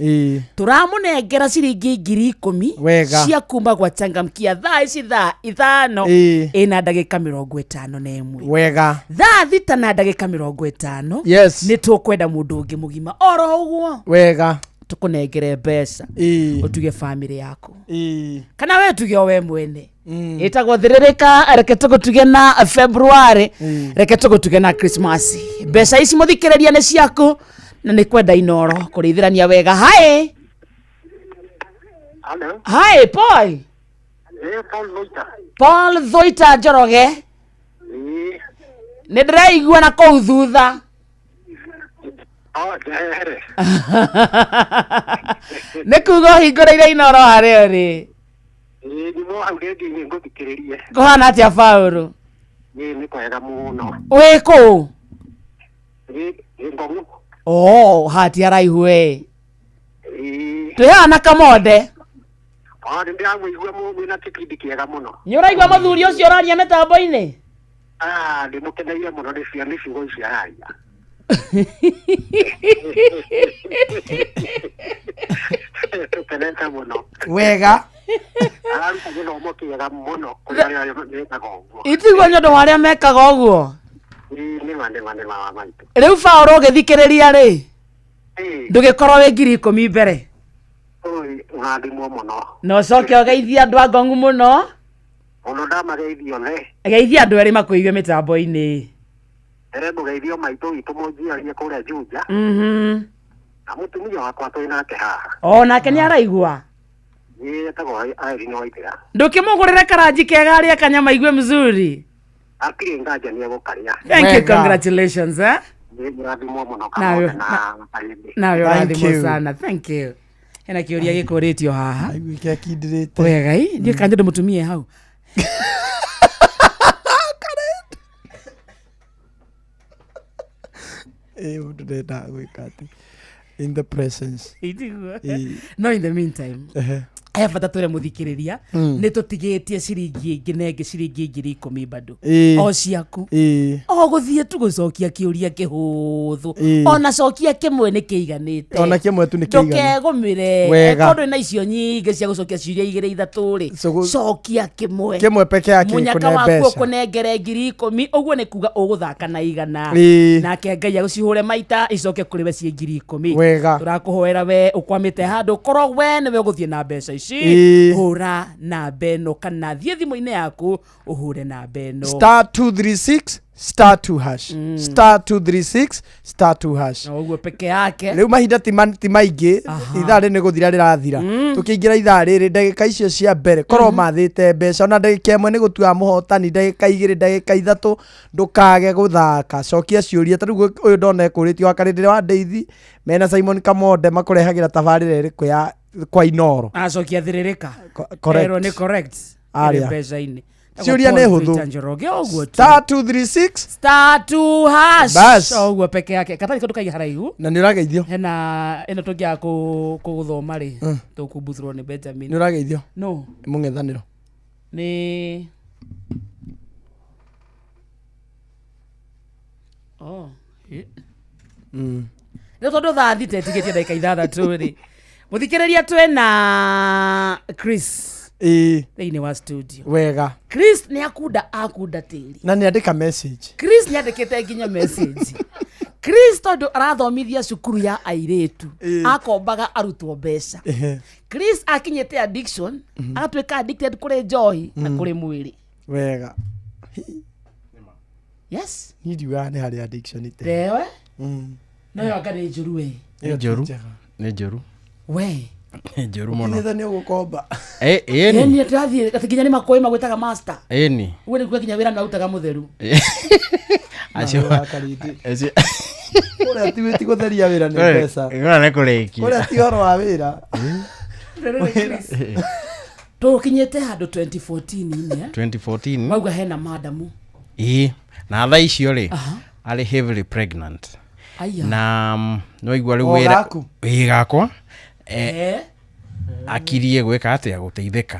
tũramũnengera ciringi 10,000 cia kuma gwa Changamkia thaa ici, thaa 5 ĩna ndagĩka 51. Thaa 6 na ndagĩka 50 nĩ tũkwenda mũndũ ũngĩ mũgima oro ũguo, tũkũnengere mbeca, ũtuge bamĩrĩ yaku kana we tuge o we mwene. Ĩtagwo thĩrĩrĩka. Reke tũgũtuge na February, reke tũgũtuge na Christmas. Mbeca ici, mũthikĩrĩria, nĩ ciaku na nĩ kwenda Inoro kũrĩithĩrania wega. Hi. Hello. Hi, Paul. Eh, Paul Loita. Paul Thoita Njoroge. Nĩ ndĩraigua na kũu thutha. Oh, njehere. Nĩ kuga ũhingũrĩire Inoro harĩa ũrĩ. Ĩĩ, ndimo hau rĩndiũ-inĩ ngũthikĩrĩrie. Kũhana atĩa, Paul? Ĩĩ, nĩ kwega mũno. Wĩ kũ? Ĩĩ, ĩ Ngomu. Oh, hati haraihu we. Ĩĩ. Twĩ haha na Kamonde. Oh, nĩ ndĩramũigua mwĩna kĩbindi kĩega mũno. Nĩ ũraigua mũthuri ũcio ũraria mĩtambo-inĩ? Ah, ndĩmũkeneire mũno nĩ cia nĩ ciugo icio araria. Tũkenete mũno. Wega. Araruta gĩthomo kĩega mũno kũrĩ arĩa mekaga ũguo. Itiguo nĩ ũndũ wa arĩa mekaga ũguo. Ĩĩ, nĩma nĩma nĩma wa maitũ. Rĩu Paul, ũgĩthikĩrĩria rĩ, ndũgĩkorwo wĩ 10,000 mbere. Ũĩ, ũrathimwo mũno. Na ũcoke ũgeithie andũ a Ngongu mũno. Mũno, ndamageithia othe. Geithia andũ erĩ makũigue mĩtambo-inĩ. Mbere ngũgeithio maitũ witũ mũnjiarie kũrĩa Juja, na mũtumia wakwa twĩ nake haha. O nake nĩ araigua. Nĩ etagwo Irene Waithera. Ndũkĩmũgũrĩre karanji kega arĩa kanyama igue mzuri. Hatirĩ nganja nĩ egũkarĩa. Thank you, congratulations eh? Nĩ mũrathimwo mũno Nawe- Kamonde na Karĩndĩ. Nawe Thank ũrathimwo you. sana. Thank you. Hena kĩũria gĩkũrĩtio haha. Aiguĩke akindĩrĩte. Wega ĩ, ndiĩ kanja ndĩmũtumie hau. Ĩ mũndũ ndendaga gwĩka atĩ in the presence. Itiguo. Ĩ. No in the meantime, Ehe. he bata twĩre mũthikĩrĩria nĩ tũtigĩtie ciringi ĩngĩ na ĩngĩ ciringi 10,000 bado Ĩ. o ciaku Ĩ. o gũthiĩ tu gũcokia kĩũria kĩhũthũ Ĩ. ona cokia kĩmwe nĩ kĩiganĩte Ona kĩmwe tu nĩ kĩiganu. ndũkegũmĩre Wega. tondũ na icio nyingĩ cia gũcokia ciũria igĩrĩ ithatũ rĩ cokia kĩmwe Kĩmwe peke yake mũnyaka gĩkũne waku mbeca. ũkũnengere 10,000 ũguo nĩ kuga ũgũthaka na 100 Ĩ. nake ngai agũcihũre maita icoke kũrĩ we ciĩ 10,000 Wega. tũrakũhoera we ũkwamĩte handũ korwo we nĩwe ũgũthiĩ na mbeca ici Ĩ. hũra namba ĩno kana thiĩ thimũ-inĩ yaku ũhũre namba ĩno Star 236 star 2 hash. Star 236 star 2 hash. na ũguo peke yake Rĩu mahinda ti ti maingĩ ithaa rĩ nĩ gũthira rĩrathira tũkĩingĩra ithaa rĩrĩ ndagĩka icio cia mbere korwo mathĩte mbeca ona ndagĩka ĩmwe nĩ gũtua mũhotani ndagĩka igĩrĩ ndagĩka ithatũ ndũkage gũthaka cokia ciũria ta rĩu ũyũ ndona ekũrĩtio wakarĩndĩre wa ndeithi mena Simon Kamonde makũrehagĩra tabarĩra ĩrĩkũ ya kwa Inoro acokia thĩrĩrĩka correct. Erwo nĩ correct Aria. Ĩrĩ mbeca-inĩ Ciũria nĩ Paul hũthũ. Peter Njoroge ũguo tu Star 236 star 2 hash Bas. ũguo peke yake katarĩ kĩndũ kaige haraihu na nĩ ũrageithio hena ĩno tũngĩaga kũgũthoma rĩ tũkumbuthũrwo nĩ Benjamin nĩ ũrageithio no mũng'ethanĩro nĩ oh rä tondå thaa thita ĩtigĩtie ndagĩka ithathatũ rĩ mũthikĩrĩria twĩna Chris ĩ thĩinĩ wa studio wega Chris nĩ akunda akunda tĩri na nĩ andĩka message Chris nĩ andĩkĩte nginya message Chris tondũ arathomithia cukuru ya airĩtu akombaga arutwo mbeca Ehe. Chris akinyĩte addiction agatuĩka addicted kũrĩ njohi na kũrĩ mwĩrĩ wega yes niĩ ndiugaga nĩ harĩ addiction ite ndewe no yo anga nĩ njũru we Nĩ njũru. Nĩ njũru. we Nĩ njũru mũno. Ũkinyĩte nĩ ũgũkomba Ĩ ĩni. ĩni tũrathiĩ atĩ nginya nĩ makũĩ magwĩtaga master Ĩni. ũguo nĩ kuga nginya wĩra nĩ arutaga mũtheru Acio. Acio. Kũrĩa ti ti gũtheria wĩra nĩ mbeca Kũrĩa nĩ kũrĩkia. Kũrĩa ti ũhoro wa wĩra tũkinyĩte handũ 2014-inĩ eh? 2014. wauga hena madamu Ĩ na thaa icio rĩ arĩ heavily pregnant. Aya. Na nĩwaigua rĩu O wĩra gaku? ĩ gakwa eh, Eh. akirie gwĩka atĩa gũteithĩka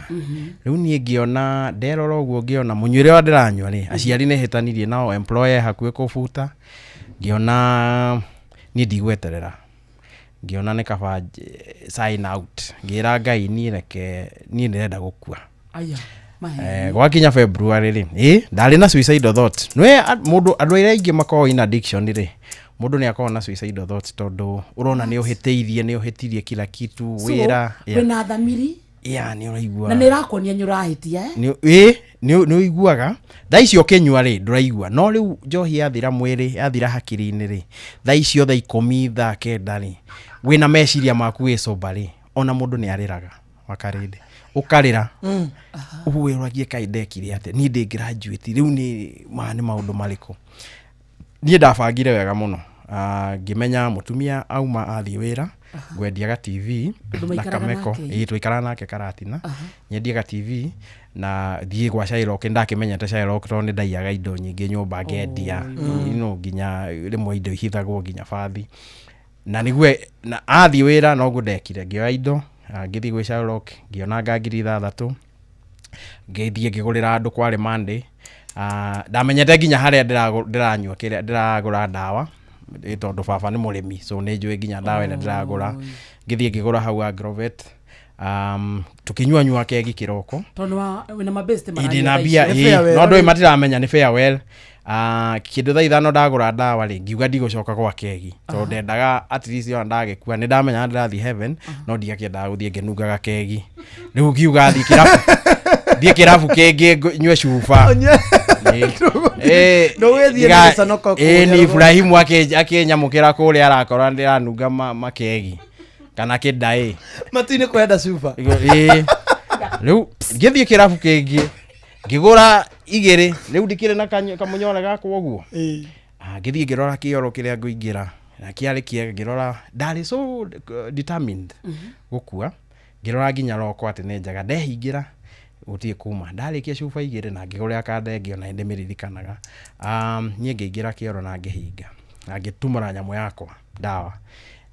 rĩu niĩ ngĩona nderora ũguo ngĩona mũnyuĩre wa ndĩranyua rĩ aciari nĩ hĩtanirie nao employer hakuhĩ kũbuta ngĩona niĩ ndigweterera ngĩona nĩ kaba sign out ngĩra ngai niĩ reke niĩ ndĩrenda gũkua aya Eh, gwakinya february rĩ ĩ ndarĩ na suicidal thought nĩ mũndũ andũ arĩa aingĩ makoragwo in addiction rĩ mũndũ nĩ akoragwo na suicidal thoughts tondũ ũrona nĩ ũhĩtĩirie nĩ ũhĩtirie kila kitu So, wĩra yeah. wĩna thamiri yeah, nĩ ũraigua na nä ĩrakuonia nä ũrahĩtia eh? ĩ nĩ ũiguaga thaa icio ũkĩnyua rĩ ndũraigua no rĩu njohi yathira mwĩrĩ yathira hakiri-inĩ rĩ thaa icio thaa 10 thaa 9 rĩ wĩna meciria maku wĩ sober rĩ ona mũndũ nĩ arĩraga wakarĩndĩ ũkarĩra ũguo wĩragie kaĩ ndekire atĩa niĩ ndĩ graduate rĩu nĩ maya nĩ maũndũ marĩkũ niĩ ndabangire wega mũno Ah, ngĩmenya mũtumia auma athiĩ wĩra ngwendiaga tv Tondũ na maikaraga kameko nake? ĩĩ twaikaraga nake karatina nyendiaga tv na thiĩ gwa Shylock ndakĩmenyete Shylock tondũ nĩ ndaiyaga indo nyingĩ nyũmba ngendia no nginya rĩmwe indo ihithagwo nginya bathi na nĩguo na athiĩ wĩra noguo ndekire ngĩoya indo ah, ngĩthiĩ gwĩ Shylock ngĩona nga 6,000 ngĩthiĩ ngĩgũrĩra andũ kwarĩ Monday Ah, ndamenyete nginya harĩa ndĩranyua kĩrĩa ndĩragũra ndawa ĩ tondũ baba nĩ mũrĩmi so nĩ njũĩ nginya ndawa ĩrĩa ndĩragũra ngĩthiĩ ngĩgũra hau Agrovet tũkĩnyuanyua kegi kĩroko tondå wĩna mabest ndĩ na mbia ĩ, no andũ matiramenya nĩ farewell Ah, kĩndũ thaa 5 ndagũra ndawa rĩ ngiuga ndigũcoka gwa kegi tondũ ndendaga at least ona ndagĩkua nĩ ndamenyaga ndĩrathiĩ heaven no ndiakĩendaga gũthiĩ ngĩnungaga kegi rĩu ngiuga thiĩ kĩrabu thiĩ kĩrabu kĩngĩ nyue cuba Ĩ. Ndũgũgĩthiĩ na gĩconoko Ĩ, kũrĩa ni Ibrahimu akĩnyamũkĩra kũrĩa arakora ndĩranunga makegi kana kĩndaĩ matu-inĩ kwenda cuba Ĩ. Rĩu ngĩthiĩ kĩrabu kĩngĩ Ngĩgũra igĩrĩ rĩu ndikĩrĩ na kamũnyore gakwa ũguo. Ah, ngĩthiĩ ngĩrora kĩoro kĩrĩa ngũingĩra na kĩarĩ kĩega, ngĩrora ndarĩ so determined gũkua, ngĩrora nginya roko atĩ nĩ njega, ndehingĩra gũtirĩ kuma, ndarĩkia cuba igĩrĩ na ngĩgũrĩra kanda ĩngĩ ona nĩndĩmĩririkanaga. Niĩ ngĩingĩra kĩoro na ngĩhinga na ngĩtumũra nyamũ yakwa ndawa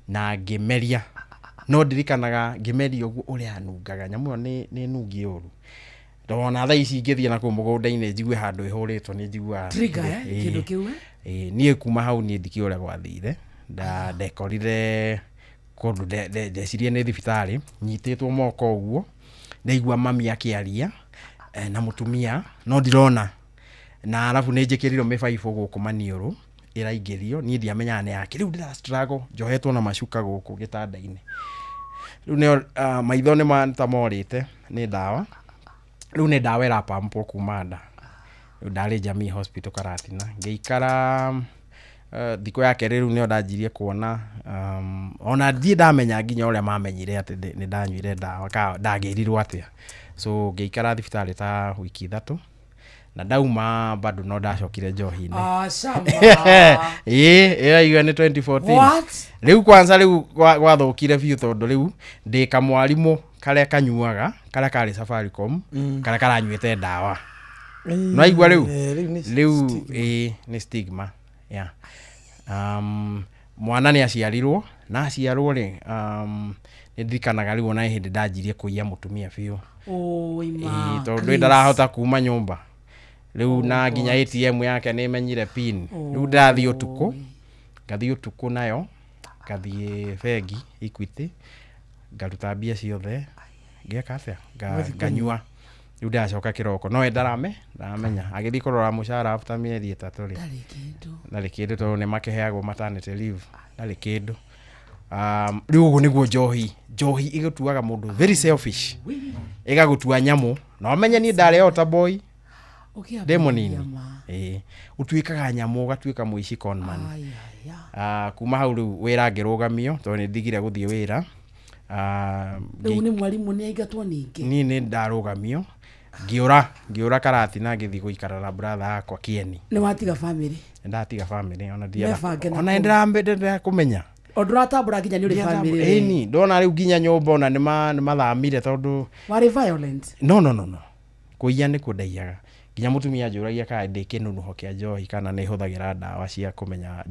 na ngĩmeria, no ndirikanaga ngĩmeria ũguo ũrĩa yanungaga nyamũ ĩyo nĩ nungi ũru. Ndona thaa ici ingĩthiĩ na kũu mũgũnda-inĩ njigue handũ ĩhũrĩtwo nĩ njiguaga. Trigger, eh? Kĩndũ kĩu, eh? Ĩĩ, niĩ kuma hau niĩ ndikĩũĩ ũrĩa gwathire. Ndekorire kũndũ ndecirie nĩ thibitarĩ, nyitĩtwo moko ũguo, ndaigua mami akĩaria na mũtumia no ndirona, na arabu nĩ njĩkĩrirwo mĩbaibũ gũkũ maniũrũ ĩraingĩrio, niĩ ndiamenyaga nĩ yake. Rĩu ndĩra struggle njohetwo na macuka gũkũ gĩtanda-inĩ. Rĩu nĩo, maitho nĩ ta morĩte nĩ ndawa, rĩu nĩ ndawa ĩrapampwo kuma nda. Rĩu ndarĩ Jamii Hospital Karatina, ngĩikara thikũ ya kerĩ rĩu nĩo ndanjirie kuona, ona ndirĩ ndamenya nginya ũrĩa mamenyire atĩ nĩ ndanyuire ndawa kana ndagĩrirwo atĩa. So ngĩikara thibitarĩ ta wiki ithatũ na ndauma bado no ndacokire njohi-inĩ. Ah, shamba. Ĩĩ, ĩraigua nĩ 2014. What? Rĩu kwanza rĩu gwathũkire biũ tondũ rĩu ndĩ kamwarimũ karĩa kanyuaga, karĩa karĩ Safaricom, karĩa karanyuĩte ndawa. Nĩwaigua rĩu? Rĩu nĩ Rĩu, stigma. ĩĩ, nĩ stigma. Yeah. Mwana nĩ aciarirwo, na aciarwo rĩ, nĩ ndirikanaga rĩu ona hĩndĩ ndanjirie kũiya mũtumia biũ. Oi, ma, Ĩĩ, tondũ Chris. ndarahota kuma nyũmba. Rĩu Oh, na nginya God. ATM yake nĩ menyire pin. Rĩu ndĩrathiĩ ũtukũ, ngathiĩ ũtukũ nayo, ngathiĩ bengi Equity, ngaruta mbia ciothe, ngeka atĩa? Ũgathiĩ kũnyua. Nganyua. Rĩu ndĩracoka kĩroko, no we ndaramenya. Agĩthiĩ kũrora mũcara after mĩeri ĩtatũ rĩ. Ndarĩ kĩndũ tondũ nĩ makĩheagwo maternity leave. Ndarĩ kĩndũ. Rĩu ũguo nĩguo njohi ĩgũtuaga mũndũ very selfish. Ĩgagũtua nyamũ. Na ũmenye niĩ ndarĩ o ta boy. Ndĩ mũnini. Ĩĩ. Ũtuĩkaga nyamũ, ũgatuĩka mũici con man. Kuma hau rĩu wĩra ngĩrũgamio tondũ nĩ ndigire gũthiĩ wĩra. Rĩu nĩ mwarimũ nĩ aingatwo ningĩ? Niĩ nĩ ndarũgamio. Ngĩũra Karatina ngĩthiĩ gũikara na brother yakwa Kieni. Nĩ watiga family? Nĩ ndatiga family, ona ndienda. Mebange na Ona kũu. ndĩrakũmenya. O ndũratambũra nginya nĩ ũrĩ Ndiatambũra. family? Ĩni, ndona rĩu nginya nyũmba ona nĩ mathamire tondũ Warĩ violent? No, no, no, no. Kũiya nĩkuo ndaiyaga. Nginya mũtumia anjũragia kana ndĩ kĩnunuho kĩa njohi kana nĩ hũthagĩra ndawa cia kũmenya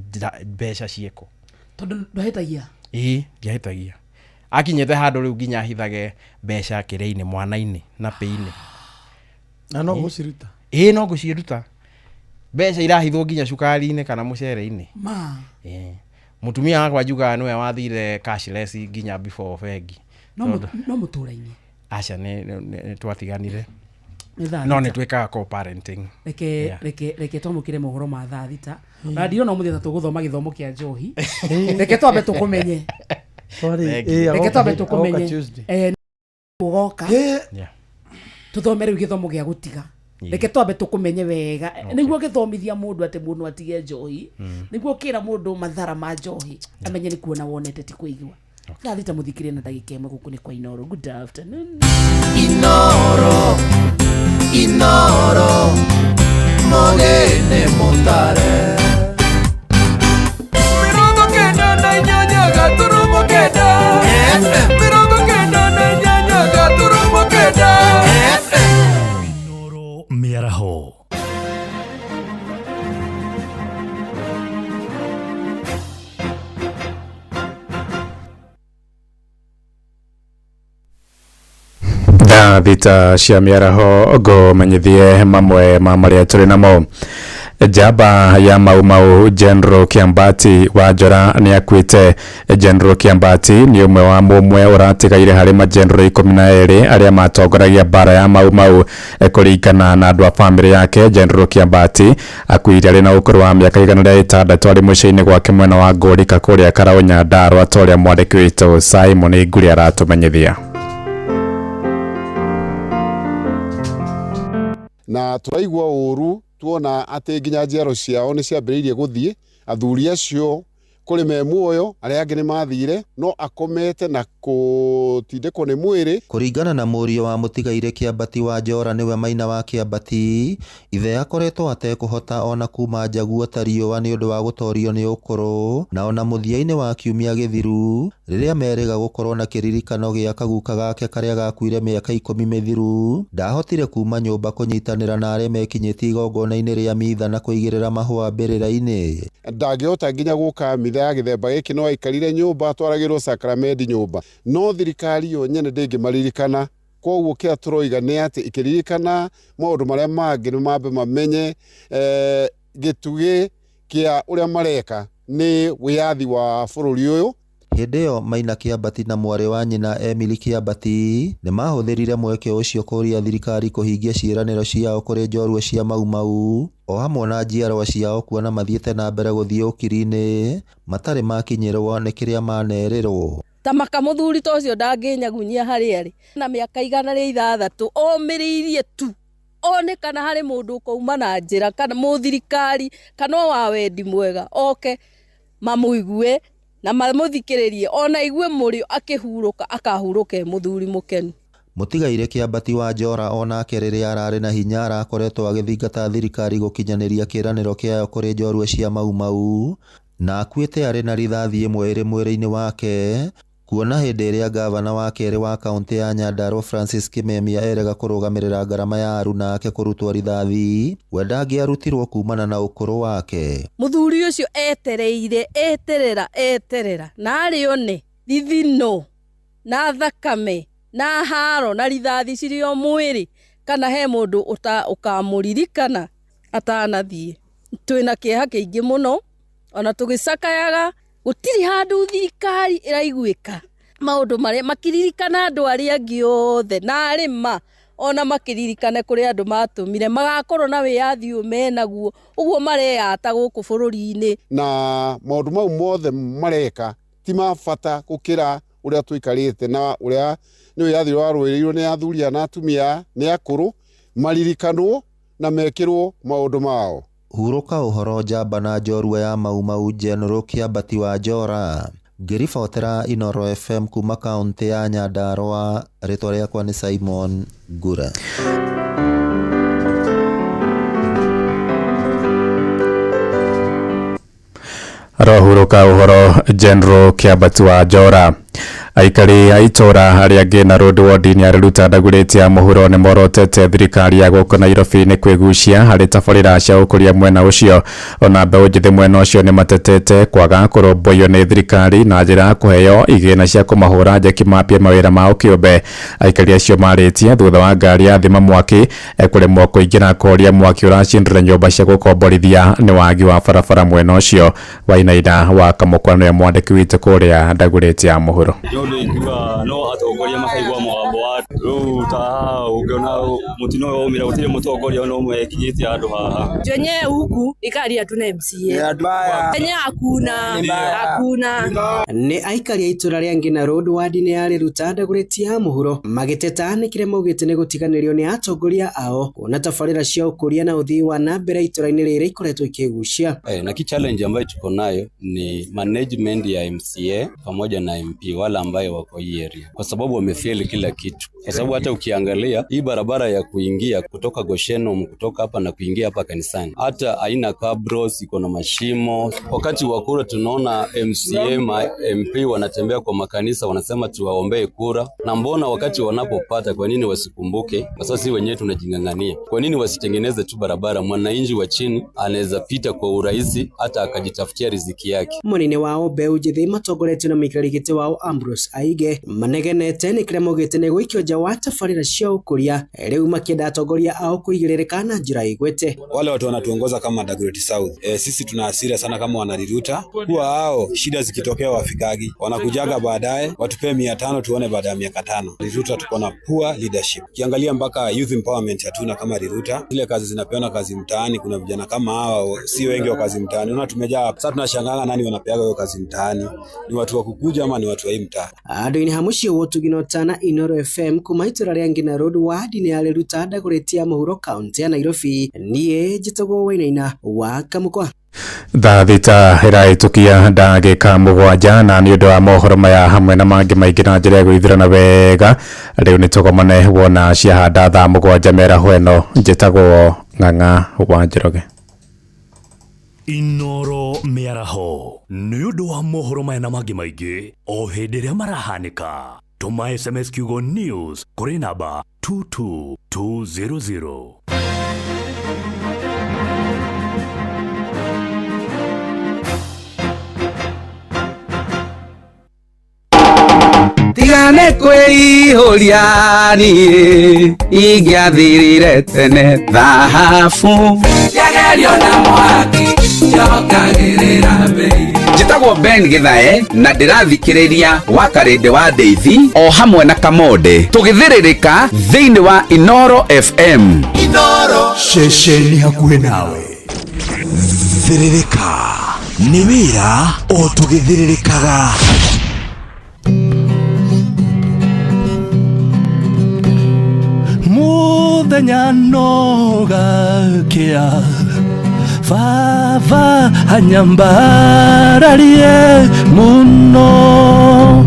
mbeca ciĩkũ. Tondũ ndwahĩtagia? Ĩĩ, ndiahĩtagia. Akinyĩte handũ rĩu nginya ahithage mbeca kĩrĩa-inĩ, mwana-inĩ na pĩ-inĩ. Na no gũciruta? Ĩĩ, no ngũciruta. Mbeca irahithwo nginya cukari-inĩ kana mũcere-inĩ. Ma. Ĩĩ. Mũtumia wakwa njugaga nĩwe wathire cashless nginya before bengi. No Tondũ mũtũra-inĩ? Aca, nĩ twatiganire. Nĩ thaa No nĩ thita. twĩkaga co-parenting. Reke, Yeah. reke twamũkĩre mohoro ma thaa thita. Na ndirona ũmũthĩ ta tũgũthoma gĩthomo kĩa njohi. Reke twambe tũkũmenye. Sorry, Thank you. Reke twambe agoka tũkũmenye. Tuesday. Ũgoka. Yeah. Tũthome rĩu gĩthomo gĩa gũtiga. Yeah. Reke twambe tũkũmenye wega. Okay. Nĩguo gĩthomithia mũndũ atĩ mũndũ atige njohi. Nĩguo kĩra mũndũ mathara ma njohi. Amenye nĩ kuona wonete ti kũigua. Thaa thita mũthikĩrie na ndagĩka ĩmwe gũkũ nĩ kwa Inoro. Good afternoon. Inoro, Inoro, mogene mutare. Mirongo kenda na inyanya gaturumo kenda. Mirongo kenda na inyanya gaturumo kenda. Inoro mĩaraho. Thaa thita cia mĩaraho ngũmenyithie mamwe ma marĩa tũrĩ namo. Njamba ya Mau Mau General Kiambati wa Njora nĩ akuĩte. General Kiambati nĩ ũmwe wa mũmwe ũratigaire harĩ mageneral 12 arĩa matongoragia mbara ya Mau Mau. Kũringana na andũ a bamĩrĩ yake, General Kiambati akuire arĩ na ũkũrũ wa mĩaka 106 arĩ mũciĩ-inĩ gwake mwena wa Ngũrika kũrĩa Karaũ Nyandarua, ta ũrĩa mwandĩki witũ Simon Nguri aratũmenyithia. Na tũraigua ũru tuona atĩ nginya njiaro ciao nĩ ciambĩrĩirie gũthiĩ, athuri acio Kũrĩ me muoyo, arĩa angĩ nĩ mathire, no akomete na gũtindĩkwo nĩ mwĩrĩ. Kũringana na mũriũ wa mũtigairĩ Kĩambati wa Njora nĩwe Maina wa Kĩambati, ithe akoretwo atekũhota ona kuma nja guota riũa nĩũndũ wa gũtorio nĩ ũkũrũ, na ona mũthia-inĩ wa kiumia gĩthiru rĩrĩa merĩga gũkorwo na kĩririkano gĩa kaguka gake karĩa gakuire mĩaka 10 mĩthiru, ndahotire kuma nyũmba kũnyitanĩra na arĩa mekinyĩtie igongona-inĩ rĩa mitha na kũigĩrĩra mahũa mbĩrĩra-inĩ. Ndangĩhota nginya gũka mitha ya gĩthemba gĩkĩ, no aikarire nyũmba atwaragĩrwo sakramendi nyũmba, no thirikari yo nyene ndĩngĩmaririkana. Koguo kĩrĩa tũroiga nĩ atĩ ĩkĩririkana maũndũ marĩa mangĩ nĩ mambe mamenye gĩtugĩ kĩa ũrĩa mareka nĩ wĩyathi wa bũrũri ũyũ. Hĩndĩ ĩyo Maina Kĩambati na mwarĩ wa nyina Emily Kĩambati nĩ mahũthĩrire mweke ũcio kũũria thirikari kũhingia ciĩranĩro ciao kũrĩ njorua cia Mau Mau o hamwe na njiarwa ciao kuona mathiĩte na mbere gũthiĩ ũkiri-inĩ matarĩ makinyĩrwo nĩ kĩrĩa manerĩrwo. Ta maka mũthuri ta ũcio ndangĩnyagunyia harĩa arĩ na mĩaka 106 omĩrĩirie tu one kana harĩ mũndũ ũkauma na njĩra kana mũthirikari kana o wa wendi mwega oke mamũigue na mamũthikĩrĩrie ona igue mũrĩo akĩhurũka akahurũka e mũthuri mũkenu. Mũtigairĩ Kĩambati wa Njora onake rĩrĩa ararĩ na hinya arakoretwo agĩthingata thirikari gũkinyanĩria kĩĩranĩro kĩayo kũrĩ njorua cia Mau Mau na akuĩte arĩ na rithathi ĩmwe ĩrĩ mwĩrĩ-inĩ wake kuona hĩndĩ ĩrĩa gavana wa kerĩ wa kaũntĩ ya Nyandarua Francis Kimemia erega kũrũgamĩrĩra ngarama ya aruna ake kũrutwo rithathi we ndangĩarutirwo kumana na ũkũrũ wake. Mũthuri ũcio etereire eterera eterera na arĩ one thithino na thakame na haro na rithathi cirĩ o mwĩrĩ kana he mũndũ ũkamũririkana atanathiĩ. Twĩna kĩeha kĩingĩ mũno ona tũgĩcakayaga gũtirĩ handũ thirikari ĩraiguĩka maũndũ marĩa makiririkana andũ arĩa angĩ othe na arĩ ma ona makiririkane kũrĩa andũ matũmire magakorwo na wĩyathi ũyũ menaguo ũguo mareyata gũkũ bũrũri-inĩ. Na maũndũ mau mothe mareka ti ma bata gũkĩra ũrĩa tũikarĩte na ũrĩa nĩ wĩyathi warũĩrĩirwo nĩ athuri na atumia nĩ akũrũ maririkanwo na mekĩrwo maũndũ mao. Hurũka ũhoro njamba na njorua ya Mau Mau General Kĩambati wa Njora. Ngĩribotera Inooro FM kuma kaũntĩ ya Nyandarua, rĩtwa rĩakwa nĩ Simon Ngura. Rohuruka ũhoro General Kĩambati wa Njora. Aikari a itũra arĩa angĩ na Road Ward-inĩ ya Riruta Dagoretti ya mũhuro nĩ morotete thirikari ya gũkũ Nairobi nĩ kwĩgucia harĩ tabarĩra cia ũkũria mwena ũcio. Ona mbeũ njĩthĩ mwena ũcio nĩ matetete kwaga kũrũmbũiyo nĩ thirikari na njĩra ya kũheo igĩna cia kũmahũra njeki mambie mawĩra mao kĩũmbe. Aikari acio marĩtie thutha wa ngari ya thima mwaki kũremwo kũingĩra kũhoria mwaki ũracindire nyũmba cia gũkomborithia nĩ wagi wa barabara mwena ũcio. Wainaina wa Kamũkwa nĩwe mwandĩki witũ kũrĩa Dagoretti ya mũhuro. Nĩ ũndũ ingiuga no atongoria makaigua mũgambo wa rĩu ta haha ũngĩona mũtino ũyũ waumĩra gũtirĩ mũtongoria ona ũmwe ekinyĩtie handũ haha. Jenye huku ikari hatuna MCA. Jenye hakuna, hakuna. Nĩ aikari a itũra rĩa Ngina Road ward-inĩ ya Riruta Dagoretti ya mũhuro magĩteta nĩ kĩrĩa maugĩte nĩ gũtiganĩrio nĩ atongoria ao kuona tabarĩra cia ũkũria na ũthii wa na mbere itũra-inĩ rĩrĩ ikoretwo ikĩgucia. Na ki challenge ambayo tuko nayo ni management ya MCA pamoja na MP wala ambayo wako hii area, kwa sababu wamefeli kila kitu. Kwa sababu hata ukiangalia hii barabara ya kuingia kutoka Goshenom, kutoka hapa na kuingia hapa kanisani, hata haina cabros, iko na mashimo. Wakati wa kura tunaona MCA ma MP wanatembea kwa makanisa wanasema tuwaombee kura, na mbona wakati wanapopata kwa nini wasikumbuke? Kwa sababu si wenyewe tunajingangania. Kwa nini wasitengeneze tu barabara? Mwananchi wa chini anaweza pita kwa urahisi hata akajitafutia riziki yake. Munene wao mbeũ njĩthĩ matongoretio na mũikarĩri gĩtĩ wao Ambrose Aige manegenete nĩ kĩrĩa maugĩte nĩ gũikio nja wa tabarĩra cia ũkũria rĩu makĩenda atongoria ao kũigĩrĩrĩka na njĩra ĩgwete. Wale watu wanatuongoza kama Dagoretti South, sisi tuna hasira sana kama wanariruta kuwa hao shida zikitokea wafikagi wanakujaga baadaye watupee 500 tuone baada ya miaka 5. Riruta tuko na poor leadership. Ukiangalia mpaka youth empowerment hatuna kama Riruta. Zile kazi zinapeana kazi mtaani, kuna vijana kama hawa si wengi wa kazi mtaani. Unaona tumejaa hapa. Sasa tunashangaa nani wanapeaga hiyo kazi mtaani? Ni watu wa kukuja ama ni watu wa hii mtaa? Andũ-inĩ ha mũciĩ wa Ũtugi na Ũtana Inooro FM kuma itũra rĩa Ngina Road ward-inĩ ya Riruta Dagoretti ya mũhuro kaũntĩ ya Nairobi. Niĩ njĩtagwo Wainaina wa Kamũkwa. Thaa 6 ĩrahĩtũkia ndagĩka 7, na nĩ ũndũ wa mohoro maya hamwe na mangĩ maingĩ na njĩra ya gwĩthirana wega, rĩu nĩ tũgomane wona ciahanda thaa 7 mĩaraho ĩno. Njĩtagwo Ng'ang'a wa Njoroge. Inoro mĩaraho nĩ ũndũ wa mohoro maya na mangĩ maingĩ o hĩndĩ ĩrĩa marahanĩka, tũma SMS kiugo news kũrĩ namba 22200. Tigane kwĩihũria niĩ ingĩathirire tene thahabu. Yagerio na mwaki njokagĩrĩra mbei. Njĩtagwo Ben Gĩthae na ndĩrathikĩrĩria Wakarĩndĩ wa Ndeithi o hamwe na Kamonde tũgĩthĩrĩrĩka thĩinĩ wa Inoro FM. Inoro ceceni hakuhĩ nawe. Thĩrĩrĩka nĩ wĩra o tũgĩthĩrĩrĩkaga. Muthenya no gakia baba anyambararie muno.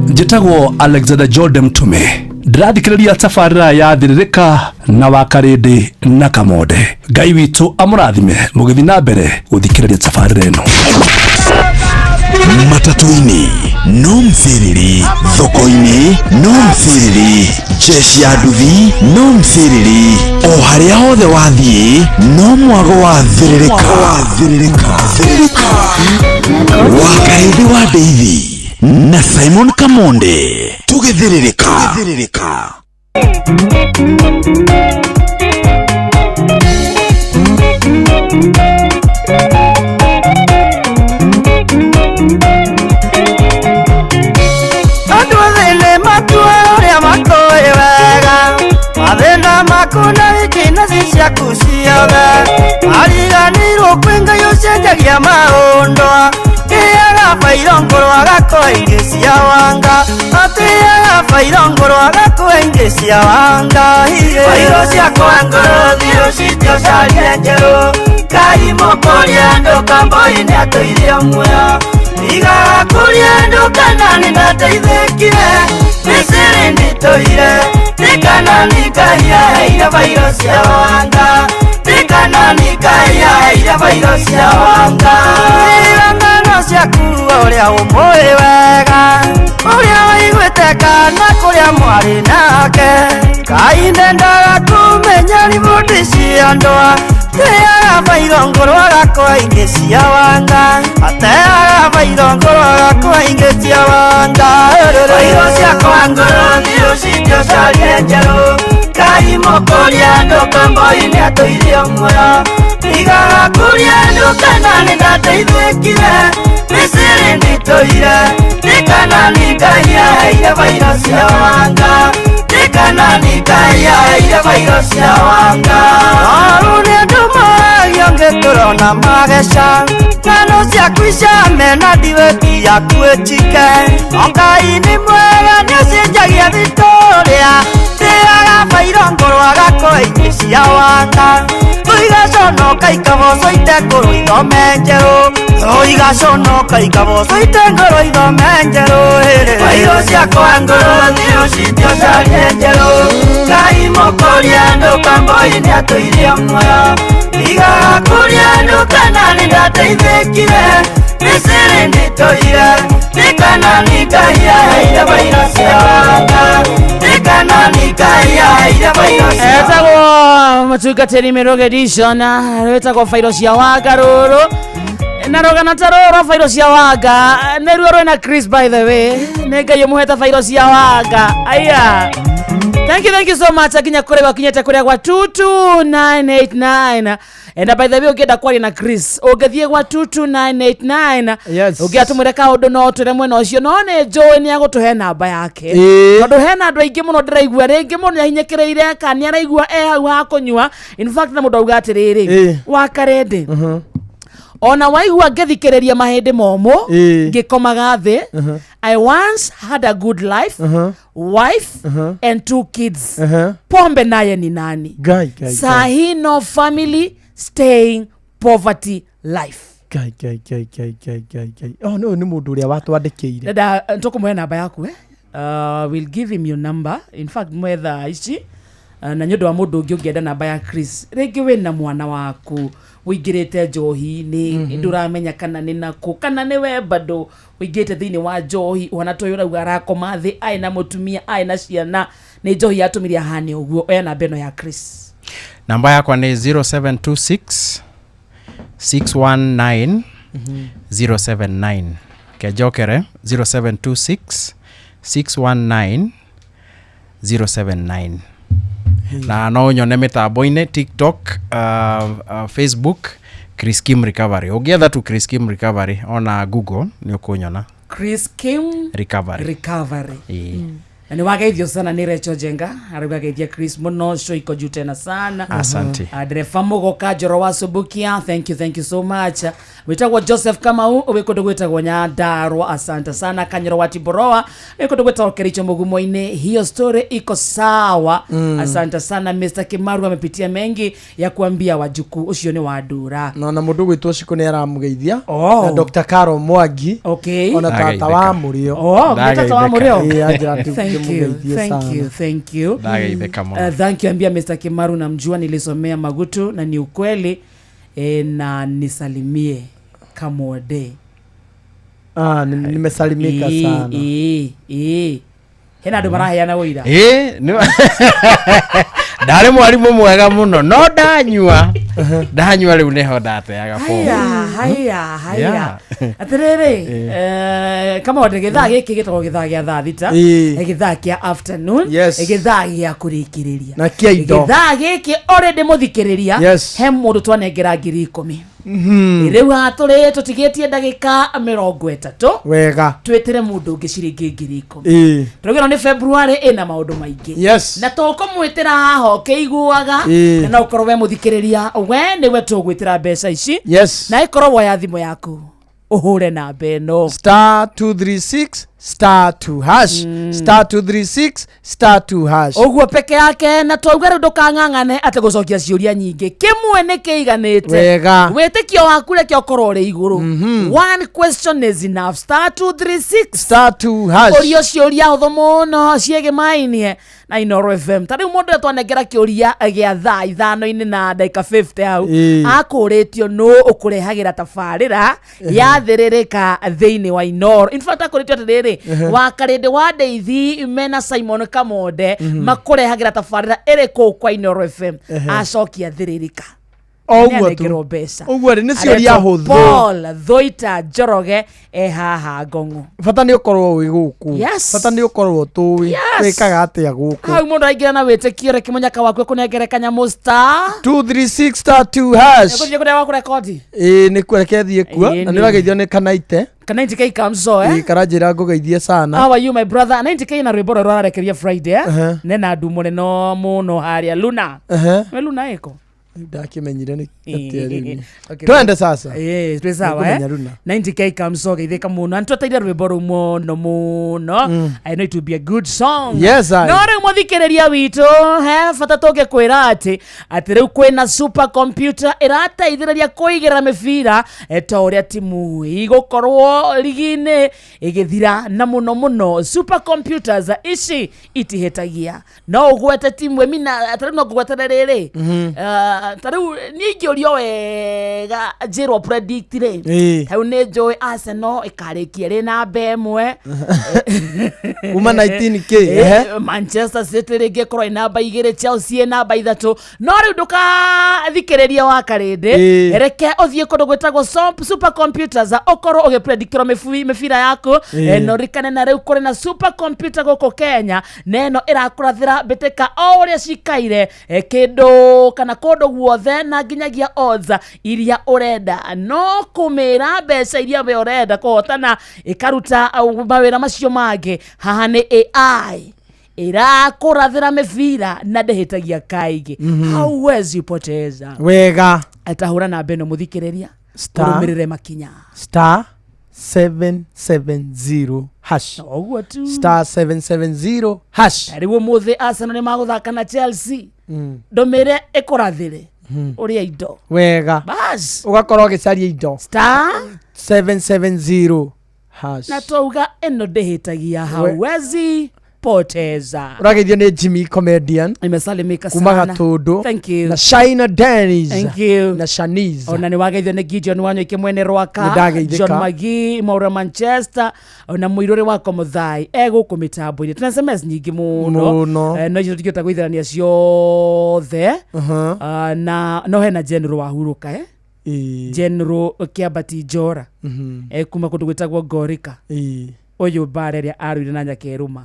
Njĩtagwo Alexander Jordan Mtume, ndĩrathikĩrĩria tabarĩra ya Thĩrĩrĩka na Wakarĩndĩ na Kamonde. Ngai witũ amũrathime mũgĩthiĩ na mbere gũthikĩrĩria tabarĩra ĩno. Matatũ-inĩ no mciriri, thoko-inĩ no mciriri, jeshi ya nduthi no mciriri, o harĩa hothe wathiĩ no mwago wa thĩrĩrĩka. Wakarĩndĩ wa Ndeithi na Simon Kamonde tũgĩthĩrĩrĩka. Andũ othe nĩ matue ũrĩa makũĩ wega, mathĩna maku na wikinaci ciaku ciothe, ariganĩirwo kwĩ Ngai ũcenjagia maũndũ, atĩaga bairo ngũrũ agakũhe ingĩ cia wanga, atĩaga bairo ngũrũ agakũhe ingĩ cia wanga. Bairo ciakwa ngũrũ thiĩ ũcitie ũcarie njerũ, Ngai mũkũria andũ kamboi nĩatũirie muoyo, igaga kũria andũ kana nĩndateithĩkire, Misiri nĩtũire, nĩ kana nĩ Ngai aheire bairo cia wanga, nĩ kana nĩ Ngai aheire bairo cia wanga. Ng'ano ciaku ũrĩa ũmũĩ wega, ũrĩa waiguĩte kana kũrĩa mwarĩ nake, Ngai ndendaga kũmenya riboti cia ndũa, ateaga bairo ngũrũ agakũhe ingĩ cia wanga, ateaga bairo ngũrũ agakũhe ingĩ cia wanga. Bairo ciakwa ngũrũ thiĩ ũcitie ũcarie njerũ, Ngai mũkũria andũ kamboi nĩatũirie muoyo, igaga kũria andũ kana nĩndateithĩkire, Misiri nĩtũire, nĩ kana nĩ Ngai aheire bairo cia wanga, nĩ kana nĩ Ngai aheire bairo cia wanga. Noru nĩ andũ moragia ngĩtũrona mageca, ng'ano ciaku icame na ndiweki yaku ĩchike, no Ngai nĩ mwega nĩacenjagia thitũrĩa, tĩaga bairo ngũrũ agakũhe ingĩ cia wanga, tũigaconoka ikaboco ite ngũrũ ithome njerũ, tũigaconoka ikaboco ite ngũrũ ithome njerũ. Bairo ciakwa ngũrũ thiĩ ũcitie ũcarie njerũ, Ngai mũkũria andũ kamboi nĩatũirie muoyo, igaga kũria andũ kana nĩndateithĩkire, Misiri nĩtũire, nĩ kana nĩ Ngai aheire bairo cia wanga, nĩ kana nĩ Ngai aheire bairo cia wanga. Etagwo mũtungatĩri Mĩrũgĩ Edition, rwĩtagwo bairo cia wanga rũrũ na rũgano ta rũrũ bairo cia wanga nĩruo rwĩna Chris, by the way, nĩ Ngai ũmũhete bairo cia wanga. Aya, thank you so much akinya kũrĩ wakinyĩte kũrĩa gwa 22989. And by the way, ũngĩenda kwaria na Chris ũngĩthiĩ gwa 22989. Yes. Ũngĩatũmwĩre kaũndũ no twĩre mwena ũcio, no nĩ njũĩ nĩ agũtũhe namba yake. Ĩĩ. Tondũ hena andũ aingĩ mũno ndĩraigua rĩngĩ mũndũ nĩahinyĩkĩrĩire kana nĩaraigua e hau ha kũnyua. In fact, na mũndũ auga atĩrĩrĩ, Ĩĩ. Wakarĩndĩ, ona waigua ngĩthikĩrĩria mahĩndĩ momũ Ĩĩ. ngĩkomaga thĩ, I once had a good life, wife and 2 kids. Pombe naye ni nani? Ngai, Ngai, Sahi no family, staying poverty life. Ngai, Ngai, Ngai, Ngai, Ngai, Ngai, Ngai. Oh, nĩ ũyũ nĩ mũndũ ũrĩa watwandĩkĩire. Ndenda tũkũmũhe namba yaku eh? We'll give him your number, in fact mwe thaa ici na nĩ ũndũ wa mũndũ ũngĩ ũngĩenda namba ya Chris, rĩngĩ wĩna mwana waku ũingĩrĩte njohi-inĩ, ndũramenya kana nĩ nakũ kana nĩ we bado ũingĩrĩte thĩinĩ wa njohi, ũhana ta ũyũ ũrauga arakoma thĩ aĩ na mũtumia aĩ na ciana, nĩ njohi yatũmire ahane ũguo. Oya namba ĩno ya Chris. Namba yakwa nĩ 0726 619 079. Kenjokere 0726 619 079. Na no nyone mĩtambo-inĩ TikTok, Facebook, Chris Kim Recovery. Ũngĩetha tu Chris Kim Recovery ona Google nĩ ũkũnyona. Chris Kim Recovery. Recovery. Ĩĩ. Na nĩ wageithio sana nĩ Rachel Jenga, arauga geithia Chris mũno, show iko juu tena sana. Asante. Dereba Mugoka Njoro wa Subukia, thank you, thank you so much. Wĩtagwo Joseph Kamau wĩ kũndũ gwĩtagwo Nyandarua, asante sana. Kanyoro wa Tiboroa wĩ kũndũ gwĩtagwo Kericho Mugumo-inĩ, hiyo story iko sawa. Asante sana. Mr Kimaru amepitia mengi ya kuambia wajukuu, ũcio nĩ wa Ndura. Na ona mũndũ gwĩtwo Ciko nĩ aramũgeithia. Oh. Na Dr. Caro Mwangi. Okay. Ona tata wa Mũrĩo. Oh, nĩ tata wa Mũrĩo. Ĩĩ, anjĩra Thank you, ndĩmũgeithie thank sana. you, thank you. Ndageithĩka mũno. Thank you. Ambia Mr. Kimaru namjua, nilisomea Magutu na ni ukweli na nisalimie Kamode. Ah, nimesalimika sana. Ĩĩ. Hena andũ maraheana ũira. Ĩĩ, ndarĩ mwarimũ mwega mũno, no ndanyua ndanyua rĩu nĩho ndateaga bomu. Haya, haya, haya. Yeah. Atĩrĩrĩ, Kamode, gĩthaa gĩkĩ gĩtagwo gĩthaa gĩa thaa 6, gĩthaa kĩa afternoon, gĩthaa gĩa kũrĩkĩrĩria Na kĩa indo. Gĩthaa gĩkĩ already mũthikĩrĩria, he mũndũ twanengera 10,000. Rĩu haha tũrĩ tũtigĩtie ndagĩka 30. Wega. Twĩtĩre mũndũ ũngĩ ciringi 10,000. Tũrauga nĩ February ĩna maũndũ maingĩ. Na tũkũmwĩtĩra haha ũkĩiguaga. Na no ũkorwo we mũthikĩrĩria we nĩwe tũgwĩtĩra mbeca ici. Na ĩkorwo woya thimũ yaku ũhũre namba ĩno. Star 236 star 2 hash, star 236 star 2 hash. Ũguo peke yake, na twauga rĩu ndũkang'ang'ane atĩ gũcokia ciũria nyingĩ, kĩmwe nĩ kĩiganĩte. Wega. Wĩtĩkio waku reke ũkorwo ũrĩ igũrũ. One question is enough. Star 236 star 2 hash. Ũrio ciũria hũthũ mũno ciĩgĩmainie na Inooro FM. Ta rĩu mũndũ ũrĩa twanengera kĩũria gĩa thaa 5-inĩ na ndagĩka 50 hau, akũrĩtio nũ ũkũrehagĩra tabarĩra ya thĩrĩrĩka thĩinĩ wa Inooro. In fact akũrĩtio atĩrĩrĩ, wa Karĩndĩ wa Ndeithi mena Simon Kamonde makũrehagĩra tabarĩra ĩrĩkũ kwa Inooro FM? Acokia thĩrĩrĩka. O ũguo tu. Nĩanengerwo mbeca. Ũguo rĩ, nĩ ciũria Aretwo hũthũ. Paul Thoita Njoroge e haha Ngong'o. Bata nĩ ũkorwo wĩ gũkũ. Bata nĩ ũkorwo tũĩ twĩkaga atĩa gũkũ. Hau mũndũ aingĩra na wĩtĩkio, reke mũnyaka waku ekũnengere kanyamũ star 236 star 2 hash. Nĩũgũthiĩ kũrĩa wakũrekondi. Ĩĩ, nĩ kũreke thiĩ kuo. Ĩĩ, Na nĩ nĩ. ũrageithio nĩ Kanaite. Kanaite K Kamso, eh? Ĩĩ, karanjĩra ngũgeithie sana. How are you, my brother? 90K na rwĩmbo rũrũ ararekeria Friday, eh? Nena andũ mũnene mũno harĩa Luna. We Luna ĩko? Ndakĩmenyire nĩ atĩa rĩu niĩ. Okay. Twende sasa. Ĩĩ, twĩ sawa, eh? Nĩngũmenya Luna. 90K Kamso geithĩka mũno. Na nĩtweteire rwĩmbo rũu mũno mũno. I know it will be a good song. Yes, I. No rĩu mũthikĩrĩria witũ, he bata tũngĩkwĩra atĩ rĩu kwĩna super computer ĩrateithĩrĩria kũigĩra mĩbira, ta ũrĩa timu igũkorwo ligi-inĩ ĩgĩthira, na mũno mũno super computers ici itihĩtagia. No ũgwete timu ĩmina, ta rĩu no ngũgwetere rĩrĩ, ta rĩu niĩ ingĩũrio wega njĩrwo predict rĩ, hau nĩ njũĩ Arsenal ĩkarĩkia ĩrĩ namba 1. Kuma 19K, ehe. Manchester City rĩngĩ ĩkorwo ĩ namba 2, Chelsea ĩ namba 3. No rĩu ndũkathikĩrĩria wa Karĩndĩ, reke ũthiĩ kũndũ gwĩtagwo super computers ũkorwo ũgĩpredictĩrwo mĩbira yaku. Na ũririkane na rĩu kũrĩ na super computer gũkũ Kenya, na ĩno ĩrakũrathĩra mbĩtĩka o ũrĩa cikaire, kĩndũ kana kũndũ guothe na nginyagia odds iria ũrenda, no kũmĩra mbeca iria we ũrenda kũhotana ĩkaruta mawĩra macio mangĩ. Haha nĩ AI ĩrakũrathĩra mĩbira na ndĩhĩtagia kaingĩ. Hauwezi poteza. Wega. Atahũra namba ĩno mũthikĩrĩria, Star. ũrũmĩrĩre makinya. Star 770 hash. Ũguo tu. Star 770 hash. Rĩu ũmũthĩ Arsenal nĩ magũthaka na Chelsea, ndũmĩre ĩkũrathĩre. Ũrĩe indo. Wega. Bas. Ũgakorwo ũgĩcaria indo. Star 770 hash. Na twauga ĩno ndĩhĩtagia hauwezi poteza. Ũrageithio nĩ Jimmy comedian. Nimesalimika Kuma sana. Gatũndũ. Thank you. Na Shaina Dennis. Thank you. Na Shanice. Ona nĩ wageithio nĩ Gideon Wanyoike mwene Nĩ Rwaka, ndageithĩka. John Magi Maura Manchester, ona mũirũrĩ wakwa Mũthai e gũkũ mĩtambo-inĩ. Tuna SMS nyingĩ mũno. Mũno. No icio tũtingĩhota gũitherania ciothe. Ah, na no hena General wahurũka eh? General Kĩambati Njora kuma kũndũ gwĩtagwo Ngorika. Ũyũ mbara ĩrĩa arũire na Nyakerũma.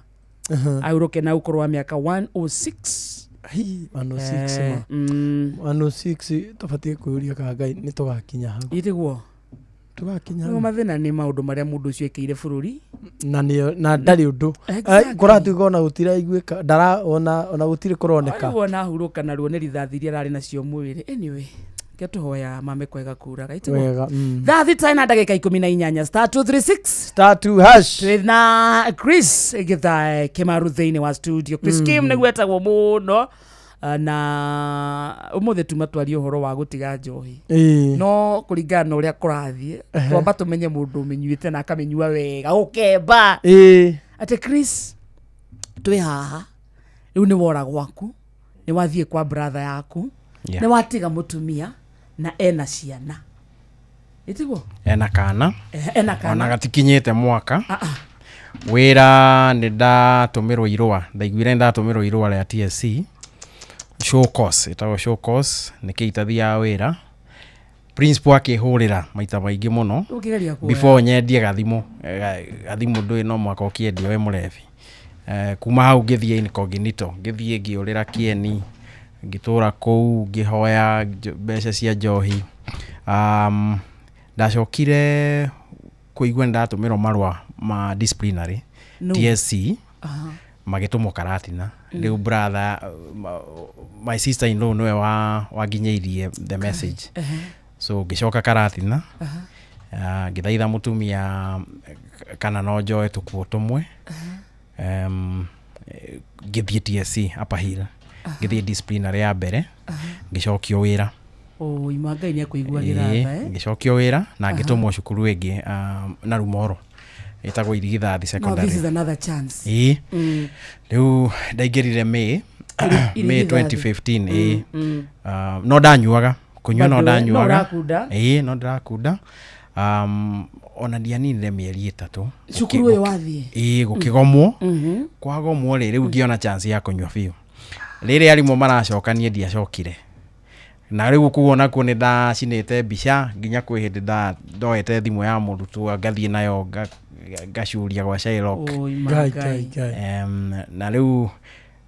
Ahurũke na ũkũrũ wa mĩaka 106. Hi, 106 Eh, ma. 106 tũbatiĩ kwĩyũria kana Ngai nĩ tũgakinya hau. Itiguo. Tũgakinya Nĩmo hau. mathĩna nĩ maũndũ marĩa mũndũ ũcio ekĩire bũrũri. Na nĩyo na ndarĩ ũndũ. Exactly. Kũratuĩka ona gũtiraiguĩka ndara ona ona gũtirĩ kũroneka. Rĩu ona ahurũka naruo nĩ rithathi iria ararĩ nacio mwĩrĩ. Anyway, ke tũhoya mame kwega kuraga. Itiguo. Wega. Thaa thita na ndagĩka 18 star 236 star 2 hash. Twĩ na Chris Githae Kĩmaru thĩinĩ wa studio. Chris Kim nĩguo etagwo mũno. Na ũmũthĩ tuma twarie ũhoro wa gũtiga njohi. Ĩĩ. No kũringana na ũrĩa kũrathiĩ, twamba tũmenye mũndũ ũmĩnyuĩte na akamĩnyua wega ũkemba. Ĩĩ. Atĩ Chris twĩ haha rĩu nĩ wora gwaku, nĩ wathiĩ kwa brother yaku, Yeah. nĩ watiga mũtumia na ena ciana. Ĩtiguo? Ena kana. Ena kana. Ona gatikinyĩte mwaka. Wĩra nĩ ndatũmĩrwo irũa, ndaiguire nĩ ndatũmĩrwo irũa rĩa TSC show course, ĩtagwo show course, nĩkĩ itathiaga wĩra. Principal akĩhũrĩra maita maingĩ mũno Ũkĩgeria kuoya. before nyendie gathimũ. Gathimũ ndũĩ no mwaka ũkĩendia wĩ mũrebi. Kuma hau ngĩthiĩ incognito, ngĩthiĩ ngĩũrĩra Kieni, ngĩtũra kũu ngĩhoya mbeca cia njohi. Ndacokire kũigua nĩ ndatũmĩrwo marũa ma disciplinary No. TSC. Aha. Magĩtũmwo Karatina. Rĩu brother, my sister in law nĩwe wanginyĩirie the message. So ngĩcoka Karatina. Ngĩthaitha mũtumia kana no njoe tũkuo tũmwe. Ngĩthiĩ TSC Upper Hill. Ngĩthiĩ disciplinary ya mbere. Ngĩcokio wĩra. Oi, ma Ngai nĩ akũiguagĩra tha, eh? Ngĩcokio wĩra na Aha. ngĩtũmwo cukuru ĩngĩ na Rumoro ĩtagwo Irigithathi Now this Secondary. is another chance. Ĩĩ. Rĩu ndaingĩrire May May Irigithathi. 2015 ĩĩ. No ndanyuaga kũnyua no Bado, no ndanyuaga. ũrakunda? Ĩĩ no ndĩrakunda. Ona ndianinire mĩeri 3. Cukuru ũyũ wathiĩ? Ĩĩ gũkĩgomwo. Kwagomwo rĩ, rĩu ngĩona chance ya kũnyua biũ. Rĩrĩa arimũ maracoka niĩ ndiacokire. Na rĩu kũu onakuo nĩ ndacinĩte mbica nginya kwĩ hĩndĩ ndoete thimũ ya mũrutwo ngathiĩ nayo ngacuria gwa Shylock. Oi, ma Ngai, Ngai. Na rĩu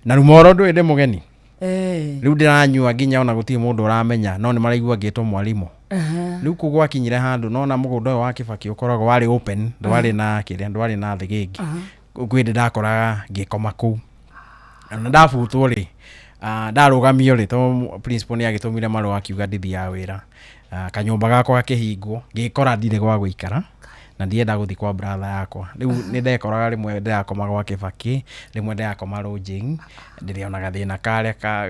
na Rumoro ndũĩ ndĩ mũgeni. Eh. Rĩu ndĩranyua nginya ona gũtirĩ mũndũ ũramenya no nĩ maraigua ngĩtwo mwarimũ. Aha. Rĩu kũu gwakinyire handũ nona mũgũnda ũyũ wa Kĩbakĩ ũkoragwo warĩ open, ndwarĩ na kĩrĩa, ndwarĩ na thĩgĩngĩ. Aha. Kwĩ hĩndĩ ndakoraga ngĩkoma kũu. Na ndabutwo rĩ, ndarũgamio rĩ, tondũ principal nĩ agĩtũmire marũa akiuga ndithiaga wĩra. Kanyũmba gakwa gakĩhingwo, ngĩkora ndirĩ gwa gũikara na ndienda gũthiĩ kwa brother yakwa. Rĩu nĩ ndekoraga rĩmwe ndĩrakoma gwa Kĩbakĩ, rĩmwe ndĩrakoma lodging, ndĩrĩona gathĩna karĩa ka,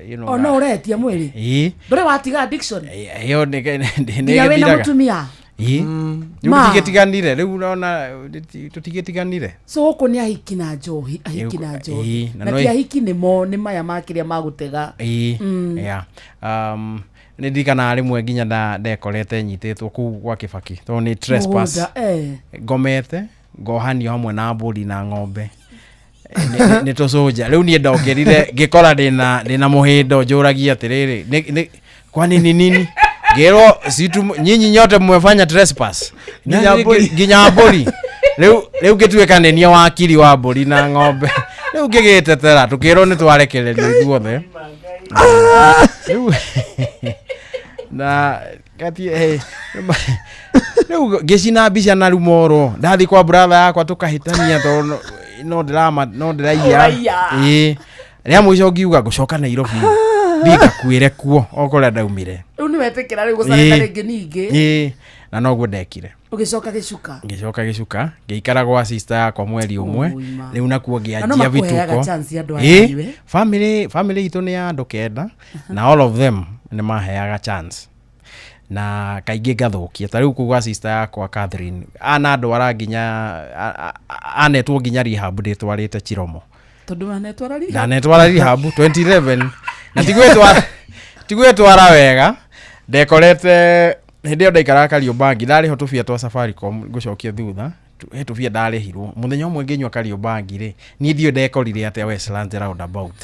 you know, O no ũretia mwĩrĩ? Ĩĩ. Ndũrĩ watiga addiction? Ĩyo nĩ Nginya wĩna ĩgĩthiraga. mũtumia? Ĩĩ. Rĩu Ma. tũtigĩtiganire, rĩu ũrona tũtigĩtiganire. So gũkũ nĩ ahiki na njohi, ahiki na njohi. Ĩĩ, na Na no ti ahiki nĩmo nĩ maya ma kĩrĩa magũtega. Ĩĩ, yeah. Nĩ ndirikanaga rĩmwe nginya ndekorete nyitĩtwo kũu gwa Kĩbakĩ tondũ nĩ trespass. Mũgũnda, eh. Ngomete ngohanio hamwe na mbũri na ng'ombe. Nĩ tũcũnja. Rĩu niĩ ndokĩrire ngĩkora ndĩna mũhĩndo njũragia atĩrĩrĩ, kwani ni nini? Ngĩrwo situ nyinyi nyote mmefanya trespass. Nginya mbũri. Nginya mbũri. Rĩu ngĩtuĩka nĩ niĩ wakiri wa mbũri na ng'ombe. Rĩu ngĩgĩtetera tũkĩrwo nĩ twarekererio ithuothe. Rĩu na gati rĩu ngĩcina mbica na Rumoro ndathiĩ kwa brother yakwa tũkahĩtania tondũ no ndĩrama no ndĩraiya. Ũraiya. Ĩĩ. Rĩa mũico ngiuga ngũcoka Nairobi thiĩ ngakuĩre kuo o kũrĩa ndaumire. Rĩu nĩ wetĩkĩra rĩu gũcarĩka Ĩĩ. rĩngĩ ningĩ. Ĩĩ. Na noguo ndekire. Ũgĩcoka gĩcuka. Ngĩcoka gĩcuka ngĩikara gwa sister yakwa mweri ũmwe. Ũi ma. Rĩu nakuo Na no ngĩanjia makũheaga vituko. chance andũ aya Ĩĩ. anyue. Family itũ nĩ ya andũ 9 na all of them Nĩ maheaga chance na kaingĩ ngathũkia. Ta rĩu kũu gwa sister yakwa Catherine, anandwara nginya anetwo nginya rehab ndĩtwarĩte Chiromo. Tondũ wanetwara rehab? Ndanetwara rehab 2011 na tigwĩtwara wega. Ndekorete hĩndĩ ĩyo ndaikaraga Kariobangi, ndarĩho tũbia twa Safaricom ngũcokia thutha, he tũbia ndarĩhirwo mũthenya ũmwe ngĩnyua Kariobangi rĩ, niĩ ndiũĩ ndekorire atĩa Westlands roundabout.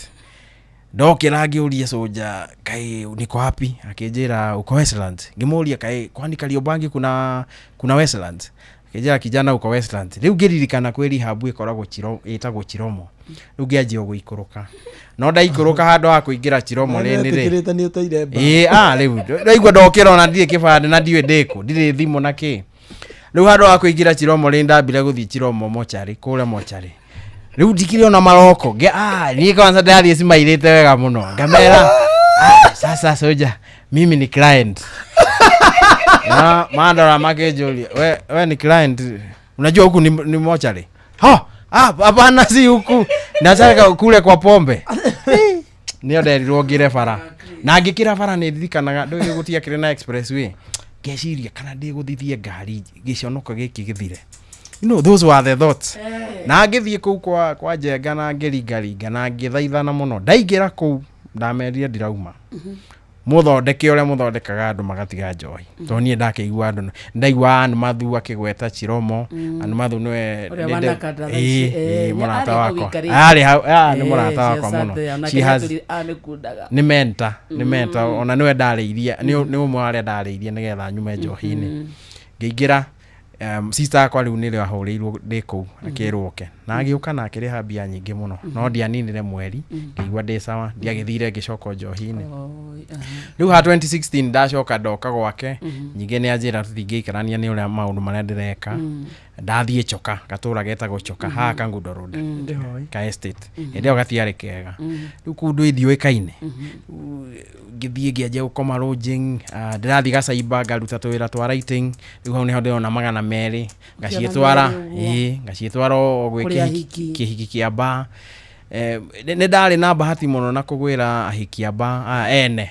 Ndokĩra ngĩũria soja, "Kaĩ niko wapi?" Akĩnjĩra, "Uko Westlands." Ngĩmũria, "Kaĩ kwani Kariobangi kuna Westlands?" Akĩnjĩra, "Kijana, uko Westlands." Rĩu ngĩririkana kwĩ rehab ĩkoragwo ĩtagwo Chiromo. Rĩu ngĩanjia gũikũrũka, no ndaikũrũka handũ ha kũingĩra Chiromo rĩ nĩ rĩ Wetĩkĩrĩte nĩ ũteire mba. Ĩĩ, rĩu ndaigua ndokĩra ona ndirĩ kĩbandĩ na ndiũĩ ndĩkũ, ndirĩ thimũ na kĩ. Rĩu handũ ha kũingĩra Chiromo rĩ, ndambire gũthiĩ Chiromo mocarĩ, kũrĩa mocarĩ. Rĩu ndikĩrĩ ona maroko. Niĩ kwanza ndathiĩ cimairĩte wega mũno, ngamera, "Sasa soja, mimi ni client." Na mandora makĩnjũria, "We ni client, unajua huku ni mochari?" "Ha, hapana, si huku, nataka kule kwa pombe." Nĩo nderirwo ngĩre bara, na ngĩkĩra bara nĩ ndirikanaga ndũĩ gũtiakĩrĩ na expressway, ngeciria kana ndĩgũthithie ngari gĩconoko gĩkĩ gĩthire. You know, those were the thoughts. Na ngĩthiĩ kũu kwa Njenga na ngĩringaringa na ngĩthaithana mũno. Ndaingĩra kũu ndamerire ndirauma, mũthondeke ũrĩa mũthondekaga andũ magatiga njohi, tondũ niĩ ndakĩigua andũ, ndaigua Ann Mathu akĩgweta Chiromo. Ann Mathu nĩwe Ũrĩa wanakanda thaa ici, ĩĩ, mũrata arĩ hau wakwa. aikarĩte. Arĩ hau, nĩ mũrata she wakwa sat mũno. there, onake She has amĩkundaga. Nĩ mentor, nĩ mentor, ona nĩwe ndarĩirie, nĩ ũmwe wa arĩa ndarĩirie nĩgetha nyume njohi-inĩ. Ngĩingĩra, sister yakwa rĩu nĩrĩo ahũrĩirwo ndĩ kũu, akĩrwo oke, na agĩũka na akĩrĩha mbia nyingĩ mũno, no ndianinire mweri, ngĩigua ndĩ sawa, ndiagĩthire ngĩcoka njohi-inĩ. Rĩu ha 2016 ndacoka ndoka gwake, nyingĩ nĩ anjĩra tũtingĩikarania nĩ ũrĩa maũndũ marĩa ndĩreka. Ndathiĩ Choka, gatũra getagwo Choka, haha Kangundo Road ka estate, hĩndĩ ĩyo gatiarĩ kega. Rĩu kũu ndũ ithiũĩkaine, ngĩthiĩ ngĩanjia gũkoma lodging, ndĩrathiĩ gacaiba ngaruta tũwĩra twa writing. Rĩu hau nĩho ndĩrona 200 ngaciĩtwara, 200 ũguo. Ĩĩ, ngaciĩtwara o gwĩ Kũrĩ ahiki. kĩhiki kĩa bar. Nĩ ndarĩ na bahati mũno na kũgwĩra ahiki a bar, ene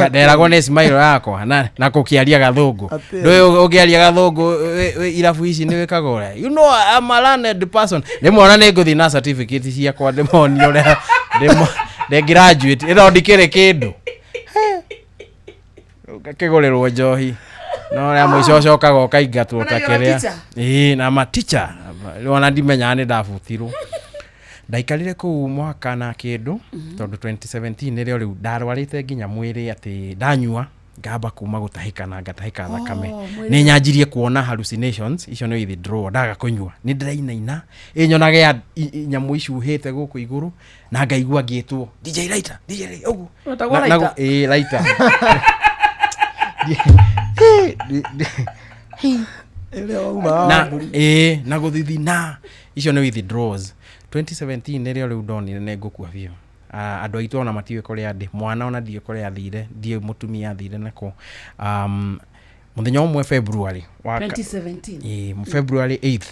nderagwo nĩ smile yakwa na kũkĩaria gathũngũ. Atĩa? Ndũĩ ũngĩaria gathũngũ irabu ici nĩ wĩkaga ũrĩa, you know, I'm a learned person. Rĩmwe ona nĩ ngũthiĩ na certificate ciakwa ndĩmonie ũrĩa ndĩ graduate, ĩno ndikĩrĩ kĩndũ. Ngakĩgũrĩrwo njohi, no rĩa mũico ũcokaga ũkaingatwo ta Ona you're a kĩrĩa. teacher? Ĩĩ, na maticha ona ndimenyaga nĩ ndabutirwo. Ndaikarire kũu mwaka na kĩndũ, tondũ 2017 nĩrĩo rĩu ndarwarĩte nginya mwĩrĩ atĩ ndanyua ngamba kuma gũtahĩka na ngatahĩka thakame. Oh, mwĩrĩ. Nĩ nyanjirie kuona hallucinations icio nĩ withdrawal, ndaga kũnyua nĩ ndĩrainaina, ĩnyonaga ya nyamũ icuhĩte gũkũ igũrũ na ngaigua ngĩtwo DJ Lighter, DJ Lighter, ũguo. Wetagwo Lighter? Ĩĩ, Lighter. Ĩrĩa wauma Na wa mbũri. ĩĩ, na gũthithina icio nĩ withdrawals. 2017 nĩrĩo rĩu ndonire nĩ ngũkua biũ. Andũ aitũ ona matiũĩ kũrĩa ndĩ, mwana ona ndiũĩ kũrĩa athire, ndiũĩ mũtumia athire nakũ. Mũthenya ũmwe February wa 2017. Ĩĩ, February 8th,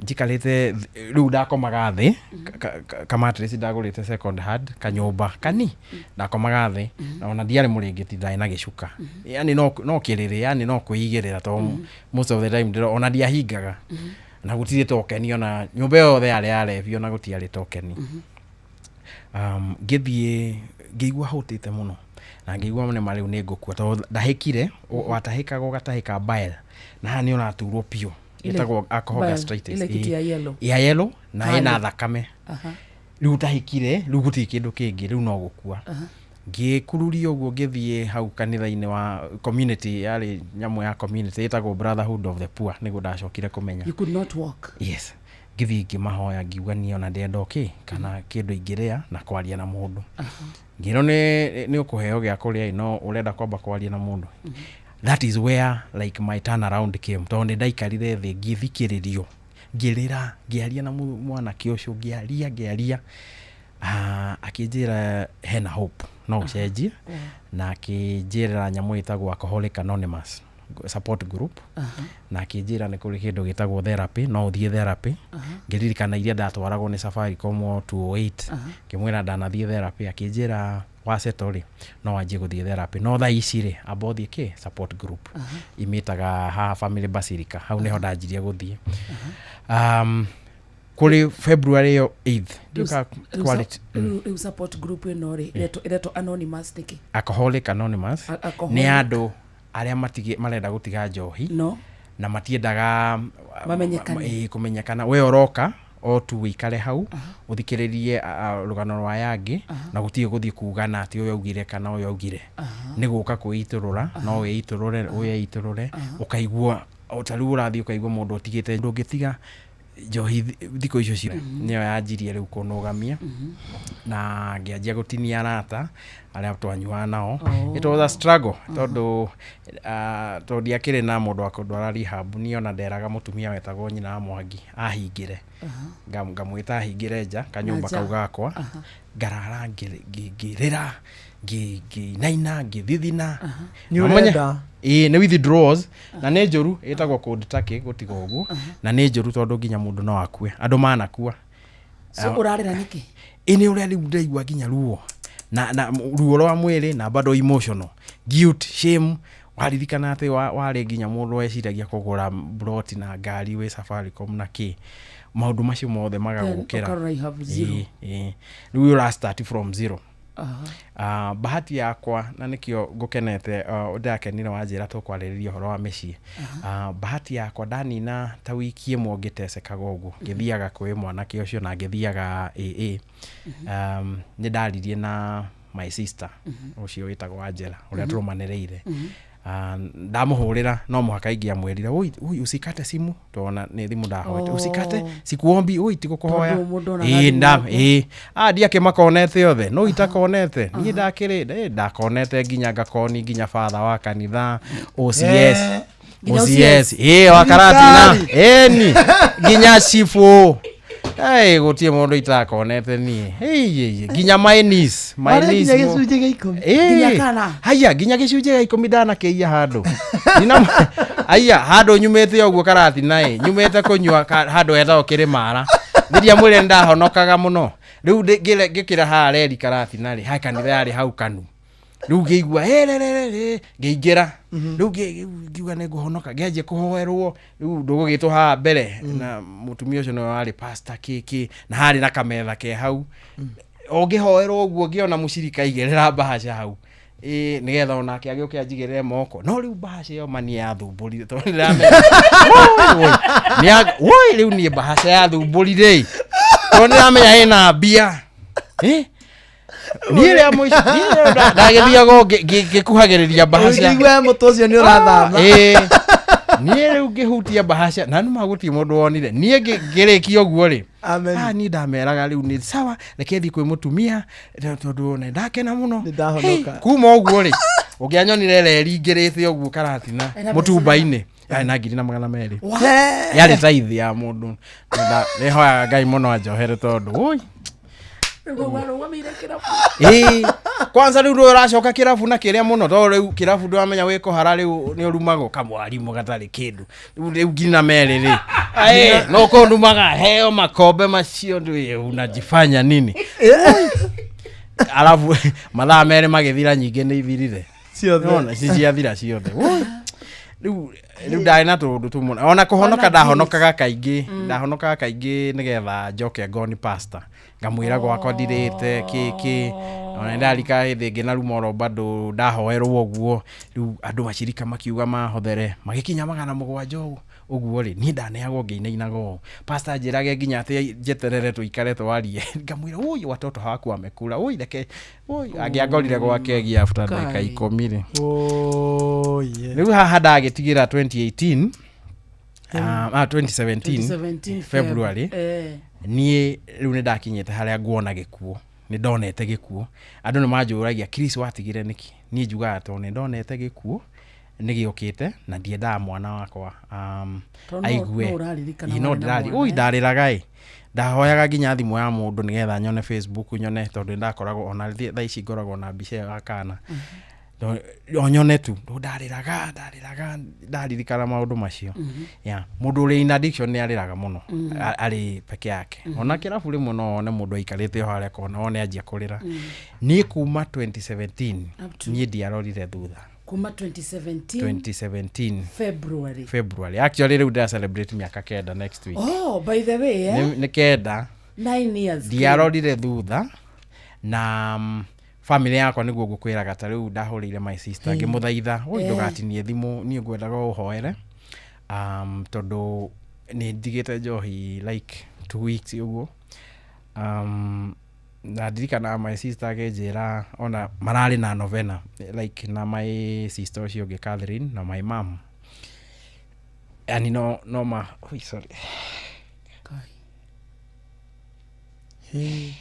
njikarĩte rĩu ndakomaga thĩ ka mattress ndagũrĩte second hand, kanyũmba kani ndakomaga thĩ, na ona ndiarĩ mũrĩngĩti, ndarĩ na gĩcuka, yani no kĩrĩrĩ, yani no kwĩigĩrĩra, tondũ most of the time ona ndiahingaga na gũtirĩ tokeni, ona nyũmba yothe yarĩ ya rebi, ona gũtiarĩ tokeni. Ngĩthiĩ ngĩigua hũtĩte mũno na ngĩigua nĩ ma rĩu nĩ ngũkua, tondũ ndahĩkire, watahĩkaga ũgatahĩka bile, na haha nĩ ũraturwo biũ. Ile Ĩtagwo alcohol bile, gastritis. ile kitu Ĩĩ. ya yellow. Ya yellow na Kali. ĩna thakame. Rĩu ndahĩkire, rĩu gũtirĩ kĩndũ kĩngĩ, rĩu no gũkua. Ngĩkururia ũguo ngĩthiĩ hau kanitha-inĩ wa community, yarĩ nyamũ ya community ĩtagwo Brotherhood of the Poor, nĩguo ndacokire kũmenya. You could not walk. Yes, ngĩthiĩ ngĩmahoya, ngiuga niĩ ona ndĩrenda kĩ kana kĩndũ ingĩrĩa na kwaria na mũndũ. Ngĩrwo nĩ ũkũheo gĩa kũrĩa, no ũrenda kwamba kwaria na mũndũ. That is where like my turnaround came, tondũ nĩ ndaikarire thĩ ngĩthikĩrĩrio, ngĩrĩra, ngĩaria na mwanake ũcio, ngĩaria ngĩaria, akĩnjĩra hena hope no ũcenjie, na akĩnjĩra nyamũ ĩtagwo Alcoholic Anonymous. support group na akĩnjĩra nĩ kũrĩ kĩndũ gĩtagwo therapy, no ũthiĩ therapy. Ngĩririkana iria ndatwaragwo nĩ Safaricom o 208. Ngĩmwĩra ndanathiĩ therapy, akĩnjĩra waceto rĩ, no wanjie gũthiĩ therapy, no thaa ici rĩ, amba ũthiĩ kĩ support group imĩtaga haha Family Basilica. Hau nĩho ndanjirie gũthiĩ kũrĩ February ĩyo 8th. Ndiũka quality. Rĩu support group ĩno rĩ, ĩretwo anonymous nĩkĩ? Alcoholic Anonymous. Alcoholic. Nĩ andũ arĩa marenda gũtiga njohi no na matiendaga mamenyekane. Kũmenyekana. We ũroka o tu wĩikare hau ũthikĩrĩrie rũgano rwa yangĩ na gũtirĩ gũthiĩ kugana atĩ ũyũ augire kana ũyũ augire. Nĩ gũka kwĩitũrũra, no wĩitũrũre, wĩitũrũre, ũkaigua o ta rĩu ũrathiĩ ũkaigua mũndũ ũtigĩte. Ndũngĩtiga njohi thikũ icio cio nĩyo yanjirie rĩu kũnũgamia na ngĩanjia gũtinia arata arĩa twanyuaga nao. It was a struggle tondũ tondũ ndiakĩrĩ na mũndũ wa kũndwara rehab. Niĩ ona nderaga mũtumia wetagwo nyina wa Mwangi ahingĩre. Ngamwĩta ahingĩre nja kanyũmba Na nja. Kau gakwa ngarara ngĩrĩra, ngĩinaina, ngĩthithina. Nĩ Na ũmenye- ũrenda? Ĩĩ, nĩ withdrawals na nĩ njũru, ĩtagwo cold turkey gũtiga ũguo, na nĩ njũru tondũ nginya mũndũ no akue, andũ manakua. So ũrarĩra nĩkĩ? Ĩ nĩ ũrĩa rĩu ndaigua nginya ruo na ruo rwa mwĩrĩ na bado emotional guilt, shame, waririkana atĩ warĩ nginya mũndũ weciragia kũgũra broti na ngari wĩ Safaricom na kĩ, maũndũ macio mothe magagũkĩra. Ũkarora you have zero. Ĩĩ, rĩu ũra start from zero. Bahati yakwa, na nĩkĩo ngũkenete, ndakenire wanjĩra tũkwarĩrĩria ũhoro wa mĩciĩ. Bahati yakwa, ndanina ta wiki ĩmwe ngĩtecekaga ũguo, ngĩthiaga kwĩ mwanake ũcio na ngĩthiaga AA, nĩ ndaririe na my sister ũcio wĩtagwo Angela ũrĩa tũrũmanĩrĩire. Ndamũhũrĩra, no mũhaka ingĩamwĩrire, "Oi, oi, usikate simu," tona nĩ thimũ ndahoete. "Usikate, sikuombi, oi, tigũkũhoya." Tondũ mũndũ onaga Ĩĩ, thimũ nda yaku. ĩĩ, ndiakĩmakonete othe, no itakonete niĩ ndakĩrĩ ndakonete nginya ngakoni, nginya father wa kanitha, OCS. Nginya OCS OCS. ĩĩ, wa Karatina ĩni, nginya cibũ. Ei, gũtirĩ mũndũ itakonete niĩ. Ei, ei, ei, nginya my niece, my Warĩa niece nginya gĩcunjĩ gĩa 10. Ĩĩ. Nginya kana? Haya, nginya gĩcunjĩ gĩa 10 ndanakĩiya handũ. Aya handũ nyumĩte ũguo Karatina ĩ, nyumĩte kũnyua handũ hetagwo Kĩrĩmara. Ndiria mwĩre ndahonokaga mũno. Rĩu ngĩkĩra haha reri Karatina rĩ, he kanitha yarĩ hau Kanu. Rĩu ngĩigua "Ĩrĩrĩrĩ," ngĩingĩra. Rĩu ngiuga nĩ ngũhonoka, ngĩanjia kũhoerwo. Rĩu ndũgũgĩtwo haha mbere na mũtumia ũcio nĩwe warĩ pastor kĩkĩ, na harĩ na kametha ke hau. O ngĩhoerwo ũguo, ngĩona mũcirika aigĩrĩra mbahaca hau. Ĩĩ, nĩgetha onake agĩũke anjigĩrĩre moko, no rĩu mbahaca ĩyo mani yathumbũrire tondũ nĩndĩramenya. Woi, woi. Woi, rĩu niĩ mbahaca yathumbũrire tondũ nĩndĩramenya ĩna mbia. Niĩ rĩa mũico niĩ rĩrĩa ndagĩthiaga ũũ ngĩkuhagĩrĩria mbahaca. Ũkĩigua mũtwe ũcio nĩ ũrathama. Ĩĩ. Niĩ rĩu ngĩhutia mbahaca na nĩma gũtirĩ mũndũ wonire niĩ ngĩrĩkia ũguo rĩ. Amen. Niĩ ndameraga rĩu nĩ sawa, reke thiĩ kwĩ mũtumia tondũ nĩ ndakena mũno. Nĩ ndahonoka. Hey, kuma ũguo rĩ, ũngĩanyonire reri ngĩrĩte ũguo Karatina Ena mũtumba-inĩ yarĩ na 1,200. What? Yarĩ taithi ya mũndũ. Nĩhoyaga Ngai mũno anjohere tondũ oi. Rĩu warũgamĩire kĩrabu. Ĩĩ, kwanza rĩu ndũĩ ũracoka kĩrabu na kĩrĩa mũno tondũ rĩu kĩrabu ndũramenya wĩ kũhara, rĩu nĩ ũrumagwo kamwarimũ gatarĩ kĩndũ. Rĩu 200,000 rĩ. Ĩĩ, no kũndumaga heo makombe macio, ndũĩ unajifanya nini, alafu mathaa 2 magĩthira, nyingĩ nĩ ithirire. Ciothe. Nĩwona, ici ciathira ciothe. Woi. Rĩu ndarĩ na tũũndũ tũmwe ona kũhonoka. Ona Ndahonokaga kaingĩ, ndahonokaga kaingĩ nĩgetha njoke ngoni pastor, ngamwĩra gwakwa ndirĩte kĩkĩ, ona ndarika hĩndĩ ĩngĩ na rumoro bado ndahoerwo ũguo. Rĩu andũ acirika makiuga mahothere magĩkinya 700 ũguo ũguo rĩ, niĩ ndaneagwo ngĩinainaga ũũ, pastor anjĩrage nginya atĩ njeterere tũikare twarie, ngamwĩra, "Oi, watoto hawaku wamekula, oi, reke oi." Angĩangorire gwake gi after ndagĩka Kai. 10 rĩ. Oh, yeah. Rĩu haha ndagĩtigĩra 2018, 2017. 2017 February. Niĩ rĩu nĩ ndakinyĩte harĩa nguona gĩkuũ, nĩ ndonete gĩkuũ. Andũ nĩ manjũragia, "Chris, watigire nĩkĩ?" Niĩ njugaga tondũ nĩ ndonete gĩkuũ nĩ gĩũkĩte na ndiendaga mwana wakwa Tondũ aigue. no ũraririkana Ĩ, no warĩ na ndĩrari mwana, ui eh? ndarĩraga ĩ, ndahoyaga nginya thimũ ya mũndũ nĩgetha nyone Facebook, nyone tondũ nĩ ndakoragwo ona thaa ici ngoragwo na mbica ĩyo ya kana. O nyone tu ndo ndarĩraga ndarĩraga ndaririkana maũndũ macio. Yeah, mũndũ ũrĩ in addiction nĩ arĩraga mũno. Arĩ peke yake. Ona kĩrabu rĩmwe no wone mũndũ aikarĩte o harĩa kona wone anjia kũrĩra. Niĩ kuma 2017 Up to- niĩ ndiarorire thutha. Kuma 2017? 2017. February. February. Actually rĩu ndĩra celebrate mĩaka 9 next week. Oh, by the way, eh? Nĩ 9. 9 years. Ndiarorire thutha na family yakwa nĩguo ngũkwĩraga ta rĩu ndahũrĩire my sister ngĩmũthaitha, oi, ndũgatinie thimũ, niĩ ngwendaga ũhoere tondũ nĩ ndigĩte njohi like 2 weeks ũguo. Na ndirikanaga my sister akĩnjĩra ona mararĩ na novena like na my sister ũcio ũngĩ Catherine na my mom, yani no ma, oi, sorry. Hey.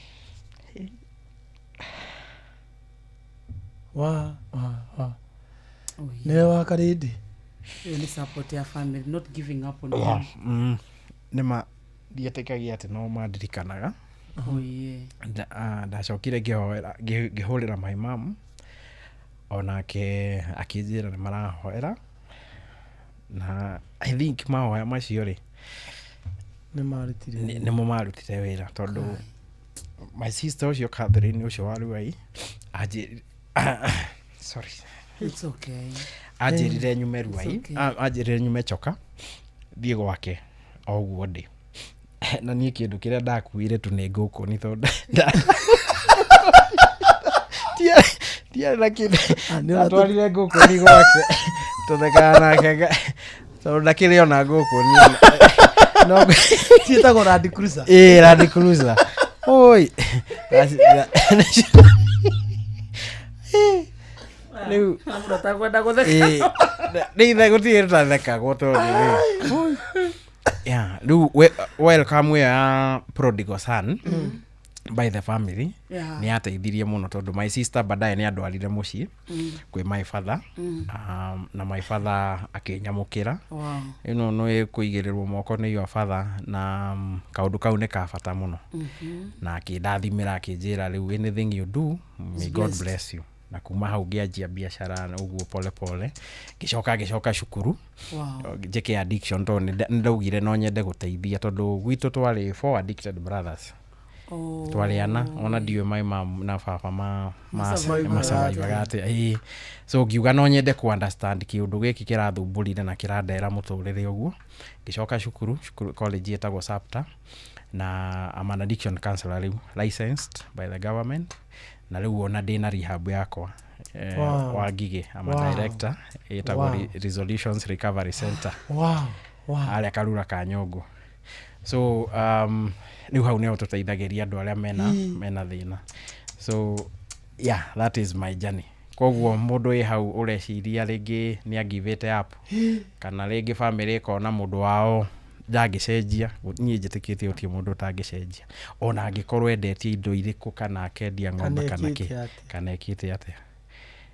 Wa wa wa nĩwe wa karĩndĩ. Ĩyo nĩ support ya family, not giving up on you. Nĩma ndietĩkagia atĩ no mandirikanaga. Oh, yeah. Ndacokire ngĩhoera ngĩhũrĩra my mom, onake akĩnjĩra nĩ marahoera na I think mahoya macio rĩ nĩ marutire nĩmo marutire wĩra tondũ my sister ũcio Catherine ũcio wa Ruai anjĩ sorry. It's okay. Anjĩrire nyume It's Ruai. okay. Anjĩrire nyume Choka thiĩ gwake o ũguo ndĩ na niĩ kĩndũ kĩrĩa ndakuire tu nĩ ngũkũ nĩ tondũ ndiarĩ na kĩndũ. Ndatwarire ngũkũ nĩ gwake tũthekaga nake tondũ ndakĩrĩ ona ngũkũ niĩ no ciĩtagwo Land Cruiser. Ĩĩ, Land Cruiser, oi. Rĩu Mũndũ atakwenda gũtheka. Ĩĩ, nĩ ithe gũtirĩ tũtathekagwo tondũ rĩ yeah, rĩu welcome ĩyo ya prodigal son by the family nĩ yateithirie mũno tondũ my sister baadaye nĩ andwarire mũciĩ kwĩ my father. Na my father akĩnyamũkĩra. Ĩno nĩ kũigĩrĩrwo moko nĩ your father na kaũndũ kau nĩ ka bata mũno. Na akĩndathimĩra akĩnjĩra rĩu, "Anything you do, may Is God blessed." bless you." Na kuma hau ngĩanjia biacara ũguo pole pole, ngĩcoka cukuru njĩke addiction tondũ nĩ ndaugire no nyende gũteithia tondũ gwitũ twarĩ four addicted brothers. Twarĩ ana, ona ndiũĩ my mom na baba Masurvivaga masurvivaga atĩa. Ĩĩ. So ngiuga no nyende ku understand kĩũndũ gĩkĩ kĩrathumbũrire na kĩrandera mũtũrĩre ũguo. Ngĩcoka cukuru college ĩtagwo SAPTA na I'm an addiction counselor rĩu, licensed by the government, na rĩu ona ndĩna rehab yakwa wa Ngigĩ. I'm a director ĩtagwo Resolutions Recovery Center harĩa Karura ka Nyũngũ. So rĩu hau nĩho tũteithagĩria andũ arĩa mena thĩna. So yeah, that is my journey. Koguo mũndũ wĩ hau ũreciria rĩngĩ nĩ angivĩte up kana rĩngĩ family ĩkona mũndũ wao ndangĩcenjia, niĩ njĩtĩkĩtie gũtirĩ mũndũ ũtangĩcenjia ona angĩkorwo endetie indo irĩkũ kana akendia ng'ombe Kana kana ekĩte kĩ atĩa. Kana ekĩte atĩa.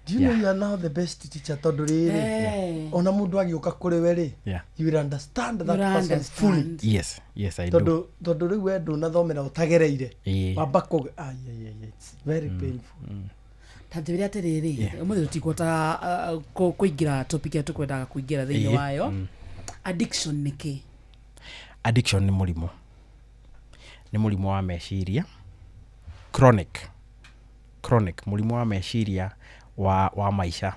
Do you know you are now the best teacher tondũ rĩrĩ ona mũndũ agĩũka kũrĩ we rĩ, you will understand that You'll person fully. understand. Yes, I do. Tondũ rĩu we ndũnathomera ũtagereire. Wamba kũ ai, ai, ai, it's very painful. Ta njĩre atĩrĩrĩ, ũmũthĩ tũtikũhota kũingĩra topic ĩrĩa tũkwendaga kũingĩra thĩinĩ wayo. Addiction nĩ kĩ? Addiction nĩ mũrimũ, nĩ mũrimũ wa meciria, chronic mũrimũ wa meciria wa maica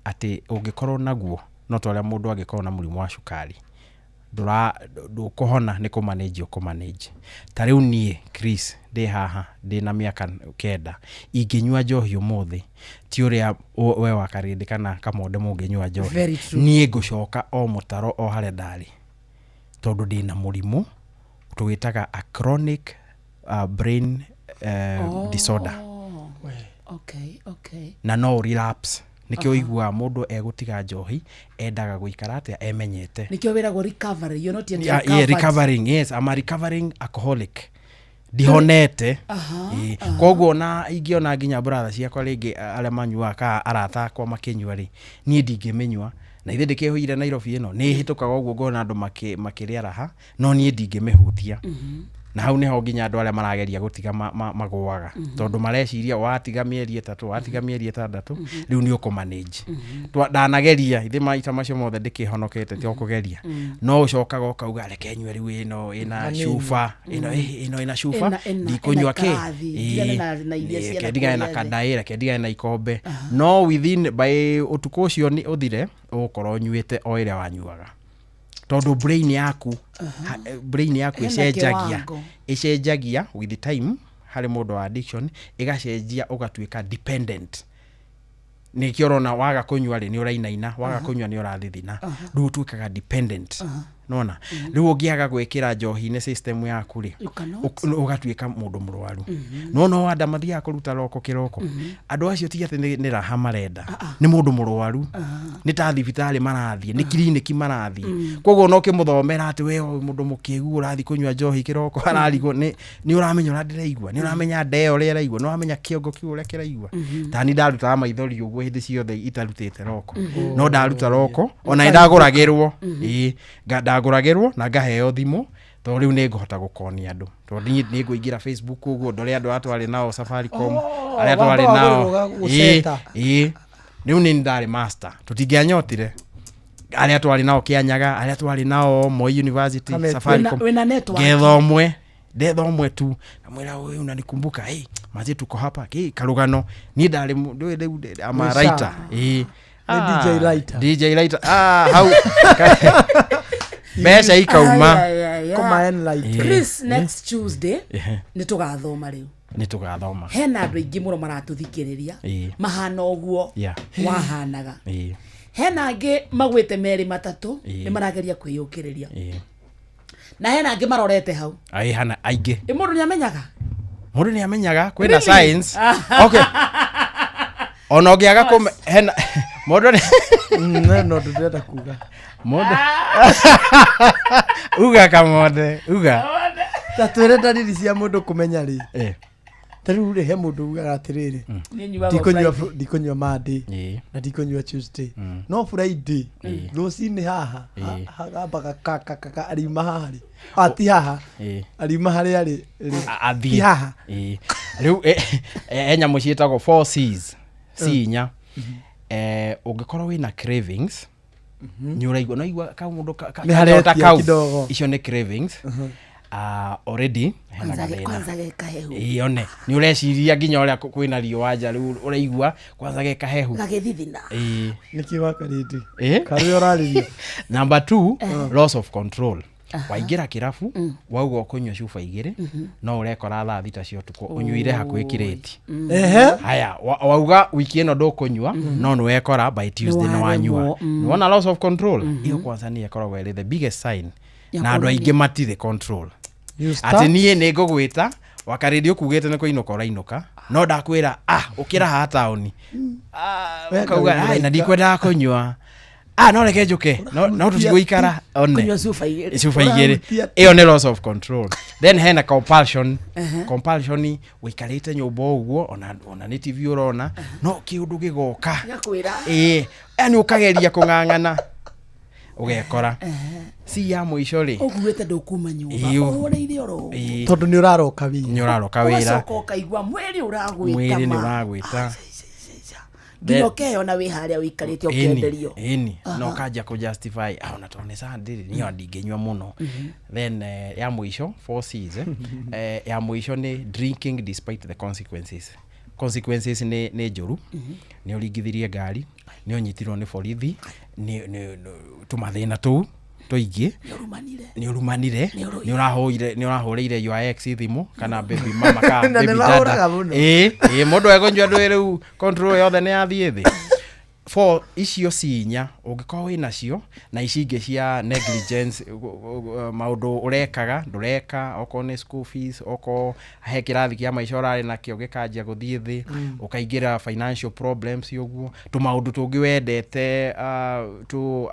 atĩ ũngĩkorwo naguo no ta ũrĩa mũndũ angĩkorwo na mũrimũ wa cukari, ndũkũhona, nĩ kũmanage ũkũmanage. Ta rĩu niĩ Chris ndĩ haha ndĩ na mĩaka 9 ingĩnyua njohi ũmũthĩ ti ũrĩa we wa Karĩndĩ kana Kamonde mũngĩnyua njohi. Very true. Niĩ ngũcoka o mũtaro o harĩa ndarĩ tondũ ndĩna mũrimũ tũwĩtaga a chronic brain disorder. Na no relapse, nĩkĩo ũiguaga mũndũ egũtiga njohi endaga gũikara atĩa emenyete. Nĩkĩo wĩragwo recovery, you're not yet Yeah, recovered. Recovering, yes, I'm a recovering alcoholic, ndihonete. Ĩĩ. Koguo ona ingĩona nginya brother ciakwa rĩngĩ arĩa manyuaga kana arata akwa makĩnyua rĩ, niĩ ndingĩmĩnyua na ithe ndĩkĩhũire Nairobi ĩno nĩ hĩtũkaga ũguo ngona andũ makĩrĩa raha no niĩ ndingĩmĩhutia. Na hau nĩho nginya andũ arĩa marageria gũtiga magũaga, tondũ mareciria watiga mĩeri 3, watiga mĩeri 6, rĩu nĩ ũkũmanage. Ndanageria ithe maita macio mothe ndĩkĩhonokete, ti o kũgeria. No ũcokaga ũkauga reke nyue rĩu ĩno ĩna Hanini. cuba ĩno, ĩno ĩna cuba, ndikũnyua ĩna kĩ. karathi, ndigane na iria Ĩĩ, ciana reke ndigane na kũrĩa thĩ. kandaĩ, reke ndigane na ikombe. No within by ũtukũ ũcio nĩ ũthire, ũgũkorwo ũnyuĩte o ĩrĩa wanyuaga, tondũ brain yaku brain yaku Hena ĩcenjagia, kĩwango. ĩcenjagia with the time. Harĩ mũndũ wa addiction ĩgacenjia, ũgatuĩka dependent. Nĩkĩo ũrona waga kũnyua rĩ, nĩ ũrainaina, waga kũnyua nĩ ũrathithina. Rĩu ũtuĩkaga dependent. Nona rĩu ũngĩaga gwĩkĩra njohi-inĩ system yaku rĩ, You cannot. Ũgatuĩka mũndũ mũrwaru. No anda mathiaga kũruta roko kĩroko, andũ acio ti atĩ nĩ raha marenda, nĩ mũndũ mũrwaru, nĩ ta thibitarĩ marathiĩ, nĩ kiriniki marathiĩ. Koguo no ũkĩmũthomera atĩ we ũyũ mũndũ mũkĩgu ũrathiĩ kũnyua njohi kĩroko, ararigwo nĩ ũramenya ũrĩa ndĩraigua, nĩ ũramenya ndeo ũrĩa ĩraigua, nĩ ũramenya kĩongo kĩu ũrĩa kĩraigua. Tani ndarutaga maithori ũguo hĩndĩ ciothe itarutĩte roko, no ndaruta roko ona nĩ ndagũragĩrwo. Ĩĩ, ndagũragĩrwo na ngaheo thimũ, tondũ rĩu nĩ ngũhota gũkonia andũ, tondũ niĩ nĩ ngũingĩra Facebook ũguo ndore andũ arĩa twarĩ nao Safaricom, Oh, arĩa twarĩ wamba nao. wagũrĩrwo Ĩĩ, gũceta. ĩĩ, rĩu nĩ ndarĩ master, tũtingĩanyotire arĩa twarĩ nao Kĩanyaga, arĩa twarĩ nao Moi University, Kamete. Safaricom. Wĩna network. Ngetha ũmwe, ndetha ũmwe tu, namwĩra ũyũ unanikumbuka? Hey, mazi tuko hapa hey, karũgano niĩ ndarĩ ndũĩ rĩu ama Wĩ writer. sharp. Ĩĩ. Nĩ DJ writer. DJ writer, ah, hau mbeca ikauma. Ai, ai, ai, ai. Kũma enlight. Ĩĩ. Chris, next Tuesday Ehe. nĩ tũgathoma rĩu. Nĩ tũgathoma. Hena andũ aingĩ mũno maratũthikĩrĩria mahana ũguo wahanaga. Hena angĩ magwĩte merĩ matatũ, nĩ marageria kwĩyũkĩrĩria, na hena angĩ marorete hau. Ĩĩ, hana aingĩ. Ĩ, mũndũ nĩ amenyaga. Mũndũ nĩ amenyaga kwĩna Really? signs. Okay, ona ũngĩaga kũme hena mũndũ nĩ No ndũ ndĩrenda kuga. Mũndũ uga, Kamonde, uga. Ta twĩre ndariri cia mũndũ kũmenya rĩ. Ta rĩu rĩ, he mũndũ ugaga atĩrĩrĩ, Niĩ nyuaga ndikũnyua Friday. ndikũnyua Monday na ndikũnyua Tuesday, no Friday rũcinĩ haha hagambaga kakakaka ariuma haha rĩ, ah, ti haha, ariuma harĩa rĩ rĩ. Athiĩ. Ti haha. Ĩĩ. Rĩu he nyamũ ciĩtagwo four Cs, C inya. Ũngĩkorwo wĩna cravings, nĩ ũraigua no igua kau mũndũ Nĩ kanyota haretia kau, kidogo. icio nĩ cravings. Ah, already hena Kwanza gathĩna. Kwanza ge kahehu. Ĩĩ, one nĩ ũreciria nginya ũrĩa kwĩna riũa nja, rĩu ũraigua kwanza ge kahehu. Gagĩthithina. Ĩĩ. Nĩkĩ wakarĩndĩ Ĩĩ. karĩ ũrarĩria? Number two, loss of control. Waingĩra kĩrabu wauga ũkũnyua cuba 2, no ũrekora thaa 6 cia ũtukũ ũnyuire hakuhĩ kirĩti. Haya, wauga wiki ĩno ndũkũnyua, no nĩ wekora by Tuesday nĩ wanyua. Nĩwaremwo, Nĩwona loss of control ĩyo kwanza nĩ ĩkoragwo ĩrĩ the biggest sign, Ya na andũ kuonania. aingĩ matirĩ control. You Atĩ start. niĩ nĩ ngũgwĩta wakarĩndi ũkugĩte nĩ kũinũka ũrainũka, no ndakwĩra ah ũkĩra haha taũni. We Ũkauga Ngai "Ai, na mũraika." ndikwendaga kũnyua, ah, no reke njũke, no tũtigũikara one Kũnyua cuba 2. Cuba 2. Ũrahutia. Ĩyo nĩ loss of control. Then hena compulsion. Compulsion, wĩikarĩte nyũmba ũguo, ona nĩ TV ũrona, no kĩũndũ gĩgoka. Gĩgakwĩra. Ĩĩ, yani ũkageria kũng'ang'ana ũgekora. Si ya mũico rĩ, Ũkuĩte ndũkuma nyũmba, Ĩĩ. ũhũrĩire oro ũguo. Ĩĩ. Tondũ nĩ ũraroka wĩra. Nĩ ũraroka wĩra. Ũgacoka ũkaigua mwĩrĩ ũragwĩta Mwĩrĩ nĩ ma. ũragwĩta. Nginya ũkeyona wĩ harĩa ũikarĩte ũkĩenderio. Ĩni, na ũkanjia kũ justify, ah, ona tondũ nĩ Sunday rĩ, niĩ ona ndingĩnyua mũno. Then ya mũico, four Cs, ya mũico nĩ drinking despite the consequences. Consequences nĩ njũru, nĩ ũringithirie ngari, nĩ ũnyitirwo nĩ borithi, nĩ tũmathĩna tũu tũingĩ, nĩ ũrumanire, nĩ ũrahũrĩire your ex thimũ kana baby mama kana Na nĩ baby mahũraga dada. mũno. Ĩĩ, mũndũ ekũnyua ndũĩ rĩu control yothe nĩ yathiĩ thĩ. For icio ci inya ũngĩkorwo wĩ nacio na ici ingĩ cia negligence, maũndũ ũrekaga ndũreka, okorwo nĩ school fees, okorwo he kĩrathi kĩa maica ũrarĩ nakĩo gĩkanjia gũthiĩ thĩ, ũkaingĩra financial problems ũguo, tũmaũndũ tũngĩ wendete, tũ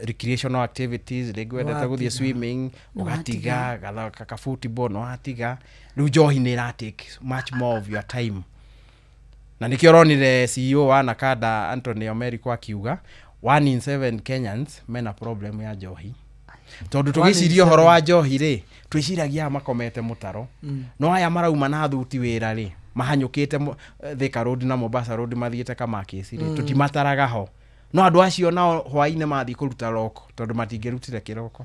recreational activities, rĩngĩ wendete gũthiĩ Nĩwatiga. swimming ũgatiga, gathaka ka football nĩwatiga, rĩu njohi nĩ ĩra take much more of your time. Na nĩkĩo ũronire CEO wa Nakada Anthony Omerico akiuga 1 in 7 Kenyans mena problem ya njohi. Tondũ tũgĩciria ũhoro wa njohi rĩ, twĩciragia aya makomete mũtaro. No aya marauma na thuti wĩra rĩ, mahanyũkĩte Thika Road na Mombasa Road mathiĩte Kamakĩci rĩ, tũtimataraga ho. No andũ acio nao hwaĩ-inĩ mathiĩ kũruta roko tondũ matingĩrutire kĩroko.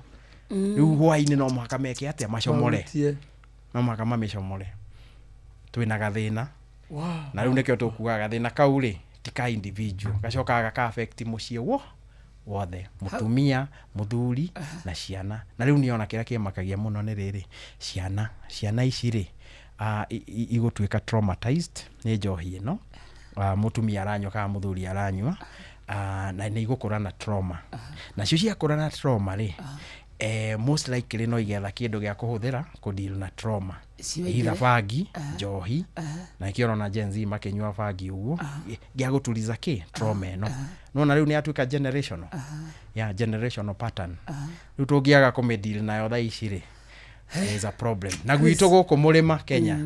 Rĩu hwaĩ-inĩ no mũhaka meke atĩa? Macomore. Mahutie. No mũhaka mamĩcomore. Twĩna gathĩna. Wow. Na rĩu nĩkĩo tũkugaga gathĩna kau rĩ, ti ka individual. Gacokaga gaka affect mũciĩ wothe, mũtumia, mũthuri na ciana. Na rĩu niĩ ona kĩrĩa kĩmakagia mũno nĩ rĩrĩ, ciana ici rĩ, igũtuĩka traumatized nĩ njohi ĩno. Mũtumia aranyua kana mũthuri aranyua, na nĩ igũkũra na trauma. Nacio ciakũra na trauma rĩ, most likely no igetha kĩndũ gĩa kũhũthĩra kũdeal na trauma. Ciwaingĩre. Either bangi, njohi, na nĩkĩo ũrona Gen Z makĩnyua bangi ũguo, gĩa gũtuliza kĩ trauma ĩno. Nĩwona rĩu nĩ yatuĩka generational. Yeah, generational pattern. Rĩu tũngĩaga kũmĩdeal nayo thaa ici rĩ, there is a problem. Na gwitũ gũkũ mũrĩma Kenya,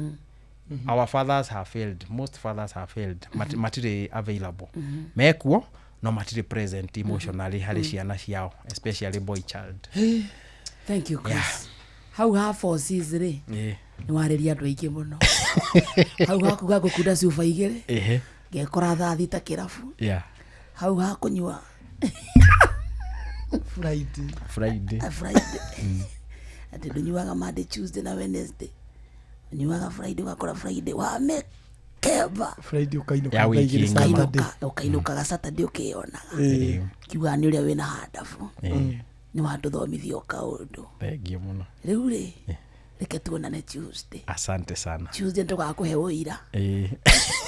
our fathers have failed. Most fathers have failed. Matirĩ available. Mekuo, no matirĩ present emotionally harĩ ciana ciao, especially boy child. Hey, thank you, Chris. Hau ha forces rĩ, nĩ warĩria andũ aingĩ mũno. Hau hakuga ngũkunda cuba igĩrĩ, ngekora thaa thita kĩrabu. Hau ha kũnyua Friday. Friday. Friday. Atĩ ndũnyuaga Monday, Tuesday na Wednesday. Ũnyuaga Friday, ũgakora Friday wamekemba. Friday ũkainũka Ya thaa wiki igĩrĩ ng'ima. Saturday. Ũkainũkaga Saturday ũkĩyonaga. Kiugaga nĩ ũrĩa wĩna handabu. Nĩ watũthomithia o kaũndũ. Thengiũ mũno. Rĩu rĩ, reke tuonane Tuesday. Asante sana. Tuesday nĩtũgakũhe ũira.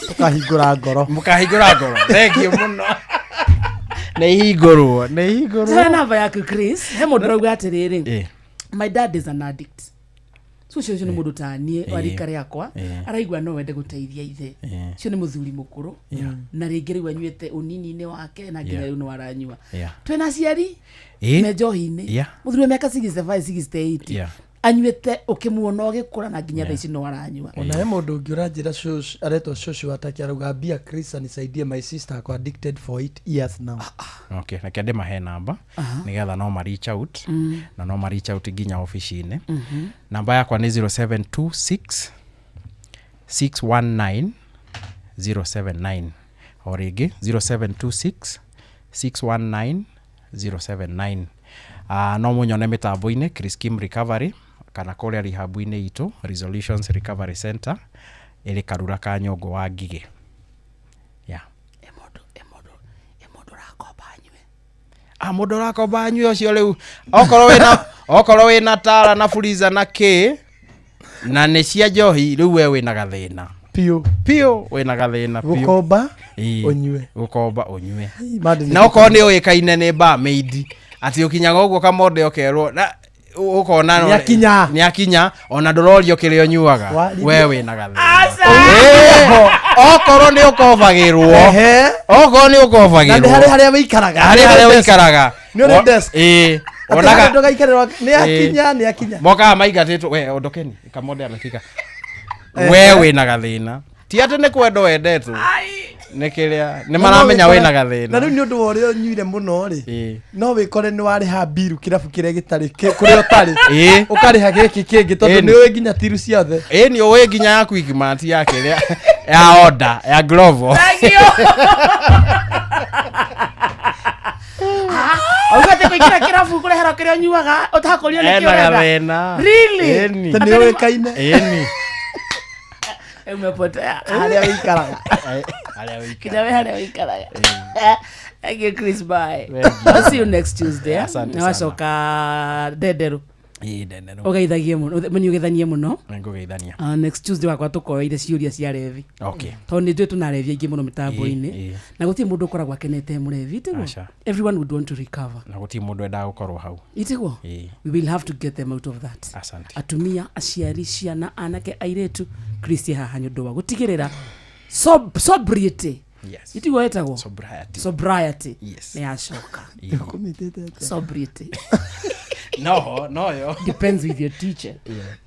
Tũkahingũra ngoro. Mũkahingũra ngoro. Thengiũ mũno. Nĩ ihingũrwo, nĩ ihingũrwo. He namba yaku Chris. He mũndũ ũrauga atĩrĩrĩ. My dad is an addict. So ũcio nĩ mũndũ ta niĩ wa rika rĩakwa, araigua no wende gũteithia ithe. Ũcio nĩ mũthuri mũkũrũ. Na rĩngĩ rĩu anyuĩte ũnini-inĩ wake na nginya rĩu no aranyua. Twĩna aciari me njohi-inĩ. Mũthuri wa mĩaka 65, 68. Anyuĩte ũkĩmuona ũgĩkũra na nginya thaa ici no aranyua. Ona he mũndũ ũngĩ ũranjĩra shush, aretwo shush watake arauga ambia Chris anisaidie my sister ako addicted for 8 years now. Okay, reke ndĩmahe namba nĩgetha no ma reach out na no ma reach out nginya obici-inĩ. Namba yakwa nĩ 0726 619 079. O rĩngĩ 0726 619 079. No mũnyone mĩtambo-inĩ Chris Kim Recovery kana kũrĩa rehab-inĩ itũ Resolutions Recovery Center ĩrĩ Karura ka Nyũngũ wa Ngigĩ. Yeah. Mũndũ ũrakomba anyue ũcio rĩu okorwo wĩna tara na fuliza na kĩ na nĩ cia njohi rĩu we wĩna gathĩna. Piũ. Piũ wĩna gathĩna piũ. Gũkomba Ĩĩ. ũnyue. Gũkomba ũnyue. Mandi nĩ Na okorwo nĩ ũĩkaine nĩ barmaid atĩ ũkinyaga ũguo kamonde ũkerwo na ũkona Nĩ akinya. Nĩ akinya ona ndũrorio kĩrĩa ũnyuaga. Wa- We wĩna gathĩna. Aca. Ĩĩ. Okorwo nĩ ũkombagĩrwo. Okorwo nĩ ũkombagĩrwo. Na nĩ harĩ harĩa wĩikaraga. Harĩ harĩa wĩikaraga. Nĩ ũrĩ desk. Ĩĩ. Atĩ Onaga harĩa ndũgaikarĩrwo, nĩ Ĩĩ. akinya, nĩ akinya. Mokaga maingatĩtwo, we ondokeni, kamonde amefika. We wĩna gathĩna. Ti atĩ nĩ kwendwo wendetwo. Nĩ kĩrĩa, nĩ maramenya wĩna gathĩna. Na rĩu nĩ ũndũ wa ũrĩa ũnyuire mũno rĩ, Ĩĩ. no wĩkore nĩ warĩha mbiru kĩrabu kĩrĩa gĩtarĩ kũrĩa ũtarĩ. Ĩĩ. Ũkarĩha gĩkĩ kĩngĩ tondũ Ĩĩ. nĩ ũĩ nginya tiru ciothe. Ĩĩ nĩ ũĩ nginya ya Quickmart ya kĩrĩa ya order ya Glovo. Auga atĩ kũingĩra kĩrabu kũrehera kĩrĩa ũnyuaga ũtakũrio nĩkĩ Ena ũrenda. gathĩna. Really? Ĩni. Tondũ nĩ ũĩkaine. Ĩni. Umepotea. Harĩa wĩikaraga. Harĩa wĩikaraga. Kinya we harĩa wĩikaraga. Thank you, Chris. Bye. Thank I'll see you next Tuesday. eh? Asante Na sana. wacoka ndenderũ. Ĩĩ ndenderũ. Ũgeithagie mũno, meni ũgeithanie mũno. Nĩngũgeithania. Next Tuesday wakwa tũkoeire ciũria cia revi. Okay. Tondũ nĩ njũĩ tũna revi aingĩ mũno mĩtambo-inĩ. Ĩĩ, ĩĩ. Na gũtirĩ mũndũ ũkoragwo akenete mũrevi, tiguo? Aca. Everyone would want to recover. Na gũtirĩ mũndũ endaga gũkorwo hau. Itiguo? Ĩĩ. We will have to get them out of that. Asante. Atumia, aciari, ciana, anake, airĩtu, Chris haha nĩ ũndũ wa gũtigĩrĩra sobriety. Yes. Itiguo ĩtagwo? Sobriety. Sobriety. Yes. Nĩ yacoka. Ũkũmĩtĩte atĩa? Sobriety. No, no yo. Depends with your teacher.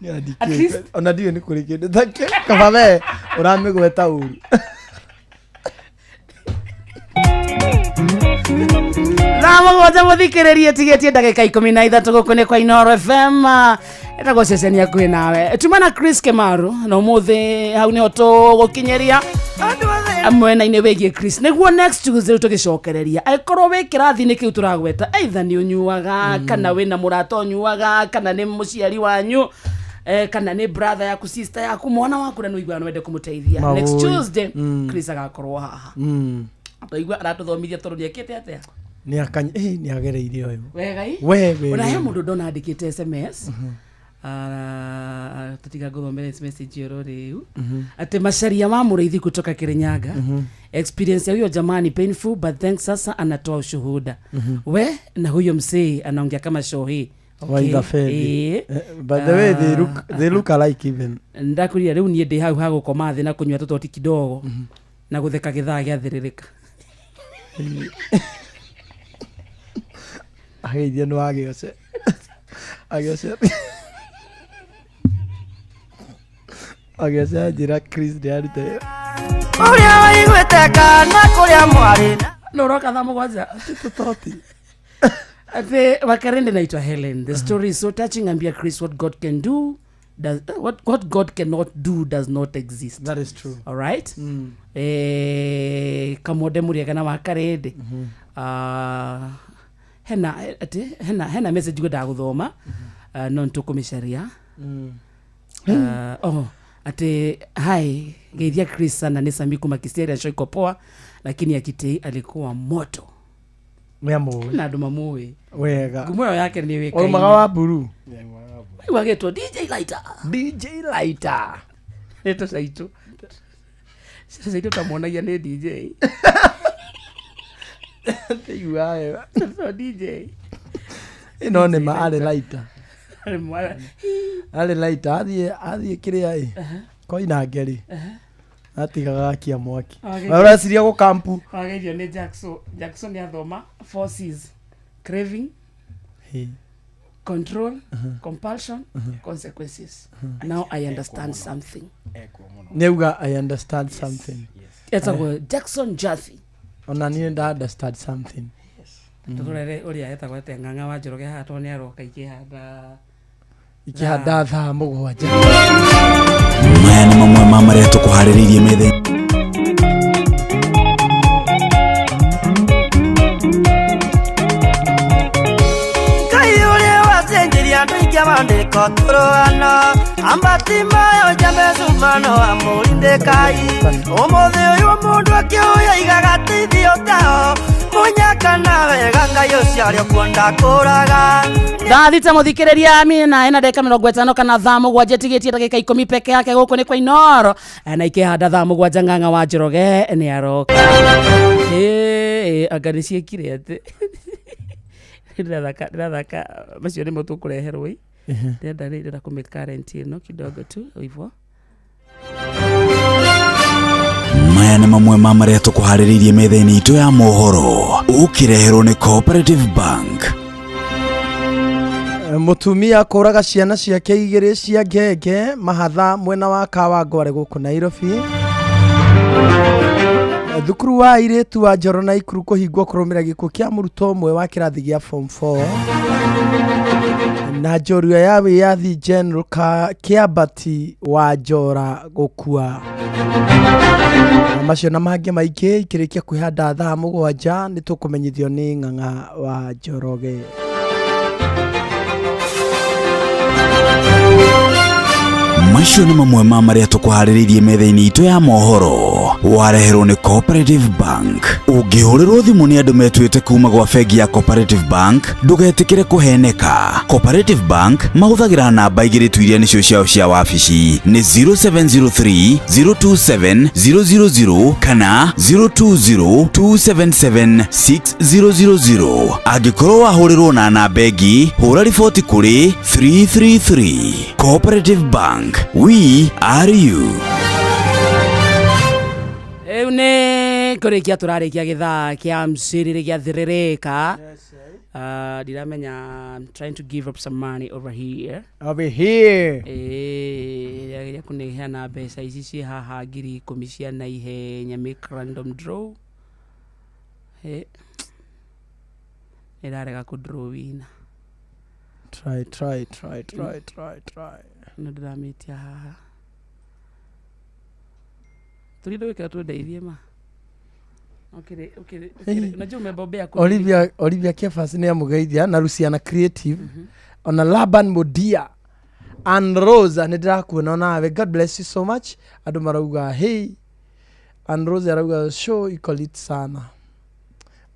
Nĩ At andikĩte. least- Ona ndiũĩ nĩ kũrĩ kĩndũ ta kĩu. Kaba we ũramĩgweta ũru. Thaa mũgwanja mũthikĩrĩrie tigĩtie ndagĩka 13 gũkũ nĩ kwa Inooro FM ĩtagwo ceceni hakuhĩ nawe. Tuma na Chris Kemaru na ũmũthĩ hau nĩho tũgũkinyĩria mwena-inĩ wĩgiĩ Chris nĩguo next Tuesday tũgĩcokereria angĩkorwo wĩ kĩrathi-inĩ kĩu tũragweta either nĩ ũnyuaga kana wĩna mũrata ũnyuaga kana nĩ mũciari wanyu kana nĩ brother yaku, sister yaku, mwana waku na nĩ ũiguaga no wende kũmũteithia. Next Maũĩ. Tuesday Chris agakorwo haha. Twaigua aratũthomithia tondũ nĩekĩte atĩa? Nĩ akany nĩ agereire ũyũ. Wega i? We, we, Ona he we. mũndũ ndona andĩkĩte SMS. Ah, tutiga ngũthomere message ĩyo rĩu. Atĩ Macharia wa Mũrĩithi kutoka Kirinyaga. Experience ya huyo jamani painful, but thanks sasa anatoa ushuhuda. We na huyo msee anaongea kama shohi. Okay. Waitha Fethi. By the way, they look alike even. Ndakwĩrire rĩu niĩ ndĩ hau ha gũkoma thĩ na kũnyua tũtoti kidogo na gũtheka gĩthaa gĩathĩrĩrĩka. Ageithia nĩ wagĩoce. Agĩoce. Agĩoce anjĩra Chris nĩarute. Ũrĩa waiguĩte kana kũrĩa mwarĩ. No ũroka thaa mũgwanja. Tũtoti. Ate Wakarende naitwa Helen. The story is so touching. Ambia Chris what God can do does what God cannot do does not exist. That is true. All right? Kamode Muriaga na Wakarende. Hena ate hena message ngwendaga gũthoma. No nĩtũkũmĩcaria. Oh, ate hi geithia Chris sana nĩ Sami kuma Kiseri shoiko poa lakini akitei alikuwa moto. Nĩamũĩ. Na andũ mamũĩ. Wega. Ngumo ĩyo yake nĩ ĩũĩkaine. Waumaga wa mburu. Wagĩtwo DJ Lighter. DJ Lighter. Nĩ tũcaitũ. Tũcaitũ tamwonagia nĩ DJ. Ndaigua wega. So DJ. Ĩno nĩ ma arĩ lighter. Arĩ mwana. Arĩ lighter athiĩ kĩrĩa ĩ. Koinange rĩ. Atigaga akia mwaki. Ũreciria gũkampu. Wageithio nĩ Jackson. Jackson nĩ athoma four C's. Craving, control, compulsion, consequences. Now I understand something. Nĩauga I understand something. Etagwo Jackson Jathi. Ona niĩ nda understand something. Tũtũrere ũrĩa etagwo atĩa Ng'ang'a wa Njoroge haha tondũ nĩ aroka ikĩhanda Ikĩhanda thaa mũgwanja. Maya nĩ mamwe ma marĩa tũkũharĩrĩirie metha. Ngai ũrĩa wacenjirie andũ aingĩ mandĩko tũrũgano ambati mayo njambe cumano wa mũrindĩkai ũmũthĩ ũyũ mũndũ akĩũya igaga teithio tao mũnyaka na wega Ngai ũcio arĩ kuo ndakũraga. Thaa thita mũthikĩrĩria mina ĩna ndagĩka 50 kana thaa mũgwanja ĩtigĩtie ndagĩka 10 peke yake gũkũ nĩ kwa Inooro na ikĩhanda thaa mũgwanja Ng'ang'a wa Njoroge nĩ aroka. Anga nĩ ciĩkire atĩ ndĩrathaka macio nĩmo tũkũreherwo ĩ. Ndĩrenda rĩ ndĩrenda kũmĩ current ĩno kidogo tu hivyo. Maya nĩ mamwe ma marĩa tũkũharĩrĩirie metha-inĩ itũ ya mohoro ũkĩreherwo nĩ Cooperative Bank. Mũtumia kũraga ciana ciake igĩrĩ cia ngenge mahatha mwena wa Kawangware gũkũ Nairobi. Thukuru wa airĩtu wa Njoro na Ikuru kũhingwo kũrũmĩrĩra gĩkuũ kĩa mũrutwo ũmwe wa kĩrathi gĩa form 4. Na njorua ya wĩyathi General Kĩambati wa Njora gũkua. Macio na mangĩ maingĩ ikĩrĩkia kwĩhanda thaa mũgwanja nĩ tũkũmenyithio nĩ Ng'ang'a wa Njoroge. Macio nĩ mamwe ma marĩa tũkũharĩrĩirie metha-inĩ itũ ya mohoro wareherwo nĩ Cooperative Bank. Ũngĩhũrĩrwo thimũ nĩ andũ metuĩte kuma gwa bengi ya Cooperative Bank ndũgetĩkĩre kũheneka. Cooperative Bank mahũthagĩra namba igĩrĩ tu iria nĩcio ciao cia wabici nĩ 0703 027 000 kana 020 277 6000. Angĩkorwo wahũrĩrwo na namba ĩngĩ hũra riboti kũrĩ 333. Cooperative Bank, we are you. Rĩu nĩ kũrĩkia tũrarĩkia gĩthaa kĩa mcirĩrĩ gĩathĩrĩrĩka. Ndiramenya I'm trying to give up some money over here. Over here. Ndĩrageria kũneana mbeca ici ciĩ haha 10,000 cia naihenya, make random draw. Nĩrarega kũdrawina. Try, try, try, try, try, try. Nĩ ndĩramĩtia haha. Tũrĩ gwĩkĩra tũndeithie ma. Ũkĩrĩ unajua umebobea kuniliko. Olivia Kefas nĩ amũgeithia na Luciana Creative, ona Laban Modia and Rose nĩ ndĩrakuona onawe. God bless you so much. Andũ marauga hey, and Rose arauga show iko lit sana.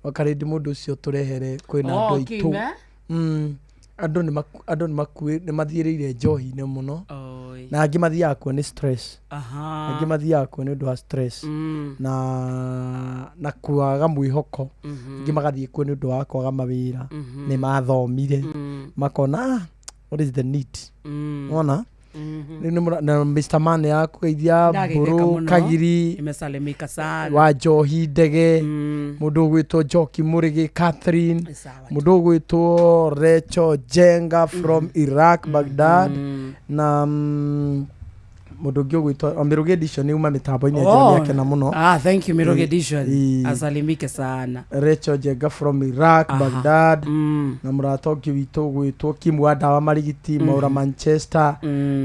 Wakarĩndi mũndũ ũcio tũrehere kwĩna Oh, andũ aitũ. Kime? Andũ nĩ mathiĩrĩire njohi-inĩ mũno. Oi. Na angĩ mathiaga kuo nĩ stress. Aha. Angĩ mathiaga kuo nĩ ũndũ wa stress na kwaga mwĩhoko. Angĩ magathiĩ kuo nĩ ũndũ wa kwaga mawĩra. Nĩ mathomire, makona, "Ah, what is the need?" Wona? Rĩu na Mr. Man ya kũgeithia. Ndageithĩka Mbũrũ mũno. Kagiri Imesalimika sana. wa Njohi Ndege, mũndũ ũgwĩtwo Njoki Mũrĩgĩ Catherine, mũndũ ũgwĩtwo Recho Jenga from Iraq, Baghdad, na mũndũ ũngĩ ũgwĩtwo Mĩrũgĩ Edition uma mĩtambo-inĩ. Oh. Oh. Akena mũno. Ah, thank you, Miroge Edition. Ii. Asalimike sana. Recho Jenga from Iraq, Aha. Baghdad, na mũrata ũngĩ witũ ũgwĩtwo Kim wa Ndawa Marigiti Maura Manchester,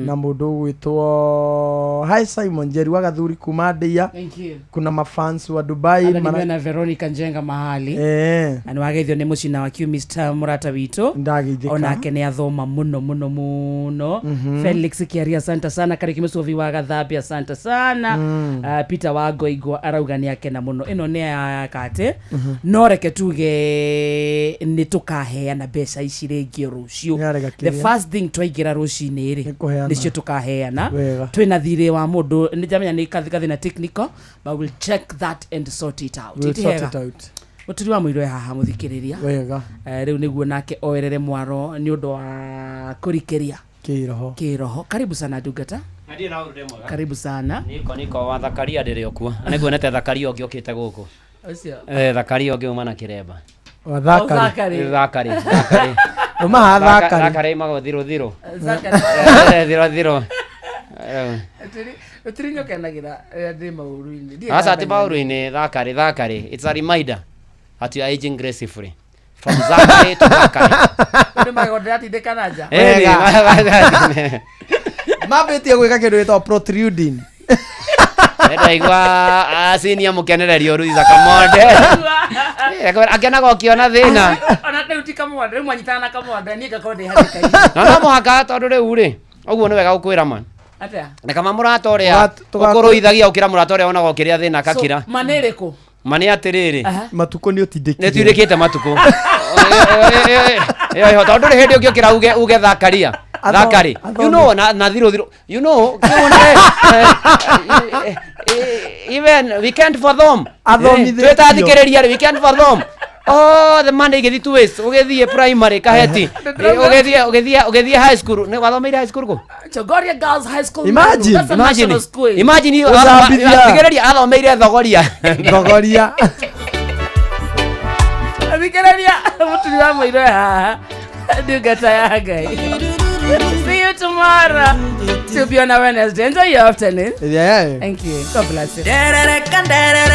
na mũndũ ũgwĩtwo Hi Simon Njeri wa Gathuri kuma Ndeia. Thank you. Kuna mafans wa Dubai. Hata nimeona Veronica Njenga mahali. Na nĩwageithio nĩ mũcina wa Mr. mũrata witũ. Ndageithĩka. Onake nĩ athoma mũno mũno mũno. Felix Kiaria, asante sana. Kariki Mũcovi wa Gathambi, asante sana. Peter wa Ngoingwa arauga nĩ akena mũno. Ĩno nĩ ya kate. No reke tuge nĩ tũkaheana mbeca ici rĩngĩ rũciũ. Nĩarega The kĩrĩa. first thing twaingĩra rũcinĩ rĩ, kũheana. nĩcio tũkaheana. Wega. Twĩna thirĩ wa mũndũ nĩ njamenya nĩ kathina technical, but we'll check that and sort it out. We'll Iti sort hega. it out. Mũturi wa mũirũ e haha mũthikĩrĩria. Wega. Rĩu nĩguo nake oerere mwaro nĩ ũndũ wa kũrikĩria kĩroho. Kĩroho. Karibu sana ndungata. Ndirĩ na ũru, ndĩ mwega. Karibu sana. Niko wa Thakaria ndĩrĩ o kuo. Na nĩnguonete Thakaria ũngĩ ũkĩte gũkũ. Ũcio. Thakaria ũngĩ uma na kĩremba. Wa Thakari. Oh, Thakari. Thakari. Thakari. Uma ha Thakari. Thakari imagwo thiro thiro. Thakari. Thiro thiro. Ũtiri nyokenagira rĩrĩa ndĩ maũru-inĩ. Ndiĩ Aca ti ndamenya. maũru-inĩ. Thakari, Thakari. It's a reminder that you are aging gracefully. From Zachary to Thakari. Nĩ magego ndĩratindĩka na nja. Mambĩtie gwĩka kĩndũ gĩtagwo protruding. Ndaigua acini amũkenereria ũru Isaac Monde. Akenaga ũkĩona thĩna. Ona rĩu ti kamwanda, rĩu mwanyitana na kamwanda, niĩ ngakorwo ndĩ hatĩka-inĩ. Na no mũhaka tondũ rĩu rĩ, ũguo nĩ wega gũkwĩra ma. Atĩa? Na kama mũrata ũrĩa ũkũrũithagia ũkĩra mũrata ũrĩa wonaga ũkĩrĩa thĩna kakira. So, ma nĩ ĩrĩkũ? Ma nĩ atĩrĩrĩ. Matukũ nĩ ũtindĩkire. Nĩ tuirĩkĩte matukũ. Ĩyo tondũ ndũrĩ hĩndĩ ũngĩũkĩra uge thakaria. Thakari. You know na thiro thiro. You know kĩu even we can't fathom. Athomithĩtio. Twĩtathikĩrĩria rĩ, we can't fathom. Oh, the money igĩthiĩ two ways. Ũgĩthiĩ primary kaheti. Ũgĩthiĩ high school. Nĩ wathomeire high school kũ? Chogoria Girls High School. Imagine. Meru. That's a Imagine. national school. Imagine Ũcambithia. thikĩrĩria athomeire thogoria. Thogoria. Thikĩrĩria mũturi wa mũirũ e haha ndungata ya Ngai. See you tomorrow. To be on a Wednesday. Enjoy your afternoon. Yeah. Thank you. God bless you. Nderereka nderereka.